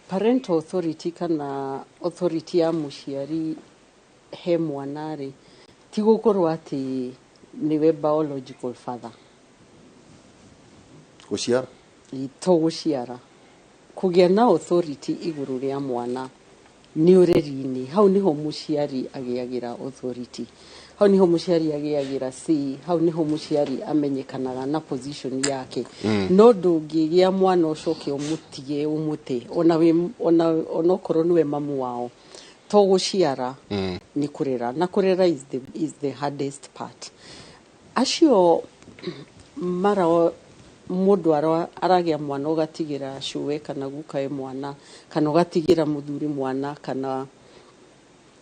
Parental authority kana authority ya mũciari he mwana rĩ, ti gũkorwo atĩ nĩwe biological father. Gũciara. To gũciara, kũgĩa na authority igũrũ rĩa mwana nĩ ũreri-inĩ. Hau nĩho mũciari agĩagĩra authority, hau nĩho mũciari agĩagĩra say, hau nĩho mũciari amenyekanaga na position yake. No ndũngĩgĩa mwana ũcoke ũmũtige ũmũte, ona wĩ ona onokorwo nĩwe mamu wao. To gũciara, nĩ kũrera, na kũrera is the hardest part. Acio mara mũndũ aragĩa mwana ũgatigĩra cũwe kana gukawe mwana, kana ũgatigĩra mũthuri mwana, kana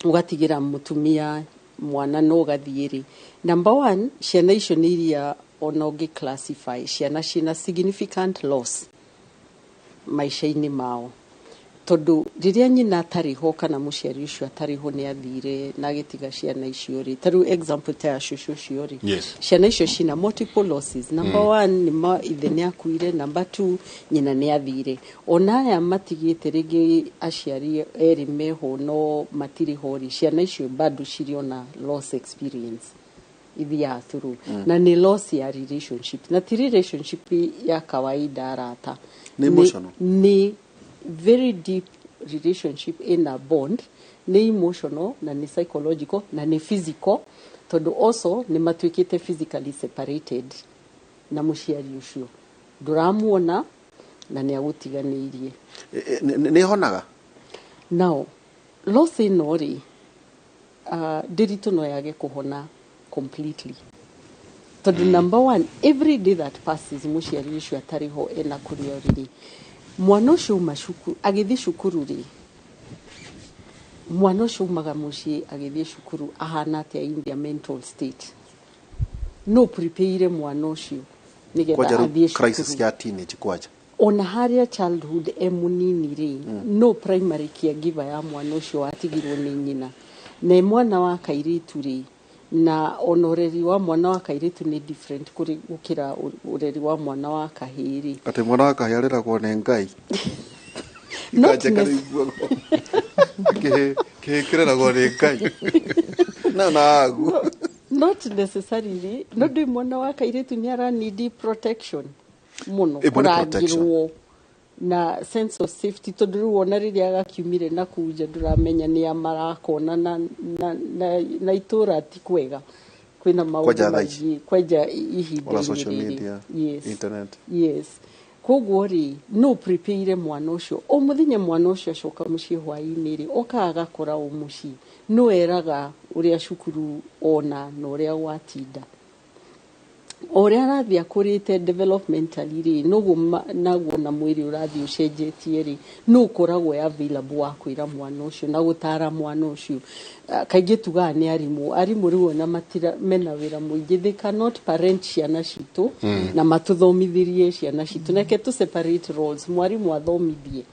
ũgatigĩra mũtumia mwana no ũgathiĩ rĩ, number one, ciana icio nĩ iria ona ũngĩ classify ciana ciĩna significant loss maica-inĩ mao, tondũ rĩrĩa nyina atarĩ ho kana mũciari ũcio atarĩ ho, nĩ athire na agĩtiga ciana icio rĩ, ta rĩu example ta ya cũcũ ũcio rĩ, ciana icio cina multiple losses. Number one, nĩ ma ithe nĩ akuire; number two, nyina nĩ athire. Ona aya matigĩte rĩngĩ aciari erĩ meho no matirĩ ho rĩ, ciana icio bado cirĩ ona loss experience ithiaga through. Na nĩ loss ya relationship, na ti relationship ya kawaida arata. Nĩ emotional. Nĩ very deep relationship ĩna bond, nĩ emotional na nĩ psychological na nĩ physical, tondũ also nĩ matuĩkĩte physically separated na mũciari ũcio, ndũramuona na nĩ agũtiganĩirie. Nĩ honaga? Now loss ĩno rĩ, ndĩritũ no yage kũhona completely, tondũ number one, every day that passes mũciari ũcio atarĩ ho ena kũrĩa rĩ, mwana ũcio uma cukuru agĩthiĩ cukuru rĩ, mwana ũcio umaga mũciĩ agĩthiĩ cukuru ahana atĩa in their mental state? No prepare mwana ũcio nĩgetha Kwanja rĩu athiĩ crisis cukuru. Ya teenage kwanja. Ona harĩa childhood e mũnini rĩ, no primary caregiver ya mwana ũcio watigirwo nĩ nyina na mwana wa kairĩtu rĩ, na ona ũreri wa mwana wa kairĩtu nĩ different kũrĩ gũkĩra ũreri wa mwana wa kahĩĩ rĩ. Atĩ mwana wa kahĩĩ areragwo nĩ Ngai. Not Kanja karĩiguagwo. Kĩhĩ kĩhĩ kĩreragwo nĩ Ngai. Na agu. Not necessarily, no ndĩ mwana wa kairĩtu nĩ ara need protection mũno, Ĩmwe nĩ protection. kũrangĩrwo na sense of safety, tondũ rĩu ona rĩrĩa gakiumire na kũu nja ndũramenya nĩ a marakona na itũra ti kwega, kwĩna maũndũ Kwanja thaa ici. maingĩ kwanja Ona ihinda-inĩ social rĩrĩ. media, Yes. internet. Yes, koguo rĩ, no prepare mwana ũcio o mũthenya. Mwana ũcio acoka mũciĩ hwaĩ-inĩ rĩ, okaga agakora o mũciĩ no eraga ũrĩa cukuru ona na ũrĩa gwatinda. O ũrĩa arathiĩ akũrĩte developmentally rĩ, noguo naguo na mwĩrĩ ũrathiĩ ũcenjetie rĩ, no ũkoragwo available wa kwĩra mwana ũcio na gũtara mwana ũcio. Kaingĩ tugaga nĩ arimũ. Arimũ rĩu ona matira mena wĩra mũingĩ, they cannot parent ciana citũ na matũthomithĩrie ciana citũ. Neke tũ separate roles, mwarimũ athomithie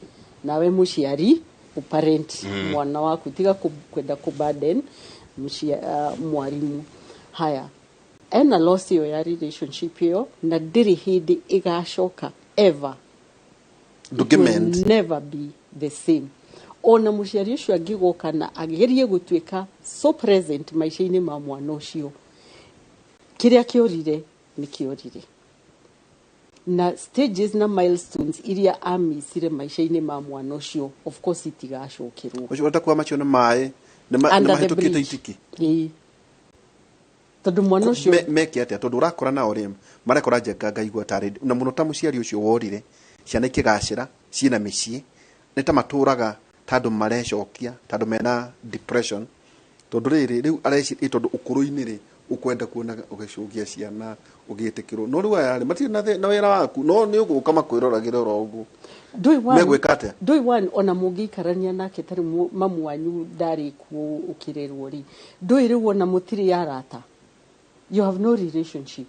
nawe mũciari ũparent mwana waku, tiga kwenda kũburden mwarimũ. Haya, ena loss ĩyo ya relationship ĩyo na ndĩrĩ hĩndĩ ĩgacoka ever. It will Ndũngĩmend. never be the same. Ona mũciari ũcio angĩgoka na agerie gũtuĩka so present maica-inĩ ma mwana ũcio, kĩrĩa kĩorire nĩ kĩorire, na stages na milestones iria amicire maica-inĩ ma mwana ũcio of course itigacokerwo. Ũcio ũrenda kuga macio nĩ maĩ nĩ Under the mahĩtũkĩte bridge. itiki. Ĩĩ. Tondũ mwana ũcio Meke atĩa? Tondũ ũrakora nao rĩ, marekora njenga ngaigua tarĩ na mũno ta mũciari ũcio worire ciana ikĩgacĩra ciĩna mĩciĩ, nĩ ta matũraga ta andũ marecokia, ta andũ mena depression, tondũ rĩrĩ rĩu areci tondũ ũkũrũ-inĩ rĩ ũkwenda kuona ũgĩcũgia ciana ũgĩtĩkĩrwo, no rĩu aya rĩ matirĩ na wĩra waku, no nĩ ũgũka makwĩroragĩra oro ũguo. Ndũĩ one- Megwĩka atĩa? Ndũĩ one, ona mũngĩikarania nake tarĩ mamu wanyu ndarĩ kuo ũkĩrerwo rĩ, ndũĩ rĩu ona mũtirĩ arata, you have no relationship,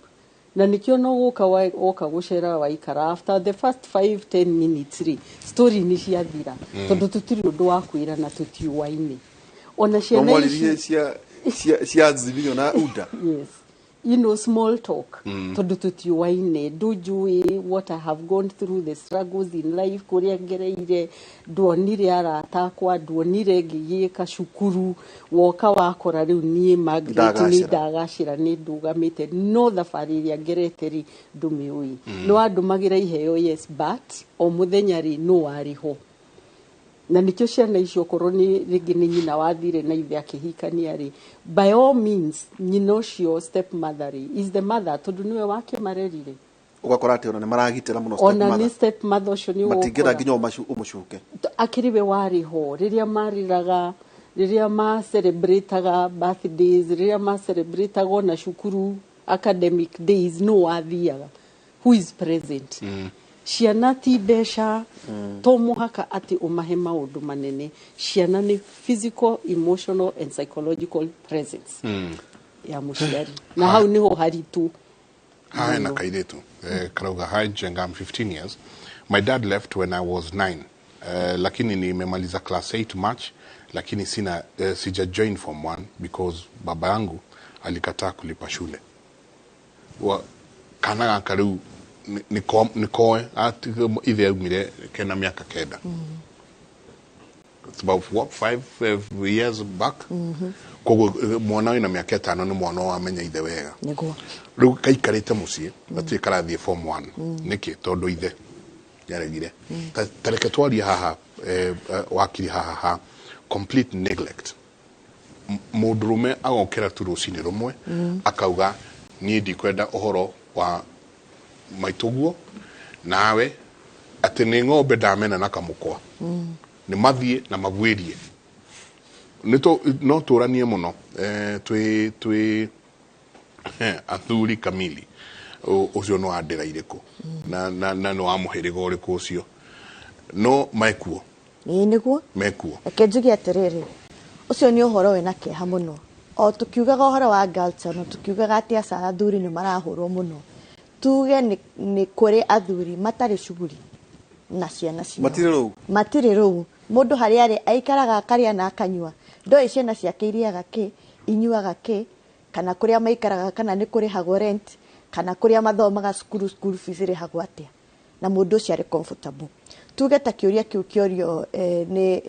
na nikio no gũka woka gũcera waikara, after the first 5-10 minutes rĩ, story nĩ ciathira, tondũ tũtirĩ ũndũ wa kwĩrana, tũtiũaine ona No ciana mwaririe ici. cia Azimio na UDA. Yes, small talk, tondũ tũtiũaine, ndũnjũĩ what I have gone through, the struggles in life, kũrĩa ngereire, nduonire arata akwa, nduonire ngĩgĩka cukuru, woka wakora rĩu niĩ Margaret nĩ Ndagacĩra. Ndagacĩra, nĩ ndũgamĩte, no thabarĩ ĩrĩa ngerete rĩ, ndũmĩũĩ. Nĩ wandũmagĩra iheo, yes, but o mũthenya rĩ, no warĩ ho. Na nikĩo ciana icio, okorwo nĩ rĩngĩ nĩ nyina wathire na ithe akĩhikania rĩ, by all means nyina ũcio, step mother rĩ, is the mother, tondũ nĩwe wakĩmarerire. Ũgakora atĩ ona nĩ maragitĩra mũno Ona nĩ stepmother. step mother ũcio nĩ Matingĩenda ũgũkora nginya ũmũcuke. Akĩrĩ we warĩ ho rĩrĩa marĩraga, rĩrĩa ma celebrataga birthdays, rĩrĩa ma celebrataga ona cukuru academic days, no wathiaga, who is present. Ciana ti mbeca. To mũhaka atĩ ũmahe maũndũ manene. Ciana nĩ physical, emotional and psychological presence ya mũciari, na hau niho haritũ Haha na mũno. kairĩtu karauga, "Hi Njenga, I'm 15 years. My dad left when I was 9, lakini nimemaliza class 8 March, lakini sina sija join form 1 because baba yangu alikataa kulipa shule." Wa kana gaka rĩu nĩkoe ithe aumire kena mĩaka 9. It's about what, 5 years back. Koguo mwana wĩna mĩaka 5 nĩ mwana wamenya ithe wega. Nĩguo. Rĩu kaikarĩte mũciĩ gatirĩ karathiĩ form 1. Nĩkĩ? Tondũ ithe Nĩaregire. Ta reke twarie haha, wakiri, haha ha complete neglect. Mũndũrũme agokĩra tu rũcinĩ rũmwe, akauga, "Niĩ ndikwenda ũhoro wa maitũguo nawe, atĩ nĩ ng'ombe ndamena na kamũkwa, nĩ mathiĩ na mabuĩrie." No tũranie mũno, twĩ athuri kamili. Ũcio no wa ndĩra irĩkũ na nĩ wa mũhĩrĩga ũrĩkũ ũcio? No mekuo. Ĩĩ, nĩguo. Mekuo. Reke njuge atĩrĩrĩ, ũcio nĩ ũhoro wĩna kĩeha mũno. O tũkiugaga ũhoro wa culture, no tũkiugaga atĩ aca, athuri nĩ marahũrwo mũno, tuge nĩ kũrĩ athuri matarĩ cuguri na ciana ciao. Matirĩ rũu. Matirĩ rũu. Mũndũ harĩa arĩ aikaraga, akarĩa na akanyua, ndoĩ ciana ciake iriaga kĩ, inyuaga kĩ, kana kũrĩa maikaraga, kana nĩ kũrĩhagwo rent, kana kũrĩa mathomaga cukuru, school fees ĩrĩhagwo atĩa, na mũndũ ũcio arĩ comfortable. Tuge ta kĩũria kĩu kĩorio,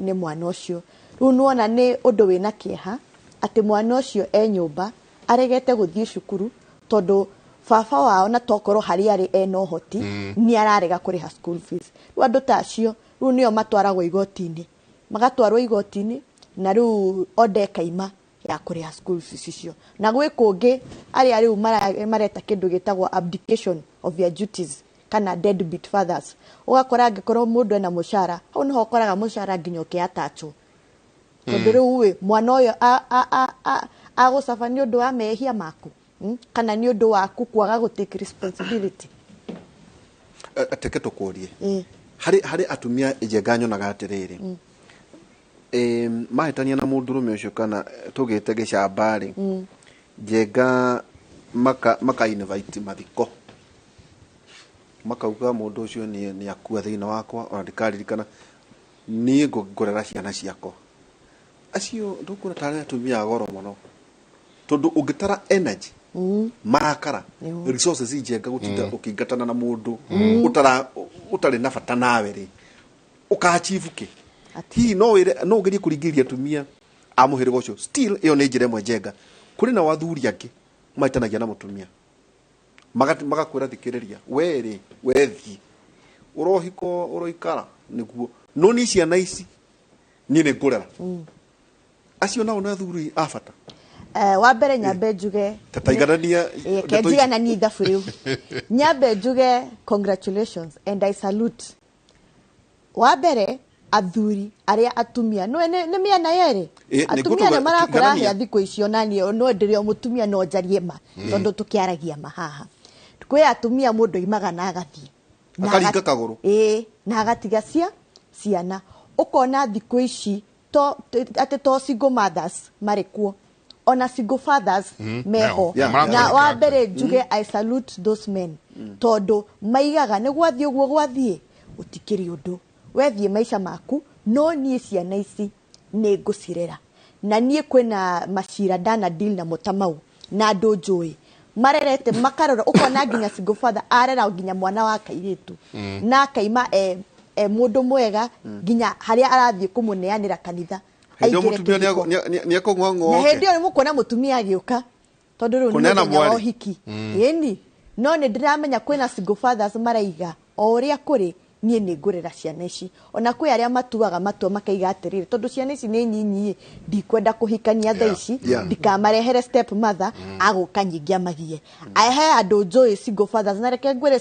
nĩ mwana ũcio rĩu nĩwona nĩ ũndũ wĩna kĩeha atĩ mwana ũcio e nyũmba aregete gũthiĩ cukuru tondũ baba wao, na tokorwo harĩa arĩ ena ũhoti, nĩ ararega kũrĩha school fees. Rĩu andũ ta acio rĩu nĩo matwaragwo igoti-inĩ, magatwarwo igoti-inĩ, na rĩu order ĩkaima ya kũrĩha school fees icio. Na gwĩ kũngĩ arĩa rĩu mareta kĩndũ gĩtagwo abdication of your duties, kana deadbeat fathers. Ũgakora angĩkorwo mũndũ ena mũcara, hau nĩho ũkoraga mũcara nginya ũkĩatachwo, tondũ rĩu ĩ mwana ũyũ agũcaba nĩ ũndũ wa mehia maku, Kana nĩ ũndũ waku kwaga gũ take responsibility. Teke tũkũrie, harĩ atumia njenga nyonaga atĩrĩrĩ, mahĩtania na mũndũrũme ũcio, kana tũgĩte gĩcamba-rĩ, njenga maka invite mathiko, makauga mũndũ ũcio nĩ akua thĩinĩ wakwa, ona ndikaririkana, niĩ ngũrera ciana ciakwa. Acio ndũkuona tarĩ atumia a goro mũno, tondũ ũngĩtara energy, marakara, resources, njenga gũtinda ũkĩingatana na mũndũ ũtara ũtarĩ na bata nawe rĩ, ũka-achieve kĩ? Hihi no wĩre, no ũgerie kũringĩrĩria atumia a mũhĩrĩga ũcio? Still ĩyo nĩ njĩra ĩmwe njenga. Kũrĩ na athuri angĩ mahĩtanagia na mũtumia, magakwĩra, "Thikĩrĩria, we rĩ, wethiĩ ũrohiko ũroikara nĩguo, no niĩ ciana ici niĩ nĩ ngũrera." Acio nao nĩ athuri a bata. Wa mbere nyambe njuge Ta taiganania Ĩĩ, ndeto ke ici. njigananie ithabu rĩu. Nyambe njuge congratulations and I salute, wa mbere, athuri arĩa atumia nĩ nĩ mĩena yerĩ. Ĩ, nĩguo Atumia nĩ marakũrahĩa tuiganania. thikũ icio, naniĩ no ndĩrĩ o mũtumia, no njarie ma, tondũ tũkĩaragia ma haha, kwĩ atumia mũndũ oimaga na agathiĩ Na Akaringa kagũrũ. Ĩĩ, na agatiga ciana. Ũkona thikũ ici to atĩ to single mothers marĩ kuo, ona single fathers meho. Yeah, Na maratũmĩka. wa mbere njuge I salute those men, tondũ maigaga nĩ gwathiĩ ũguo gwathiĩ, gũtikĩrĩ ũndũ, wethiĩ maica maku, no niĩ ciana ici nĩ ngũcirera. Na niĩ kwĩna macira ndana deal namo ta mau, na andũ njũĩ marerete, makarora, ũkona nginya single father arera nginya mwana wa kairĩtu, na akaima e mũndũ mwega, nginya harĩa arathiĩ kũmũneanĩra kanitha Hĩndĩ ĩyo aingĩre mũtumia kĩhiko. nĩekũng'ong'o. Na hĩndĩ ĩyo nĩ mũkuona mũtumia agĩũka, tondũ rĩu nĩ Kũneana mũthenya wa mwarĩ. ũhiki. Ĩni, no nĩ ndĩramenya kwĩna single fathers maraiga o ũrĩa kũrĩ, niĩ nĩ ngũrera ciana ici. Ona kwĩ arĩa matuaga matua makaiga atĩrĩrĩ, tondũ ciana ici nĩ nyinyi, ndikwenda kũhikania thaa ici, ndikamarehere step mother agũka nyingĩ amagie. He andũ njũĩ single fathers, na reke ngwĩre,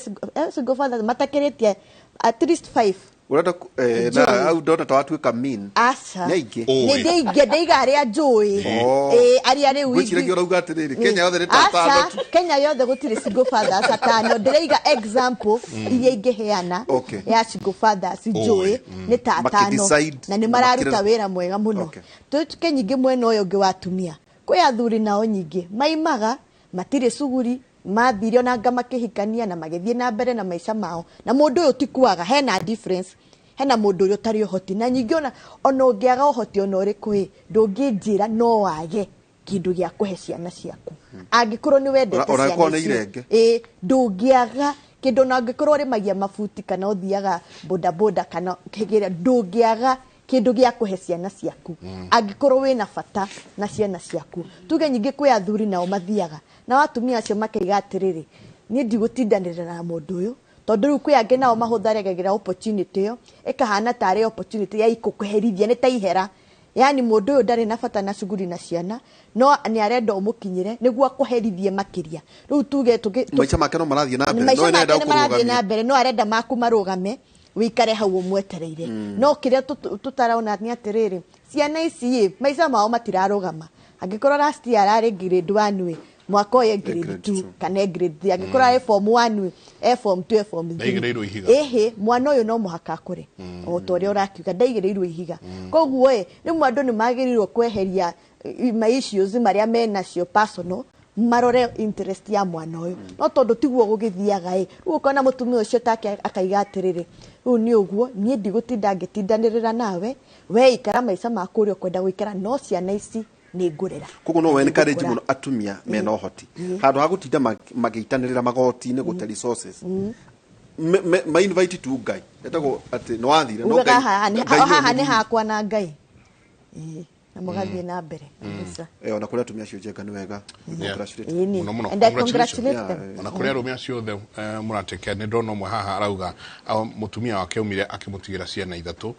single fathers matakĩrĩtie at least five. Ũrenda na Njũĩ. au ndona ta watuĩka mean. Aca. Nĩ aingĩ. Nĩ ndĩingĩ ndĩiga arĩa njũĩ. Oh. Ĩĩ, arĩa rĩu Ngwĩciragia ũrauga atĩrĩrĩ, Kenya yothe nĩ ta Aca, atano tu. Kenya yothe gũtirĩ single fathers atano. Ndĩraiga example iria ingĩheana ya single fathers njũĩ nĩ ta atano, Makĩdecide na nĩ na mararuta makĩrera. wĩra mwega mũno. Tũtuke nyingĩ mwena ũyũ ũngĩ wa atumia, kwĩ athuri nao nyingĩ maimaga matirĩ cuguri, mathire onanga makĩhikania na magĩthiĩ na mbere na maica mao, na mũndũ ũyũ ti kwaga. Hena difference, hena mũndũ ũrĩa ũtarĩ ũhoti, na nyingĩ ona ũngĩaga ũhoti ona ũrĩkũ ĩ, ndũngĩnjĩra no wage kĩndũ gĩa kũhe ciana ciaku angĩkorwo nĩ wendete Ona ciana angĩkorwo nĩ icio. irenge. Ĩĩ, ndũngĩaga kĩndũ, ona angĩkorwo ũrĩmagia mabuti, kana ũthiaga bodaboda, kana kĩgĩra, ndũngĩaga kĩndũ gĩa kũhe ciana ciaku angĩkorwo wĩna bata na ciana ciaku. Tuge nyingĩ kwĩ athuri nao mathiaga na atumia acio makaiga atĩrĩrĩ, niĩ ndigũtindanĩra na mũndũ ũyũ. Tondũ rĩu kwĩ angĩ nao mahũthagĩra opportunity ĩyo, ĩkahana tarĩ opportunity ya ikũkũherithia, nĩ ta ihera. Yani mũndũ ũyũ ndarĩ na bata na cuguri na ciana, no nĩ arenda ũmũkinyĩre nĩguo akũherithie makĩria. Rĩu tuge maica make no marathiĩ na mbere, maica no make arenda nĩ marathiĩ na kũrũgamia. mbere, no arenda maku marũgame, wĩikare hau ũmwetereire. No kĩrĩa tũtarona nĩ atĩrĩrĩ, ciana ici ĩ, maica mao matirarũgama. Angĩkorwo last year ararĩ grade 1 ĩ, mwaka ũyũ e grade 2 kana e grade 3. Angĩkorwo arĩ form 1 ĩ, e form 2, e form 3. Ndaigĩrĩirwo ihiga. Ĩhĩ, mwana ũyũ no mũhaka akũre o ta ũrĩa ũrakiuga, ndaigĩrĩirwo ihiga. Koguo ĩ, rĩmwe andũ nĩ magĩrĩirwo kweheria ma issues marĩa menacio personal, marore interest ya mwana ũyũ. No tondũ tiguo gũgĩthiaga ĩ, rĩu ũkona mũtumia ũcio take akaiga atĩrĩrĩ, rĩu nĩ ũguo, niĩ ndigũtinda ngĩtindanĩrĩra nawe, we ikara maica maku ũrĩa ũkwenda gũikara, no ciana ici nĩ ngũrera. Koguo no encourage Nĩngũkũra. mũno atumia mena ũhoti, handũ ha gũtinda magĩitanĩrĩra magoti-inĩ gũte resources, ma invite tu Ngai etagwo atĩ nĩ wathire no Ugaga Ngai haha Ngai nĩwe haha nĩ mũthuri. hakwa na Ngai. Ĩĩ, na mũgathiĩ na mbere kabisa. Ona kũrĩ atumia acio njenga nĩ wega. Congratulate. Ĩni. Mũno mũno. And I congratulate them. Ona kũrĩ arũme acio othe mũratekea, nĩ ndona ũmwe haha arauga mũtumia wake aumire akĩmũtigĩra ciana ithatũ,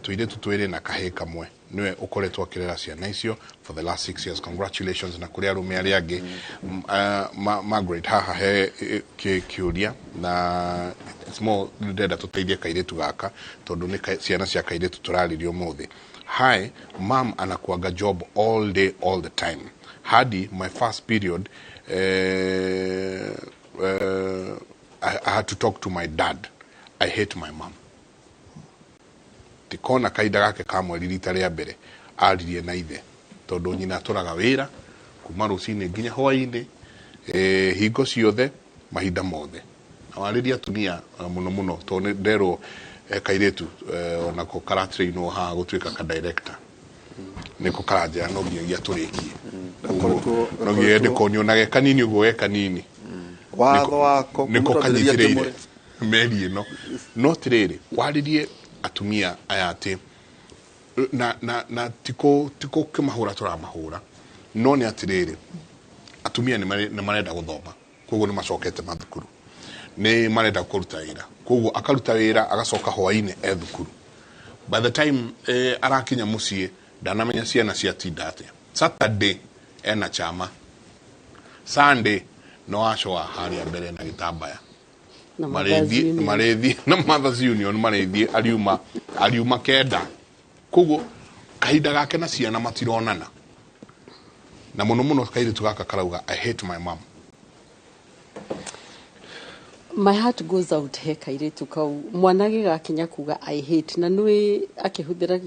tũirĩtu twĩrĩ na kahĩĩ kamwe, nĩwe ũkoretwo akĩrera ciana icio for the last 6 years. Congratulations. Na kũrĩ arũme arĩa angĩ, Margaret haha he kĩũria na it's more ndĩrenda tũteithie kairĩtu gaka tondũ nĩ ciana cia kairĩtu tũrarĩria ũmũthĩ. Hi, mom anakuaga job all day, all the time, hadi my first period I had to talk to my dad. I hate my mom. Tikona kahinda gake ka mweri rita rĩa mbere aririe na ithe, tondũ nyina atũraga wĩra kuma rũcinĩ nginya hwainĩ, hingo ciothe, mahinda mothe. Na warĩrie atumia mũno mũno, tondũ nĩ nderwo kairĩtu onako karatrainwo haha gũtuĩka ka director, nĩko karanjĩra no nginyagia tũrĩkie. Koguo, no nginyagia ndĩkonio na ge kanini ũguo, ge kanini. Watho wako nĩko kuma twambĩrĩria kanyitĩrĩire kĩmũrĩ. meri ĩno. No tirĩrĩ, warĩrie atumia aya atĩ na tikũ kĩmahũra tũramahũra, no nĩ atĩrĩrĩ, atumia nĩ marenda gũthoma, koguo nĩ macokete mathukuru, nĩ marenda kũruta wĩra, koguo akaruta wĩra agacoka hwainĩ e thukuru. By the time arakinya mũciĩ ndanamenya ciana ciatinda atĩa. Saturday ena chama, Sunday no acoa harĩa mbere na gĩtambaya. Na Mothers marĩthiĩ Union. Marĩthiĩ na Mothers Union, marĩthiĩ ariuma 9, koguo kahinda gake na ciana matironana. Na mũno mũno kairĩtu gaka karauga, "I hate my mom." My heart goes out he kairĩtu kau. Mwana gĩgakinya kuga "I hate", na nĩ akĩhũthĩra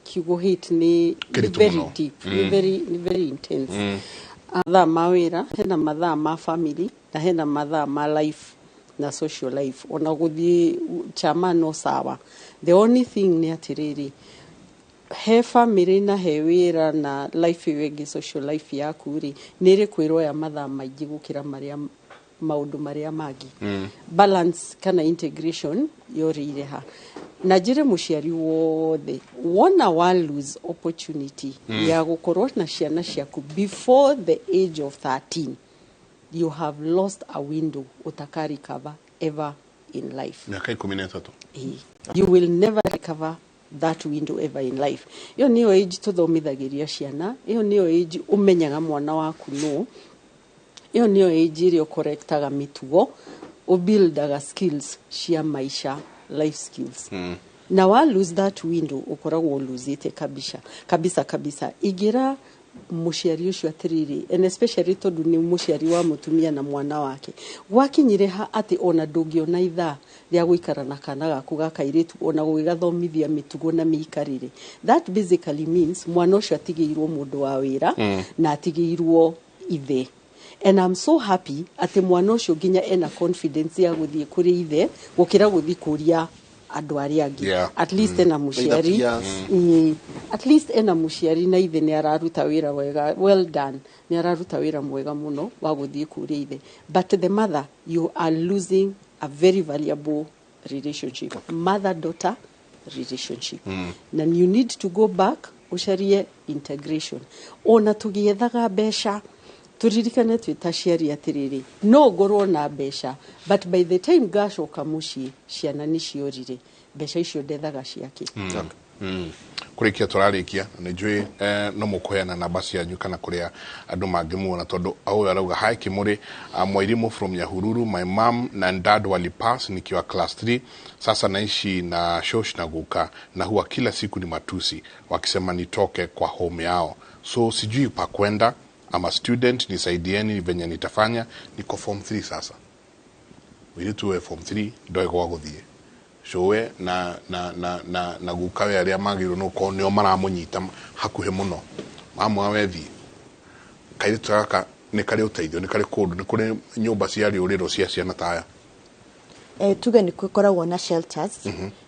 kiugo hate nĩ Kĩritũ very mũno. deep, nĩ very intense. Mathaa ma wĩra, hena mathaa ma family, na hena mathaa ma life na social life, ona gũthiĩ chama no sawa. The only thing nĩ atĩrĩrĩ, he family na he wĩra na life ĩyo ĩngĩ, social life yaku rĩ, nĩ ĩrĩ kwĩroya mathaa maingĩ gũkĩra marĩa maũndũ marĩa mangĩ. Balance kana integration yorĩire ha? Na njĩre mũciari wothe wona wa lose opportunity ya gũkorwo na ciana ciaku before the age of 13, you have lost a window utaka recover ever in life. Mĩaka 13. You will never recover that window ever in life. Ĩyo nĩyo age tũthomithagĩria ciana, ĩyo nĩyo age ũmenyaga mwana waku no, ĩyo nĩyo age ĩrĩa ũkorektaga mĩtugo, ũbuildaga skills cia maisha, life skills. Na wa lose that window, ũkoragwo ũlosete kabisa kabisa kabisa. Ingĩra mũciari ũcio atĩrĩrĩ, and especially tondũ nĩ mũciari wa mũtumia na mwana wake, gwakinyire ha atĩ ona ndũngĩona ithaa rĩa gũikara na kana gaku ga kairĩtu, ona gũgĩgathomithia mĩtugo na mĩikarĩre, that basically means mwana ũcio atigĩirwo mũndũ wa wĩra na atigĩirwo ithe. And I'm so happy atĩ mwana ũcio nginya ena confidence ya gũthiĩ kũrĩ ithe gũkĩra gũthiĩ kũria andũ arĩa angĩ. At least ena mũciari. Peers. At least ena mũciari na ithe nĩ araruta wĩra wega, well done, nĩ araruta wĩra mwega mũno wa gũthiĩ kũrĩa ithe. But the mother, you are losing a very valuable relationship, mother daughter relationship, na you need to go back ũcarie integration. Ona tũgĩethaga mbeca Tũririkane twĩ ta aciari atĩrĩrĩ, no ngorwo na mbeca, but by the time ngacoka mũciĩ ciana nĩ ciorire, mbeca icio ndethaga ciake? Kũrĩkia tũrarĩkia, na nĩ njũĩ no mũkũheana namba cianyu kana kũrĩa andũ mangĩmuona, tondũ ũyũ arauga, "Hi Kimuri, Mwairimũ from Nyahururu. My mom na dad walipass nikiwa class 3. Sasa naishi na shosh na guka, na huwa kila siku ni matusi wakisema nitoke kwa home yao, so sijui pa kwenda. Ama student, nisaidieni venye nitafanya, niko form 3 sasa." Mũirĩtu we form 3 ndoĩ gwa gũthiĩ, cũwe na gukawe arĩa magĩrĩirwo nĩ gũkorwo nĩo maramũnyita hakuhĩ mũno mamwa wethiĩ. Kairĩtu gaka nĩ karĩ ũteithio? Nĩ karĩ kũndũ, nĩ kũrĩ nyũmba cia rĩũrĩro cia ciana ta aya? Tuge nĩ gũkoragwo na shelters.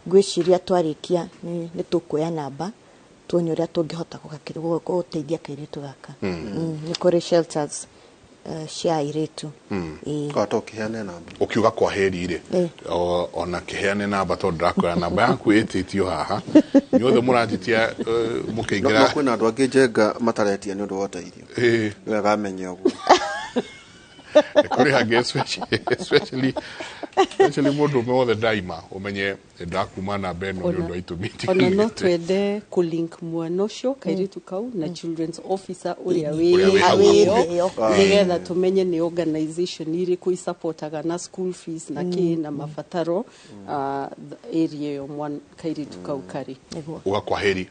Ngwĩciria twarĩkia nĩ tũkuoya namba tuone ũrĩa tũngĩhota gũteithia kairĩtu gaka. Nĩ kũrĩ shelters cia airĩtu. Ĩĩ. Ota ũkĩheane namba. Ũkiuga kwa heri rĩ, ona kĩheane namba, tondũ ndĩrakwĩra namba yaku ĩtĩtio haha inyuothe mũranjĩtia mũkĩingĩra. No kwĩna andũ angĩ njenga mataretia nĩ ũndũ wa ũteithio. Nĩ wega amenye ũguo. Nĩ kũrĩ angĩ, especially mũndũ ũmwe wothe ndaima ũmenye ndakuma namba ĩno nĩ ũndũ wa itũmi Ona no itiganĩte. Twende kũlink mwana ũcio, kairĩtu kau, na children's officer ũrĩa Ũrĩa wĩ hau wĩ hakuhĩ. nĩgetha tũmenye nĩ organization irĩkũ isupportaga na school fees na kĩ na mabataro area ĩyo kairĩtu kau karĩ. Uga kwa heri,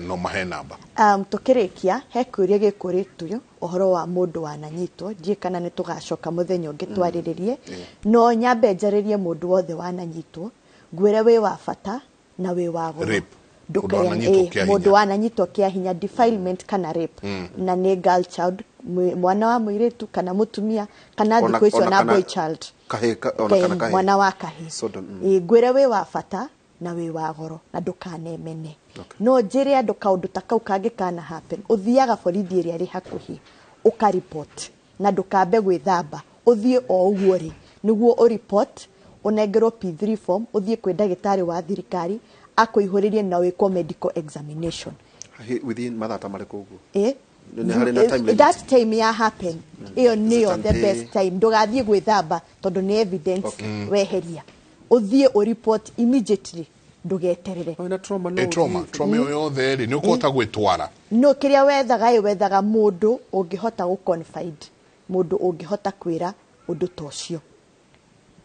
no mahe namba. Tũkĩrĩkia, he kĩũria gĩkũrĩtio ũhoro wa mũndũ wananyitwo. Ndiĩ kana nĩ tũgacoka mũthenya ũngĩ twarĩrĩrie, no nyambe njarĩrie mũndũ wothe wananyitwo, ngwĩre wĩ wa bata na wĩ wa goro. Rape. Mũndũ wananyitwo kĩa hinya. Mũndũ wananyitwo kĩa hinya, defilement kana rape, na nĩ girl child, mwana wa mũirĩtu kana mũtumia kana thikũ icio Ona na kana boy child. Kahĩ ona kana kahĩ. Mwana wa kahĩ. Sodom. Ĩĩ, ngwĩre wĩ wa bata na wĩ wa goro na ndũkanemene. No njĩre andũ kaũndũ ta kau kangĩkana happen, ũthiaga borithi ĩrĩa ĩrĩ hakuhĩ ũkaripot, na ndũkambe gwĩthamba, ũthiĩ o ũguo rĩ, nĩguo ũripot, ũnengerwo P3 form, ũthiĩ kwĩ ndagĩtarĩ wa thirikari akũihũrĩrie na wĩkwo medical examination. Within mathaa ta marĩkũ ũguo? Ĩ. Nĩ harĩ na time limit? That time ya happen ĩyo nĩyo Is it the a day? best time. Ndũgathiĩ gwĩthamba tondũ nĩ evidence weheria, ũthiĩ ũreport immediately, ndũgeterere. Trauma ĩyo yothe rĩ, nĩ ũkũhota gwĩtwara? No kĩrĩa wethaga ĩ, wethaga mũndũ ũngĩhota gũ confide, mũndũ ũngĩhota kwĩra ũndũ ta ũcio.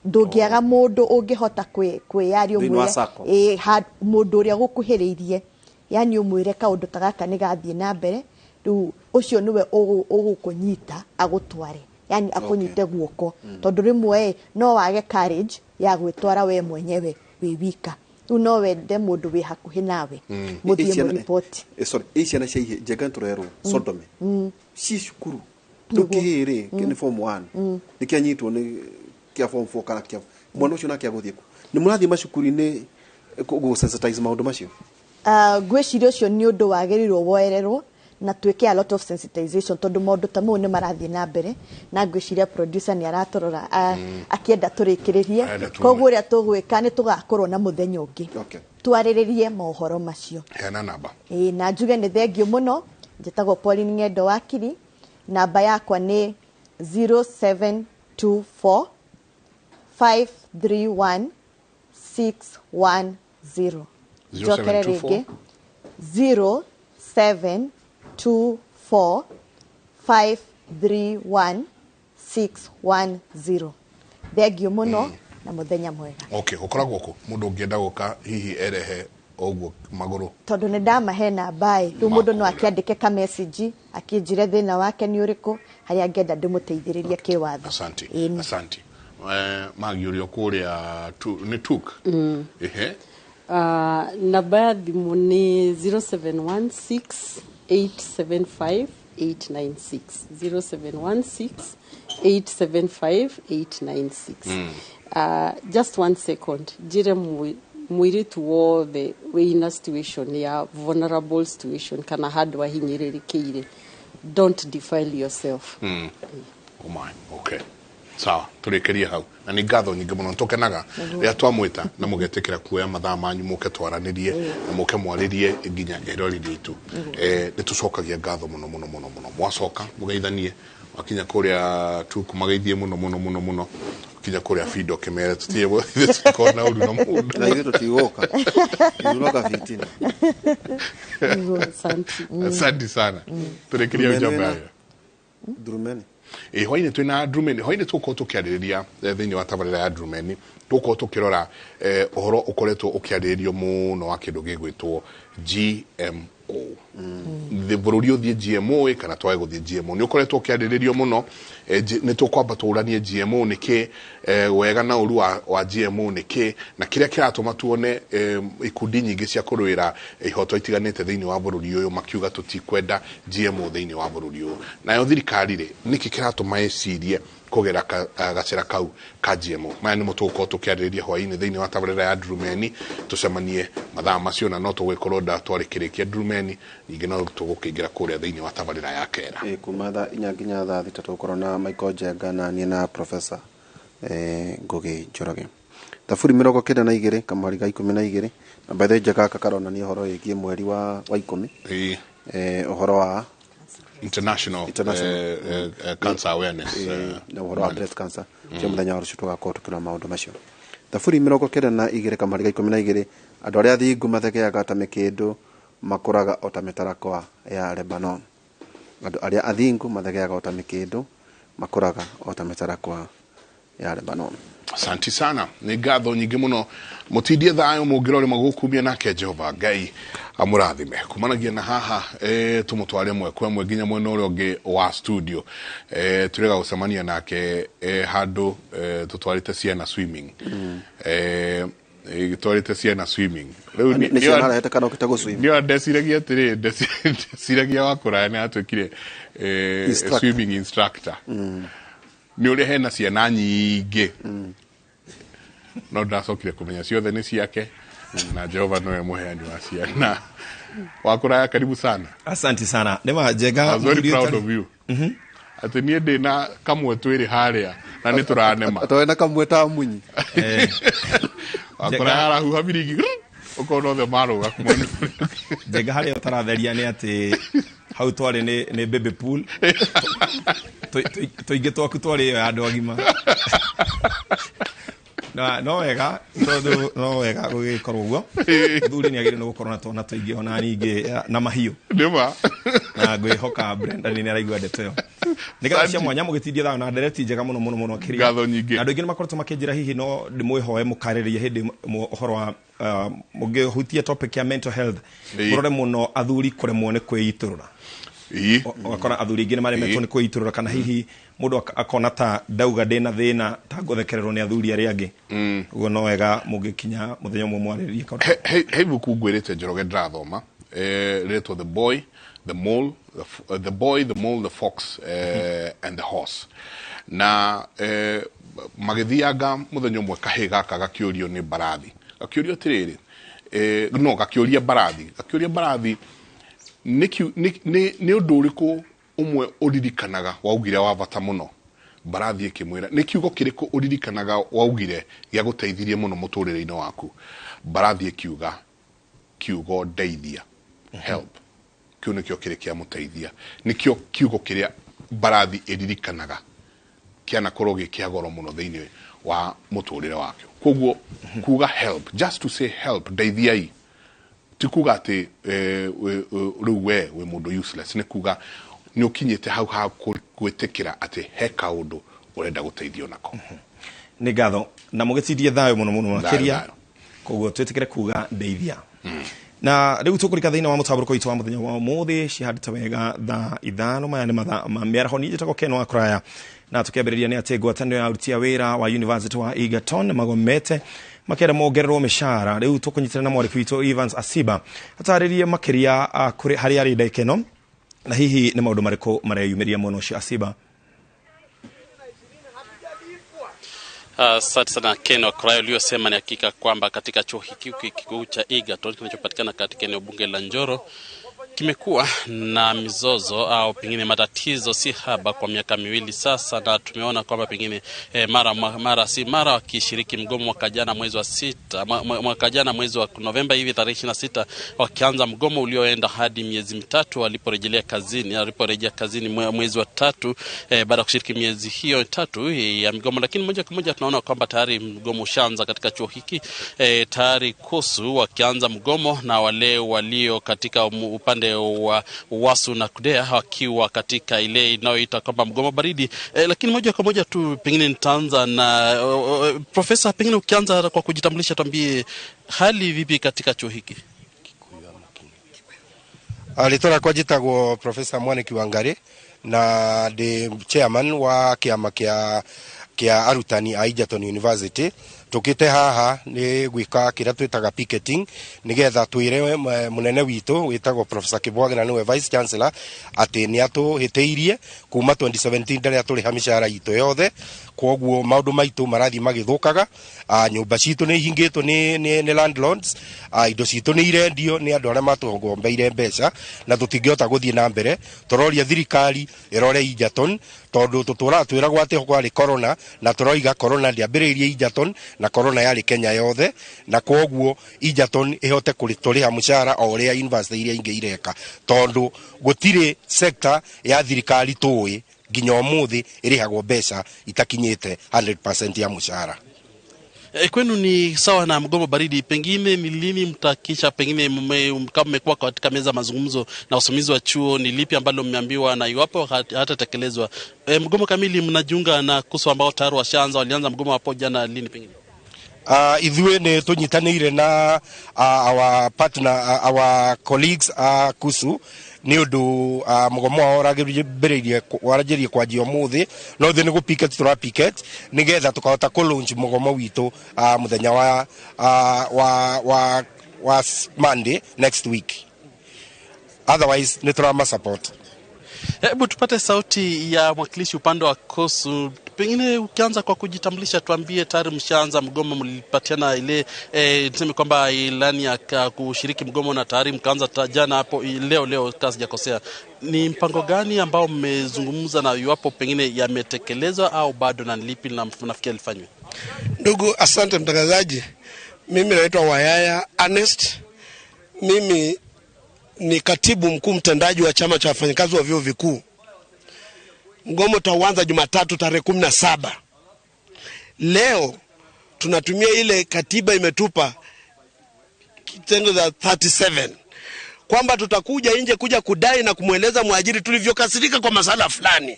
Ndũngĩaga mũndũ ũngĩhota kwĩyaria. Thĩinĩ wa Ũmwĩre circle. Ĩ, mũndũ ũrĩa gũkuhĩrĩirie, yani ũmwĩre kaũndũ ta gaka nĩ gathiĩ na mbere. Rĩu ũcio nĩwe ũgũkũnyita agũtware, yani akũnyite guoko, tondũ rĩmwe ĩ, no wage courage ya gwĩtwara we mwenyewe wĩ wika. Rĩu no wende mũndũ wĩ hakuhĩ nawe, mũthiĩ mũripoti. Sorry, ĩ ciana cia ihe njenga nĩ tũrerwo sodomy ci cukuru rĩu. Kĩhĩ rĩ, nĩ form 1, nĩ kĩanyitwo nĩ kĩa form 4 kana kĩa mwana ũcio nake agũthiĩ kũ? Nĩ mũrathiĩ macukuru-inĩ gũ sensitize maũndũ macio? Ngwĩciria ũcio nĩ ũndũ wagĩrĩirwo woererwo na twĩke a lot of sensitization, tondũ maũndũ ta mau nĩ marathiĩ na mbere, na ngwĩciria producer nĩ aratũrora akĩenda tũrĩkĩrĩrie. Arenda tuume. Koguo ũrĩa tũgwĩka, nĩ tũgakorwo na mũthenya ũngĩ twarĩrĩrie mohoro macio. Heana namba. Ĩĩ, na njuge nĩ thengiũ mũno. Njĩtagwo Pauline Ng'endo Wakiri, namba yakwa nĩ 0724 531 610. Njokere rĩngĩ, 0724 531 610. Thengiũ mũno na mũthenya mwega. Okay, ũkoragwo kũ mũndũ ũngĩenda gũka hihi erehe ũguo magũrũ? Tondũ nĩ ndamahe namba ĩ, rĩu mũndũ no akĩandĩke ka message akĩnjĩre thĩna wake nĩ ũrĩkũ, harĩa angĩenda ndĩmũteithĩrĩrie kĩwatho. Asante. Ĩni. Asante. Magiũrio kũrĩa nĩ tuk. Ehe. Namba ya thimũ nĩ 0716 875 896, 0716 875 896. Just one second, njĩre mũirĩtu wothe wĩna situation ya vulnerable situation kana handũ ahinyĩrĩrĩkĩire, don't defile yourself. Oh my, okay. Sawa, tũrĩkĩrie hau, na nĩ ngatho nyingĩ mũno. Tũkenaga rĩrĩa twamwĩta na mũgetĩkĩra kuoya mathaa manyu mũke twaranĩrie na mũke mwarĩrie nginya eroreri aitũ. Nĩ tũcokagia ngatho mũno mũno mũno mũno. Mwacoka mũgeithanie Wakinya kũrĩa tuku mageithie mũno mũno mũno mũno. Kinya kũrĩa Fido kĩmere tũtirĩ tũtikorwo na ũru na mũndũ. Na ithuĩ tũtigũka. Ithuĩ fitina. Asante sana. Tũrĩkĩria ujambo hayo. Ndurumeni. Hwainĩ twĩna Ndurumeni. Hwainĩ tũgũkorwo tũkĩarĩrĩria thĩinĩ wa tabarĩra ya Ndurumeni. Tũgũkorwo tũkĩrora ũhoro ũkoretwo ũkĩarĩrĩrio mũno wa kĩndũ gĩgwĩtwo GMO. Bũrũri ũthiĩ GMO kana twage gũthiĩ GMO. Nĩ ũkoretwo ũkĩarĩrĩrio mũno. Nĩ tũkwamba tũranie GMO nĩkĩ, wega na ũru wa GMO nĩkĩ, na kĩrĩa kĩratũma tuone ikundi nyingĩ cia kũrũĩra ihoto itiganĩte thĩinĩ wa bũrũri ũyũ makiuga tũtikwenda GMO thĩinĩ wa bũrũri ũyũ. Nayo thirikari rĩ, nĩkĩ kĩratũma ĩcirie kũgera gacĩra kau ka GMO? Maya nĩmo tũgũkorwo tũkĩarĩrĩria hwaĩ-inĩ thĩinĩ wa tabarĩra ya Ndurumeni. Tũcemanie mathaa macio na no tũgũgĩkorwo ndatwarĩkĩrĩkia Ndurumeni, ningĩ no tũgũkĩingĩra kũrĩa thĩinĩ wa tabarĩra ya Kera. Kuma thaa 4 nginya thaa 6 tũgũkorwo na Michael Njenga na niĩ na Professor Ngugi Njoroge. Thaburi 92 kamweri ga 12 na by the way Njenga gaka karonania ũhoro wĩgiĩ mweri wa 10. Ũhoro wa International Cancer Awareness na ũhoro wa breast cancer. Cio mũthenya wa rũciũ tũgakorwo tũkĩrora maũndũ macio. Thaburi 92 kamweri ga 12 andũ arĩa athingu mathegeaga ta mĩkĩndũ makũraga o ta mĩtarakwa ya Lebanon. Andũ arĩa athingu mathegeaga o ta mĩkĩndũ makũraga o ta mĩtarakwa ya Lebanon. Asante sana. Nĩ ngatho nyingĩ mũno. Mũtindie thayũ mũngĩrore magũkumia nake Jehova Ngai amũrathime. Kumanagia na haha tũmũtware mwe kwa mwe nginya mwena ũrĩa ũngĩ wa studio. Tũrega gũcemania nake handũ tũtwarĩte ciana swimming. Gĩtwarĩte ciana swimming. Rĩu nĩ ciana arehete kana ũkĩte gũ swim? Nĩ ndeciragia atĩrĩ, ndeciragia wa kũraya nĩ atuĩkire swimming instructor. Nĩ ũrĩa hena ciana nyingĩ. No ndacokire kũmenya ciothe nĩ ciake na Jehova nĩwe mũheani wa ciana. Wa kũraya, karibu sana. Asante sana. Nĩ Njenga. I was very proud of you. Atĩ niĩ ndĩ na kamwe twĩrĩ harĩa na nĩ tũranema. Atĩ na kamwe ta munyi. Wa kũraya arahuha biringi ũkona othe marũga kuma. Njenga harĩa ũtaratheria nĩ atĩ hau twarĩ nĩ baby pool. Tũingĩ twaku twarĩ ĩyo ya andũ agima. No wega tondũ no wega gũgĩkorwo ũguo. Mũthuri nĩ agĩrĩirwo nĩ gũkorwo na twana tũingĩ ona ningĩ na mahiũ. Nĩma. Na ngwĩhoka Brenda nĩ araigua ndeto ĩyo. Nĩ ngatho cia mwanya mũgĩtindia thayũ na ndereti njega mũno mũno mũno makĩria. Ngatho nyingĩ. Na andũ aingĩ nĩ makoretwo makĩnjĩra hihi no ndĩmwĩhoe mũkarĩrĩrie hĩndĩ ũhoro wa mũngĩhutia topic ya mental health. Mũrore mũno athuri kũremwo nĩ kwĩitũrũra. Ũgakora athuri aingĩ nĩ maremetwo nĩ kwĩitũrũra kana hihi mũndũ akona ta ndauga ndĩna thĩna ta ngũthekererwo nĩ athuri arĩa angĩ. Ũguo no wega mũngĩkinya mũthenya ũmwe mwarĩrĩrie kaũndũ. He ibuku ngwĩrĩte Njoroge ndĩrathoma rĩretwo The Boy, The Mole, The Boy, The Mole, The Fox and The Horse. Na magĩthianga mũthenya ũmwe kahĩĩ gaka gakĩũrio nĩ mbarathi. Gakĩũrio atĩrĩrĩ, no gakĩũria mbarathi. Gakĩũria mbarathi nĩ ũndũ ũrĩkũ ũmwe ũririkanaga waugire wa bata mũno? Mbarathi ĩkĩmwĩra nĩ kiugo kĩrĩkũ ũririkanaga waugire gĩa gũteithirie mũno mũtũrĩre-inĩ waku? Mbarathi ĩkiuga kiugo ndeithia, help. Kĩu nĩkĩo kĩrĩ kĩamũteithia. Nĩkĩo kiugo kĩrĩa mbarathi ĩririkanaga kĩanakorwo gĩ kĩa goro mũno thĩinĩ wa mũtũrĩre wakĩo. Koguo kuga help, just to say help, ndeithiai, ti kuga atĩ rĩu we wĩ mũndũ useless, nĩ kuga nĩ ũkinyĩte hau ha gwĩtĩkĩra atĩ he kaũndũ ũrenda gũteithio nako. Nĩ ngatho na mũgĩtindie thayũ mũno mũno makĩria. Koguo twĩtĩkĩre kuga ndeithia. Na rĩu tũkũrika thĩinĩ wa mũtambũrũko witũ wa mũthenya wa ũmũthĩ cihandĩte wega thaa 5 maya nĩ mathaa ma mĩaraho. Niĩ njĩtagwo Ken wa Kũraya na tũkĩambĩrĩria nĩ atĩ ngwatanĩro ya aruti a wĩra wa University wa Egerton magomete makĩenda mongererwo mĩcara. Rĩu tũkũnyitana na mwarĩki witũ Evans Asiba atarĩrie makĩria harĩa arĩ ndagĩka ĩno na hihi nĩ maũndũ marĩkũ mareyumĩria mwena ũcio. Asiba. Asante sana Ken wa Kurayo. Uliyosema ni hakika kwamba katika chuo hiki kikuu cha Egerton kinachopatikana katika eneo bunge la Njoro, Kimekuwa na mizozo au pengine matatizo si haba kwa miaka miwili sasa, na tumeona kwamba pengine mara si mara wakishiriki mgomo mwaka jana mwezi wa sita, mwaka jana mwezi wa Novemba hivi tarehe 26 wakianza mgomo ulioenda hadi miezi mitatu waliporejea kazini, mwezi wa tatu baada ya kushiriki miezi hiyo tatu ya mgomo. Lakini moja kwa moja tunaona kwamba tayari mgomo ushaanza katika chuo hiki, tayari KUSU wakianza mgomo na wale walio katika upande wa WASU na KUDEA wakiwa katika ile inayoita kwamba mgomo baridi. Lakini moja kwa moja tu pengine nitaanza na Profesa, pengine ukianza kwa kujitambulisha tuambie hali vipi katika chuo hiki? Rĩtwa rĩakwa njĩtagwo Profesa Mwaniki Wangari na ndĩ chairman wa kĩama kĩa arutani a Egerton University. Tukite haha nĩ gwĩka kĩrĩa twĩtaga picketing nĩgetha twĩre mũnene witũ wĩtagwo Professor Kibwage na nĩwe Vice Chancellor atĩ nĩ atũhĩtĩirie kuma 2017 ndarĩ atũrĩha mĩcara itũ yothe. Kwoguo maũndũ maitũ marathiĩ magĩthũkaga, nyũmba citũ nĩ ihingĩtwo nĩ landlords, indo citũ nĩ irendio nĩ andũ arĩa matũgombeire mbeca na tũtingĩhota gũthiĩ na mbere. Tũroria thirikari ĩrore Egerton tondũ tũtũraga twĩragwo atĩ kwarĩ corona na tũroiga corona ndĩambĩrĩirie Egerton na corona yarĩ Kenya yothe, na kwoguo Egerton ĩhote kũrĩha mũcara o ũrĩa university iria ingĩ ireka tondũ gũtirĩ sector ya thirikari tũĩ nginya ũmũthĩ ĩrĩhagwo mbeca itakinyĩte 100% ya mũcara. Kwenu ni sawa na mgomo baridi, pengine ni lini mtakisha, pengine kama mmekuwa katika meza mazungumzo na wasimamizi wa chuo, ni lipi ambalo mmeambiwa na iwapo hatatekelezwa mgomo kamili mnajiunga na KUSU ambao tayari washaanza, walianza mgomo hapo jana lini pengine? Ithuĩ nĩ tũnyitanĩire na our partner, our colleagues KUSU nĩ ũndũ mũgomo wao waranjĩrĩirie kwanjia ũmũthĩ, no ithuĩ nĩ gũ picket tũra picket nĩgetha tũkahota kũ launch mũgomo witũ mũthenya wa Monday next week. Otherwise nĩ tũrama support. Hebu tupate sauti ya mwakilishi upande wa KUSU. Pengine ukianza kwa kujitambulisha tuambie tayari mshaanza mgomo, mlipatiana ile tuseme kwamba ilani ya kushiriki mgomo na tayari mkaanza jana hapo leo kama sijakosea. Ni mpango gani ambao mmezungumza na iwapo pengine yametekelezwa au bado, na lipi na mnafikia lifanywe? Ndugu, asante mtangazaji. Mimi naitwa Wayaya Ernest. Mimi ni katibu mkuu mtendaji wa chama cha wafanyakazi wa vyuo vikuu. Mgomo utaanza Jumatatu tarehe 17. Leo tunatumia ile katiba imetupa kitengo za 37 kwamba tutakuja nje kuja kudai na kumweleza mwajiri tulivyokasirika kwa masala fulani.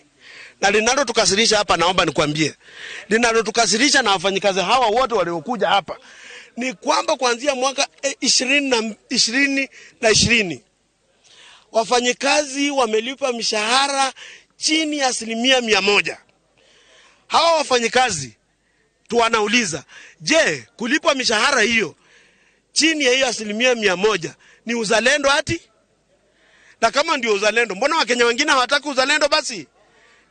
Na linalotukasirisha hapa, naomba nikwambie, linalotukasirisha na wafanyikazi hawa wote waliokuja hapa ni kwamba kuanzia mwaka 2020 wafanyikazi wamelipa mishahara chini ya 100%. Hawa wafanyikazi tuwanauliza, je, kulipwa mishahara hiyo chini ya hiyo 100% ni uzalendo ati? Na kama ndio uzalendo, mbona Wakenya wengine hawataki uzalendo basi?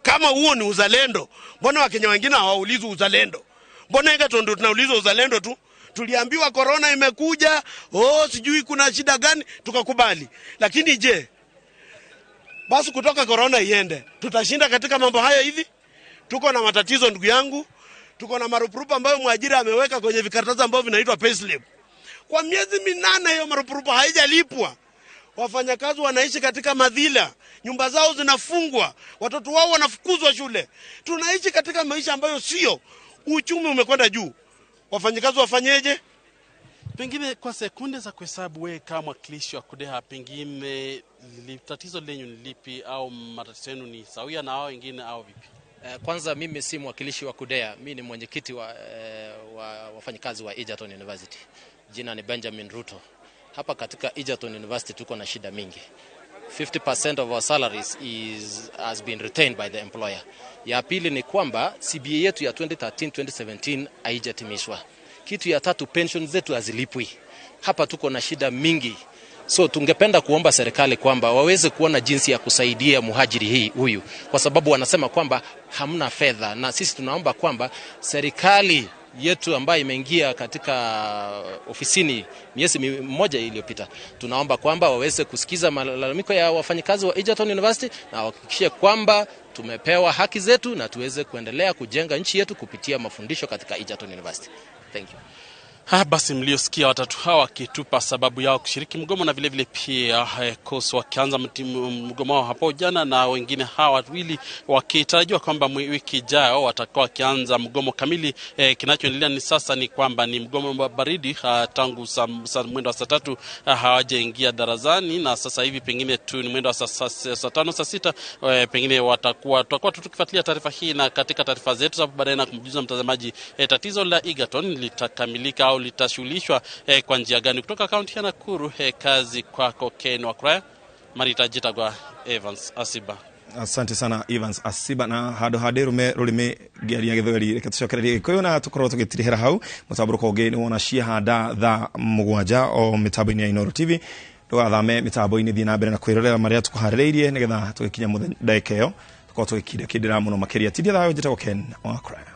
Kama huo ni uzalendo, mbona Wakenya wengine hawaulizwi uzalendo? Mbona Egerton ndio tunaulizwa uzalendo tu? Tuliambiwa corona imekuja, sijui kuna shida gani, tukakubali. Lakini je, basi kutoka corona iende, tutashinda katika mambo haya hivi? Tuko na matatizo ndugu yangu, tuko na marupurupu ambayo mwajiri ameweka kwenye vikaratasi ambavyo vinaitwa payslip. Kwa miezi 8 hiyo marupurupu haijalipwa. Wafanyakazi wanaishi katika madhila, nyumba zao zinafungwa, watoto wao wanafukuzwa shule. Tunaishi katika maisha ambayo sio, uchumi umekwenda juu. Wafanyakazi wafanyeje? Pengine kwa sekunde za kuhesabu, wewe kama mwakilishi wa KUDEA, pengine tatizo lenyu ni lipi au matatizo yenu ni sawia na hao wengine au vipi? Kwanza mimi si mwakilishi wa KUDEA, mimi ni mwenyekiti wa wafanyakazi wa Egerton University. Jina ni Benjamin Ruto. Hapa katika Egerton University tuko na shida mingi. 50% of our salaries has been retained by the employer. Ya pili ni kwamba CBA yetu ya 2013-2017 haijatimishwa. Kitu ya tatu, pension zetu hazilipwi. Hapa tuko na shida mingi. So tungependa kuomba serikali kwamba waweze kuona jinsi ya kusaidia muhajiri huyu, kwa sababu wanasema kwamba hamna fedha, na sisi tunaomba kwamba serikali yetu ambayo imeingia katika ofisini miezi mmoja iliyopita, tunaomba kwamba waweze kusikiza malalamiko ya wafanyikazi wa Egerton University na wahakikishe kwamba tumepewa haki zetu na tuweze kuendelea kujenga nchi yetu kupitia mafundisho katika Egerton University. Thank you. Ha, basi mliosikia watatu hawa wakitupa sababu yao kushiriki mgomo na vilevile pia KOS wakianza mgomo wao hapo jana, na wengine hawa wawili wakitarajiwa kwamba wiki ijayo watakuwa wakianza mgomo kamili. Kinachoendelea ni sasa ni kwamba ni mgomo wa baridi tangu mwendo wa saa 3 hawajaingia darasani, na sasa hivi pengine tu ni mwendo wa saa 5 saa 6, pengine watakuwa tutakuwa tukifuatilia taarifa hii na katika taarifa zetu hapo baadaye na kumjuza mtazamaji tatizo la Egerton litakamilika au litashughulishwa kwa njia gani. Kutoka kaunti ya Nakuru, kazi kwako Ken Wakuraya, Marita Jitagwa, Evans Asiba. Asante sana Evans Asiba na handu hande rume rurimi ngiaria githweri reke tucokererie gikuyu na tukorwo tugitirihira hau mutamburuko ungi ni wona ciahanda thaa 7 o mitambo-ini ya Inooro TV. Ndugathame mitambo-ini, thiĩ na mbere na kwirorera maria tukuharĩrĩirie nigetha tugikinya ndagĩka ĩyo tukorwo tũgĩkindĩra mũno makĩria. Tindia thayũ, njĩtagwo Ken Wakuraya.